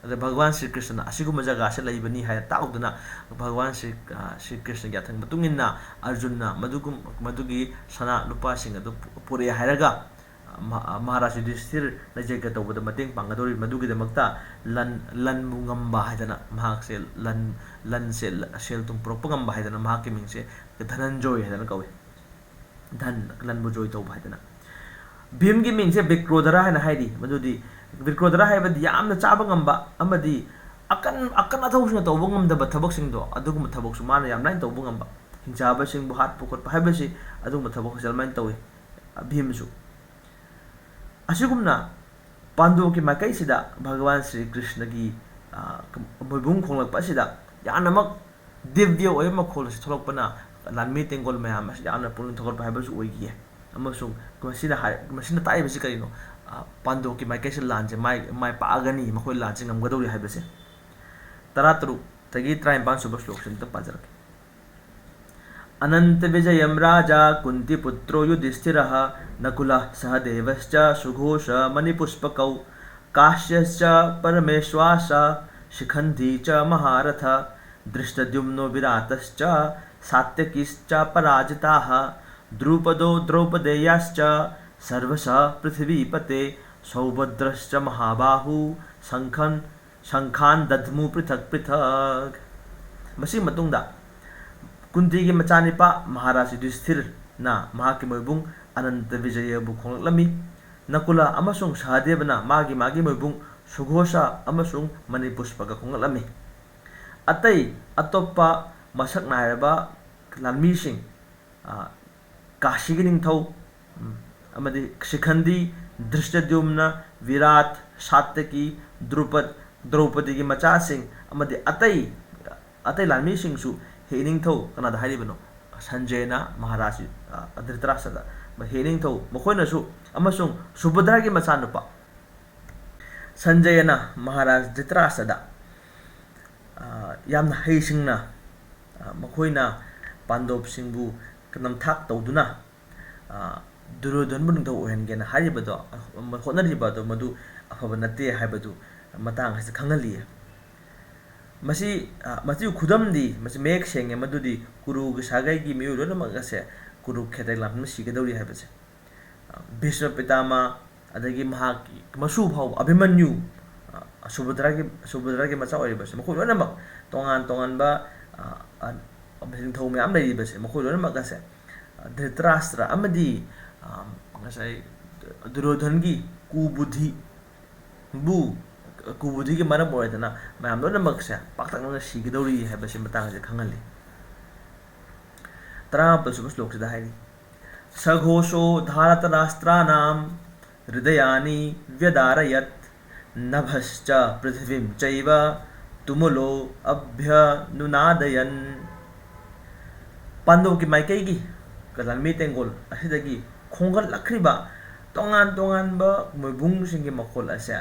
ꯑꯗ ꯚꯒꯋꯥꯟ ꯁ꯭ꯔꯤ ꯀ꯭ꯔꯤꯁꯅꯅ ꯑꯁꯤꯒꯨꯝꯕ ꯖꯒꯥꯁꯦ ꯂꯩꯕꯅꯤ ꯍꯥꯏꯅ ꯇꯥꯛꯎꯗꯨꯅ ꯚꯒꯋꯥꯟ ꯁ꯭ꯔꯤ, ꯑ, ꯁ꯭ꯔꯤ ꯀ꯭ꯔꯤꯁꯅꯒꯤ ꯌꯥꯊꯪ ꯃꯇꯨꯡ ꯏꯟꯅ ꯑꯔꯖꯨꯟꯅ ꯃꯗꯨꯒꯨꯝ-, ꯃꯗꯨꯒꯤ ꯁꯅꯥ ꯂꯨꯄꯥꯁꯤꯡ ꯑꯗꯨ ꯄꯨ-, ꯄꯨꯔꯛꯑꯦ ꯍꯥꯏꯔꯒ, ꯃꯍꯥ-, ꯃꯍꯥꯔꯥꯖ ꯌꯨꯙꯤꯁꯊꯤꯔꯅ ꯌꯖ꯭ઞ ꯇꯧꯕꯗ ꯃꯇꯦꯡ ꯄꯥꯡꯒꯗꯧꯔꯤ꯫ ꯃꯗꯨꯒꯤꯗꯃꯛꯇ ꯂꯟ, ꯂꯟꯕꯨ ꯉꯝꯕ ꯍꯥꯏꯗꯅ ꯃꯍꯥꯛꯁꯦ ꯂꯟ, ꯂꯟꯁꯦ, ꯁꯦꯜ ꯊꯨꯝ ꯄꯨꯔꯛꯄ ꯉꯝꯕ ꯍꯥꯏꯗꯅ ꯃꯍꯥꯛꯀꯤ ꯃꯤꯡꯁꯦ ꯙꯅꯟꯖꯣꯏ ꯍꯥꯏꯗꯅ ꯀꯧꯏ꯫ ꯙꯟ, ꯂꯟꯕꯨ ꯖꯣꯏ ꯇꯧꯕ ꯍꯥꯏꯗꯅ꯫ ꯚꯤꯝꯒꯤ ꯃꯤꯡꯁꯦ ꯕꯤꯀ꯭ꯔꯣꯙꯔꯥ ꯍꯥꯏꯅ ꯍꯥꯏꯔꯤ꯫ ꯃꯗꯨꯗꯤ ꯕꯤꯀ꯭ꯔꯣꯙꯔꯥ ꯍꯥꯏꯕꯗꯤ ꯌꯥꯝꯅ ꯆꯥꯕ ꯉꯝꯕ ꯑꯃꯗꯤ ꯑꯀꯟ, ꯑꯀꯟ ꯑꯊꯧꯁꯤꯡꯅ ꯇꯧꯕ ꯉꯝꯗꯕ ꯊꯕꯛꯁꯤꯡꯗꯣ, ꯑꯗꯨꯒꯨꯝꯕ ꯊꯕꯛꯁꯨ ꯃꯥꯅ ꯌꯥꯝ ꯂꯥꯏꯅ ꯇꯧꯕ ꯉꯝꯕ, ꯍꯤꯡꯆꯥꯕꯁꯤꯡꯕꯨ ꯍꯥꯠꯄ ꯈꯣꯠꯄ ꯍꯥꯏꯕꯁꯤ ꯑꯗꯨꯒꯨꯝꯕ ꯊꯕꯛꯁꯦ ꯑꯗꯨꯃꯥꯏꯅ ꯇꯧꯏ ꯚꯤꯝꯁꯨ꯫ ꯑꯁꯤꯒꯨꯝꯅ ꯄꯥꯟꯗꯨꯒꯤ ꯃꯥꯏꯀꯩꯁꯤꯗ ꯚꯒꯋꯥꯟ ꯁ꯭ꯔꯤ ꯀ꯭ꯔꯤꯁꯅꯒꯤ, ꯑ, ꯃꯣꯏꯕꯨꯡ ꯈꯣꯡꯂꯛꯄ ꯑꯁꯤꯗ ꯌꯥꯝꯅꯃꯛ ꯗꯤꯕ꯭ꯌ ꯑꯣꯏꯕ ꯃꯈꯣꯜ ꯑꯁꯤ ꯊꯣꯛꯂꯛꯄꯅ ꯂꯥꯟꯃꯤ ꯇꯦꯡꯒꯣꯜ ꯃꯌꯥꯝ ꯑꯁꯤ ꯌꯥꯝꯅ ꯄꯨꯛꯅꯤꯡ ꯊꯧꯒꯠꯄ ꯍꯥꯏꯕꯁꯨ ꯑꯣꯏꯈꯤꯌꯦ꯫ ꯑꯃꯁꯨꯡ ꯃꯁꯤꯅ ꯍꯥꯏ-, ꯃꯁꯤꯅ ꯇꯥꯛꯏꯕꯁꯤ ꯀꯔꯤꯅꯣ? ꯑ, ꯄꯥꯟꯗꯨꯒꯤ ꯃꯥꯏꯀꯩꯁꯤꯗ ꯂꯥꯟꯁꯦ ꯃꯥꯏ, ꯃꯥꯏ ꯄꯥꯛꯑꯒꯅꯤ, ꯃꯈꯣꯏ ꯂꯥꯟꯁꯦ ꯉꯝꯒꯗꯧꯔꯤ ꯍꯥꯏꯕꯁꯦ꯫ ꯇꯔꯥꯇꯔꯨꯛꯇꯒꯤ ꯇꯔꯥꯅꯤꯄꯥꯟ ꯁꯨꯕ ꯁ꯭ꯂꯣꯛꯁꯤ ꯑꯝꯇ ꯄꯥꯖꯔꯛꯀꯦ꯫ अनन्तविजयं राजा कुन्तीपुत्रो युधिष्ठिरः। नकुलः सहदेवश्च सुघोषमणिपुष्पकौ। काश्यश्च परमेष्वासः शिखण्डी च महारथ। धृष्टद्युम्नो विराटश्च सात्यकिश्चापराजिताः। द्रुपदो द्रौपदेयाश्च सर्वशः पृथिवीपते। सौभद्रश्च महाबाहू शङ्खं शङ्खान् दध्मुः पृथक् पृथक्꯫ ꯃꯁꯤꯒꯤ ꯃꯇꯨꯡꯗ ꯀꯨꯟꯇꯤꯒꯤ ꯃꯆꯥꯅꯤꯄꯥ ꯃꯍꯥꯔꯥꯖ ꯌꯨꯙꯤꯁꯊꯤꯔꯅ ꯃꯍꯥꯛꯀꯤ ꯃꯣꯏꯕꯨꯡ ꯑꯅꯟꯇ ꯕꯤꯖꯌꯕꯨ ꯈꯣꯡꯂꯛꯂꯝꯃꯤ꯫ ꯅꯀꯨꯂ ꯑꯃꯁꯨꯡ ꯁꯍꯗꯦꯕꯅ ꯃꯥꯒꯤ ꯃꯥꯒꯤ ꯃꯣꯏꯕꯨꯡ ꯁꯨꯘꯣꯁ ꯑꯃꯁꯨꯡ ꯃꯅꯤꯄꯨꯁ꯭ꯄꯒ ꯈꯣꯡꯂꯛꯂꯝꯃꯤ꯫ ꯑꯇꯩ ꯑꯇꯣꯞꯄ ꯃꯁꯛ ꯅꯥꯏꯔꯕ ꯂꯥꯟꯃꯤꯁꯤꯡ, ꯑ, ꯀꯥꯁꯤꯒꯤ ꯅꯤꯡꯊꯧ, ꯎꯝ, ꯑꯃꯗꯤ ꯁꯤꯈꯟꯗꯤ, ꯙ꯭ꯔꯤꯁꯇꯗ꯭ꯌꯨꯝꯅ, ꯚꯤꯔꯥꯠ, ꯁꯥꯠꯇꯀꯤ, ꯗ꯭ꯔꯨꯄꯗ, ꯗ꯭ꯔꯧꯄꯗꯤꯒꯤ ꯃꯆꯥꯁꯤꯡ ꯑꯃꯗꯤ ꯑꯇꯩ, ꯑꯇꯩ ꯂꯥꯟꯃꯤꯁꯤꯡꯁꯨ ꯍꯦꯛ ꯅꯤꯡꯊꯧ ꯀꯅꯥꯗ ꯍꯥꯏꯔꯤꯕꯅꯣ? ꯁꯟꯖꯌꯅ ꯃꯍꯥꯔꯥꯖ, ꯑ, ꯙ꯭ꯔꯤꯇꯔꯥꯁꯇ꯭ꯔꯗ ꯍꯦꯛ ꯅꯤꯡꯊꯧ ꯃꯈꯣꯏꯅꯁꯨ ꯑꯃꯁꯨꯡ ꯁꯨꯚꯗ꯭ꯔꯥꯒꯤ ꯃꯆꯥꯅꯨꯄꯥ ꯁꯟꯖꯌꯅ ꯃꯍꯥꯔꯥꯖ ꯙ꯭ꯔꯤꯇꯔꯥꯁꯇ꯭ꯔꯗ, ꯑ, ꯌꯥꯝꯅ ꯍꯩꯁꯤꯡꯅ, ꯑ, ꯃꯈꯣꯏꯅ ꯄꯥꯟꯗꯣꯞꯁꯤꯡꯕꯨ ꯅꯝꯊꯥꯛ ꯇꯧꯗꯨꯅ, ꯑ, ꯗꯨꯔꯌꯣꯙꯟꯕꯨ ꯅꯤꯡꯊꯧ ꯑꯣꯏꯍꯟꯒꯦꯅ ꯍꯥꯏꯔꯤꯕꯗꯣ, ꯑ, ꯍꯣꯠꯅꯔꯤꯕ ꯑꯗꯣ ꯃꯗꯨ ꯑꯐꯕ ꯅꯠꯇꯦ ꯍꯥꯏꯕꯗꯨ ꯃꯇꯥꯡ ꯑꯁꯤꯗ ꯈꯪꯍꯜꯂꯤ꯫ ꯃꯁꯤ, ꯑ, ꯃꯁꯤꯒꯤ ꯈꯨꯗꯝꯗꯤ, ꯃꯁꯤ ꯃꯌꯦꯛ ꯁꯦꯡꯉꯦ ꯃꯗꯨꯗꯤ ꯀꯨꯔꯨꯒꯤ ꯁꯥꯒꯩꯒꯤ ꯃꯤꯑꯣꯏ ꯂꯣꯏꯅꯃꯛ ꯑꯁꯦ ꯀꯨꯔꯨꯛꯈꯦꯇ꯭ꯔꯒꯤ ꯂꯥꯟꯐꯝꯗ ꯁꯤꯒꯗꯧꯔꯤ ꯍꯥꯏꯕꯁꯦ꯫ ꯕꯤꯁꯃ ꯄꯤꯇꯥꯃꯥ, ꯑꯗꯒꯤ ꯃꯍꯥꯛꯀꯤ ꯃꯁꯨ ꯐꯥꯎꯕ ꯑꯚꯤꯃꯟꯌꯨ, ꯑ, ꯁꯨꯚꯗ꯭ꯔꯥꯒꯤ, ꯁꯨꯚꯗ꯭ꯔꯥꯒꯤ ꯃꯆꯥ ꯑꯣꯏꯔꯤꯕꯁꯦ, ꯃꯈꯣꯏ ꯂꯣꯏꯅꯃꯛ ꯇꯣꯉꯥꯟ ꯇꯣꯉꯥꯟꯕ, ꯑ, ꯑ, ꯅꯤꯡꯊꯧ ꯃꯌꯥꯝ ꯂꯩꯔꯤꯕꯁꯦ, ꯃꯈꯣꯏ ꯂꯣꯏꯅꯃꯛ ꯑꯁꯦ, ꯑ, ꯙ꯭ꯔꯤꯇꯔꯥꯁꯇ꯭ꯔ ꯑꯃꯗꯤ, ꯑ, ꯉꯁꯥꯏ ꯗꯨꯔꯌꯣꯙꯟꯒꯤ ꯀꯨꯕꯨꯙꯤ ꯕꯨ, ꯀꯨꯕꯨꯙꯤꯒꯤ ꯃꯔꯝ ꯑꯣꯏꯔꯗꯅ ꯃꯌꯥꯝ ꯂꯣꯏꯅꯃꯛꯁꯦ ꯄꯥꯛꯇꯛꯅꯅ ꯁꯤꯒꯗꯧꯔꯤ ꯍꯥꯏꯕꯁꯤ ꯃꯇꯥꯡ ꯑꯁꯤꯗ ꯈꯪꯍꯜꯂꯤ꯫ ꯇꯔꯥꯃꯥꯄꯜ ꯁꯨꯕ ꯁ꯭ꯂꯣꯛꯁꯤꯗ ꯍꯥꯏꯔꯤ, ꯁꯘꯣꯁꯣ ꯙꯥꯔꯇꯔꯥꯁ꯭ꯇ꯭ꯔꯥꯅꯥꯝ ꯍ꯭ꯔꯤꯗꯌꯥꯅꯤ ꯕ꯭ꯌꯗꯥꯔꯌꯠ, ꯅꯚꯁꯆ ꯄ꯭ꯔꯤꯊꯤꯚꯤꯝ ꯆꯩꯕ ꯇꯨꯃꯨꯂꯣ ꯑꯚ꯭ꯌꯅꯨꯅꯥꯗꯌꯟ꯫ ꯄꯥꯟꯗꯣꯞꯀꯤ ꯃꯥꯏꯀꯩꯒꯤ ꯂꯥꯟꯃꯤ ꯇꯦꯡꯒꯣꯜ ꯑꯁꯤꯗꯒꯤ ꯈꯣꯡꯒꯠꯂꯛꯈ꯭ꯔꯤꯕ ꯇꯣꯉꯥꯟ ꯇꯣꯉꯥꯟꯕ ꯃꯣꯏꯕꯨꯡꯁꯤꯡꯒꯤ ꯃꯈꯣꯜ ꯑꯁꯦ,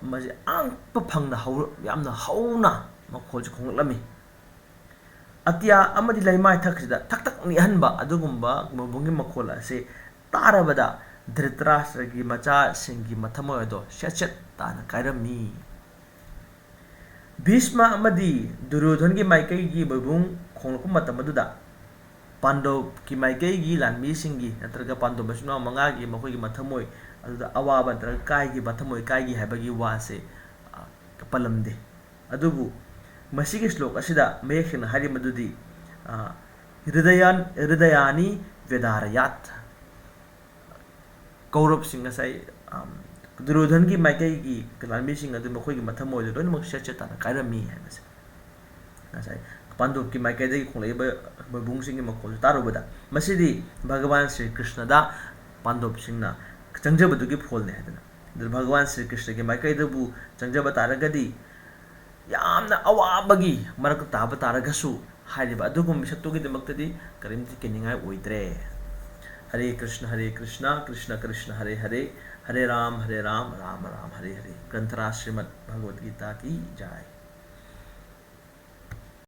ꯃꯁꯤ ꯑꯉꯛꯄ ꯐꯪꯅ ꯍꯧ-, ꯌꯥꯝꯅ ꯍꯧꯅ ꯃꯈꯣꯜꯁꯦ ꯈꯣꯡꯂꯛꯂꯝꯃꯤ꯫ ꯑꯇꯤꯌꯥ ꯑꯃꯗꯤ ꯂꯩꯃꯥꯏ ꯊꯛꯁꯤꯗ ꯊꯛ ꯊꯛ ꯅꯤꯛꯍꯟꯕ ꯑꯗꯨꯒꯨꯝꯕ ꯃꯣꯏꯕꯨꯡꯒꯤ ꯃꯈꯣꯜ ꯑꯁꯤ ꯇꯥꯔꯕꯗ ꯙ꯭ꯔꯤꯇꯔꯥꯁ꯭ꯇ꯭ꯔꯒꯤ ꯃꯆꯥꯁꯤꯡꯒꯤ ꯃꯊꯃꯣꯏ ꯑꯗꯣ ꯁꯦꯠ ꯁꯦꯠ ꯇꯥꯅ ꯀꯥꯏꯔꯝꯃꯤ꯫ ꯚꯤꯁꯃ ꯑꯃꯗꯤ ꯗꯨꯔꯌꯣꯙꯟꯒꯤ ꯃꯥꯏꯀꯩꯒꯤ ꯃꯣꯏꯕꯨꯡ ꯈꯣꯡꯂꯛꯄ ꯃꯇꯝ ꯑꯗꯨꯗ ꯄꯥꯟꯗꯣꯞꯀꯤ ꯃꯥꯏꯀꯩꯒꯤ ꯂꯥꯟꯃꯤꯁꯤꯡꯒꯤ ꯅꯠꯇ꯭ꯔꯒ ꯄꯥꯟꯗꯣꯞ ꯃꯆꯤꯟ ꯃꯅꯥꯎ ꯃꯉꯥꯒꯤ ꯃꯈꯣꯏꯒꯤ ꯃꯊꯃꯣꯏ ꯑꯗꯨꯗ ꯑꯋꯥꯕ ꯅꯠꯇ꯭ꯔꯒ ꯀꯥꯏꯈꯤꯕ, ꯊꯃꯣꯏ ꯀꯥꯏꯈꯤ ꯍꯥꯏꯕꯒꯤ ꯋꯥꯁꯦ, ꯑ, ꯄꯜꯂꯝꯗꯦ꯫ ꯑꯗꯨꯕꯨ ꯃꯁꯤꯒꯤ ꯁ꯭ꯂꯣꯛ ꯑꯁꯤꯗ ꯃꯌꯦꯛ ꯁꯦꯡꯅ ꯍꯥꯏꯔꯤ ꯃꯗꯨꯗꯤ, ꯑ, ꯍ꯭ꯔꯤꯗꯌꯥꯟ-, ꯍ꯭ꯔꯤꯗꯌꯥꯅꯤ ꯕ꯭ꯌꯗꯥꯔꯌꯥꯠ꯫ ꯀꯧꯔꯕꯁꯤꯡ ꯉꯁꯥꯏ, ꯑꯝ, ꯗꯨꯔꯌꯣꯙꯟꯒꯤ ꯃꯥꯏꯀꯩꯒꯤ ꯂꯥꯟꯃꯤꯁꯤꯡ ꯑꯗꯨ ꯃꯈꯣꯏꯒꯤ ꯃꯊꯃꯣꯏꯗ ꯂꯣꯏꯅꯃꯛ ꯁꯦꯠ ꯁꯦꯠ ꯇꯥꯅ ꯀꯥꯏꯔꯝꯃꯤ ꯍꯥꯏꯕꯁꯦ꯫ ꯉꯁꯥꯏ ꯄꯥꯟꯗꯨꯞꯀꯤ ꯃꯥꯏꯀꯩꯗꯒꯤ ꯈꯣꯡꯂꯛꯏꯕ ꯃꯣꯏꯕꯨꯡꯁꯤꯡꯒꯤ ꯃꯈꯣꯜꯁꯨ ꯇꯥꯔꯨꯕꯗ, ꯃꯁꯤꯗꯤ ꯚꯒꯋꯥꯟ ꯁ꯭ꯔꯤ ꯀ꯭ꯔꯤꯁꯅꯗ ꯄꯥꯟꯗꯨꯞꯁꯤꯡꯅ ꯆꯪꯖꯕꯗꯨꯒꯤ ꯐꯣꯜꯅꯤ ꯍꯥꯏꯗꯅ꯫ ꯑꯗꯨꯅ ꯚꯒꯋꯥꯟ ꯁ꯭ꯔꯤ ꯀ꯭ꯔꯤꯁꯅꯒꯤ ꯃꯥꯏꯀꯩꯗꯕꯨ ꯆꯪꯖꯕ ꯇꯥꯔꯒꯗꯤ, ꯌꯥꯝꯅ ꯑꯋꯥꯕꯒꯤ ꯃꯔꯛꯇ ꯇꯥꯕ ꯇꯥꯔꯒꯁꯨ, ꯍꯥꯏꯔꯤꯕ ꯑꯗꯨꯒꯨꯝꯕ ꯃꯤꯁꯛꯇꯨꯒꯤꯗꯃꯛꯇꯗꯤ ꯀꯔꯤꯝꯇ ꯀꯤꯅꯤꯡꯉꯥꯏ ꯑꯣꯏꯗ꯭ꯔꯦ꯫ ꯍꯔꯦ ꯀ꯭ꯔꯤꯁꯅ, ꯍꯔꯦ ꯀ꯭ꯔꯤꯁꯅ, ꯀ꯭ꯔꯤꯁꯅ ꯀ꯭ꯔꯤꯁꯅ, ꯍꯔꯦ ꯍꯔꯦ, हरे राम हरे राम राम राम हरे हरे। ग्रंथराज श्रीमद् भगवत गीता की जय।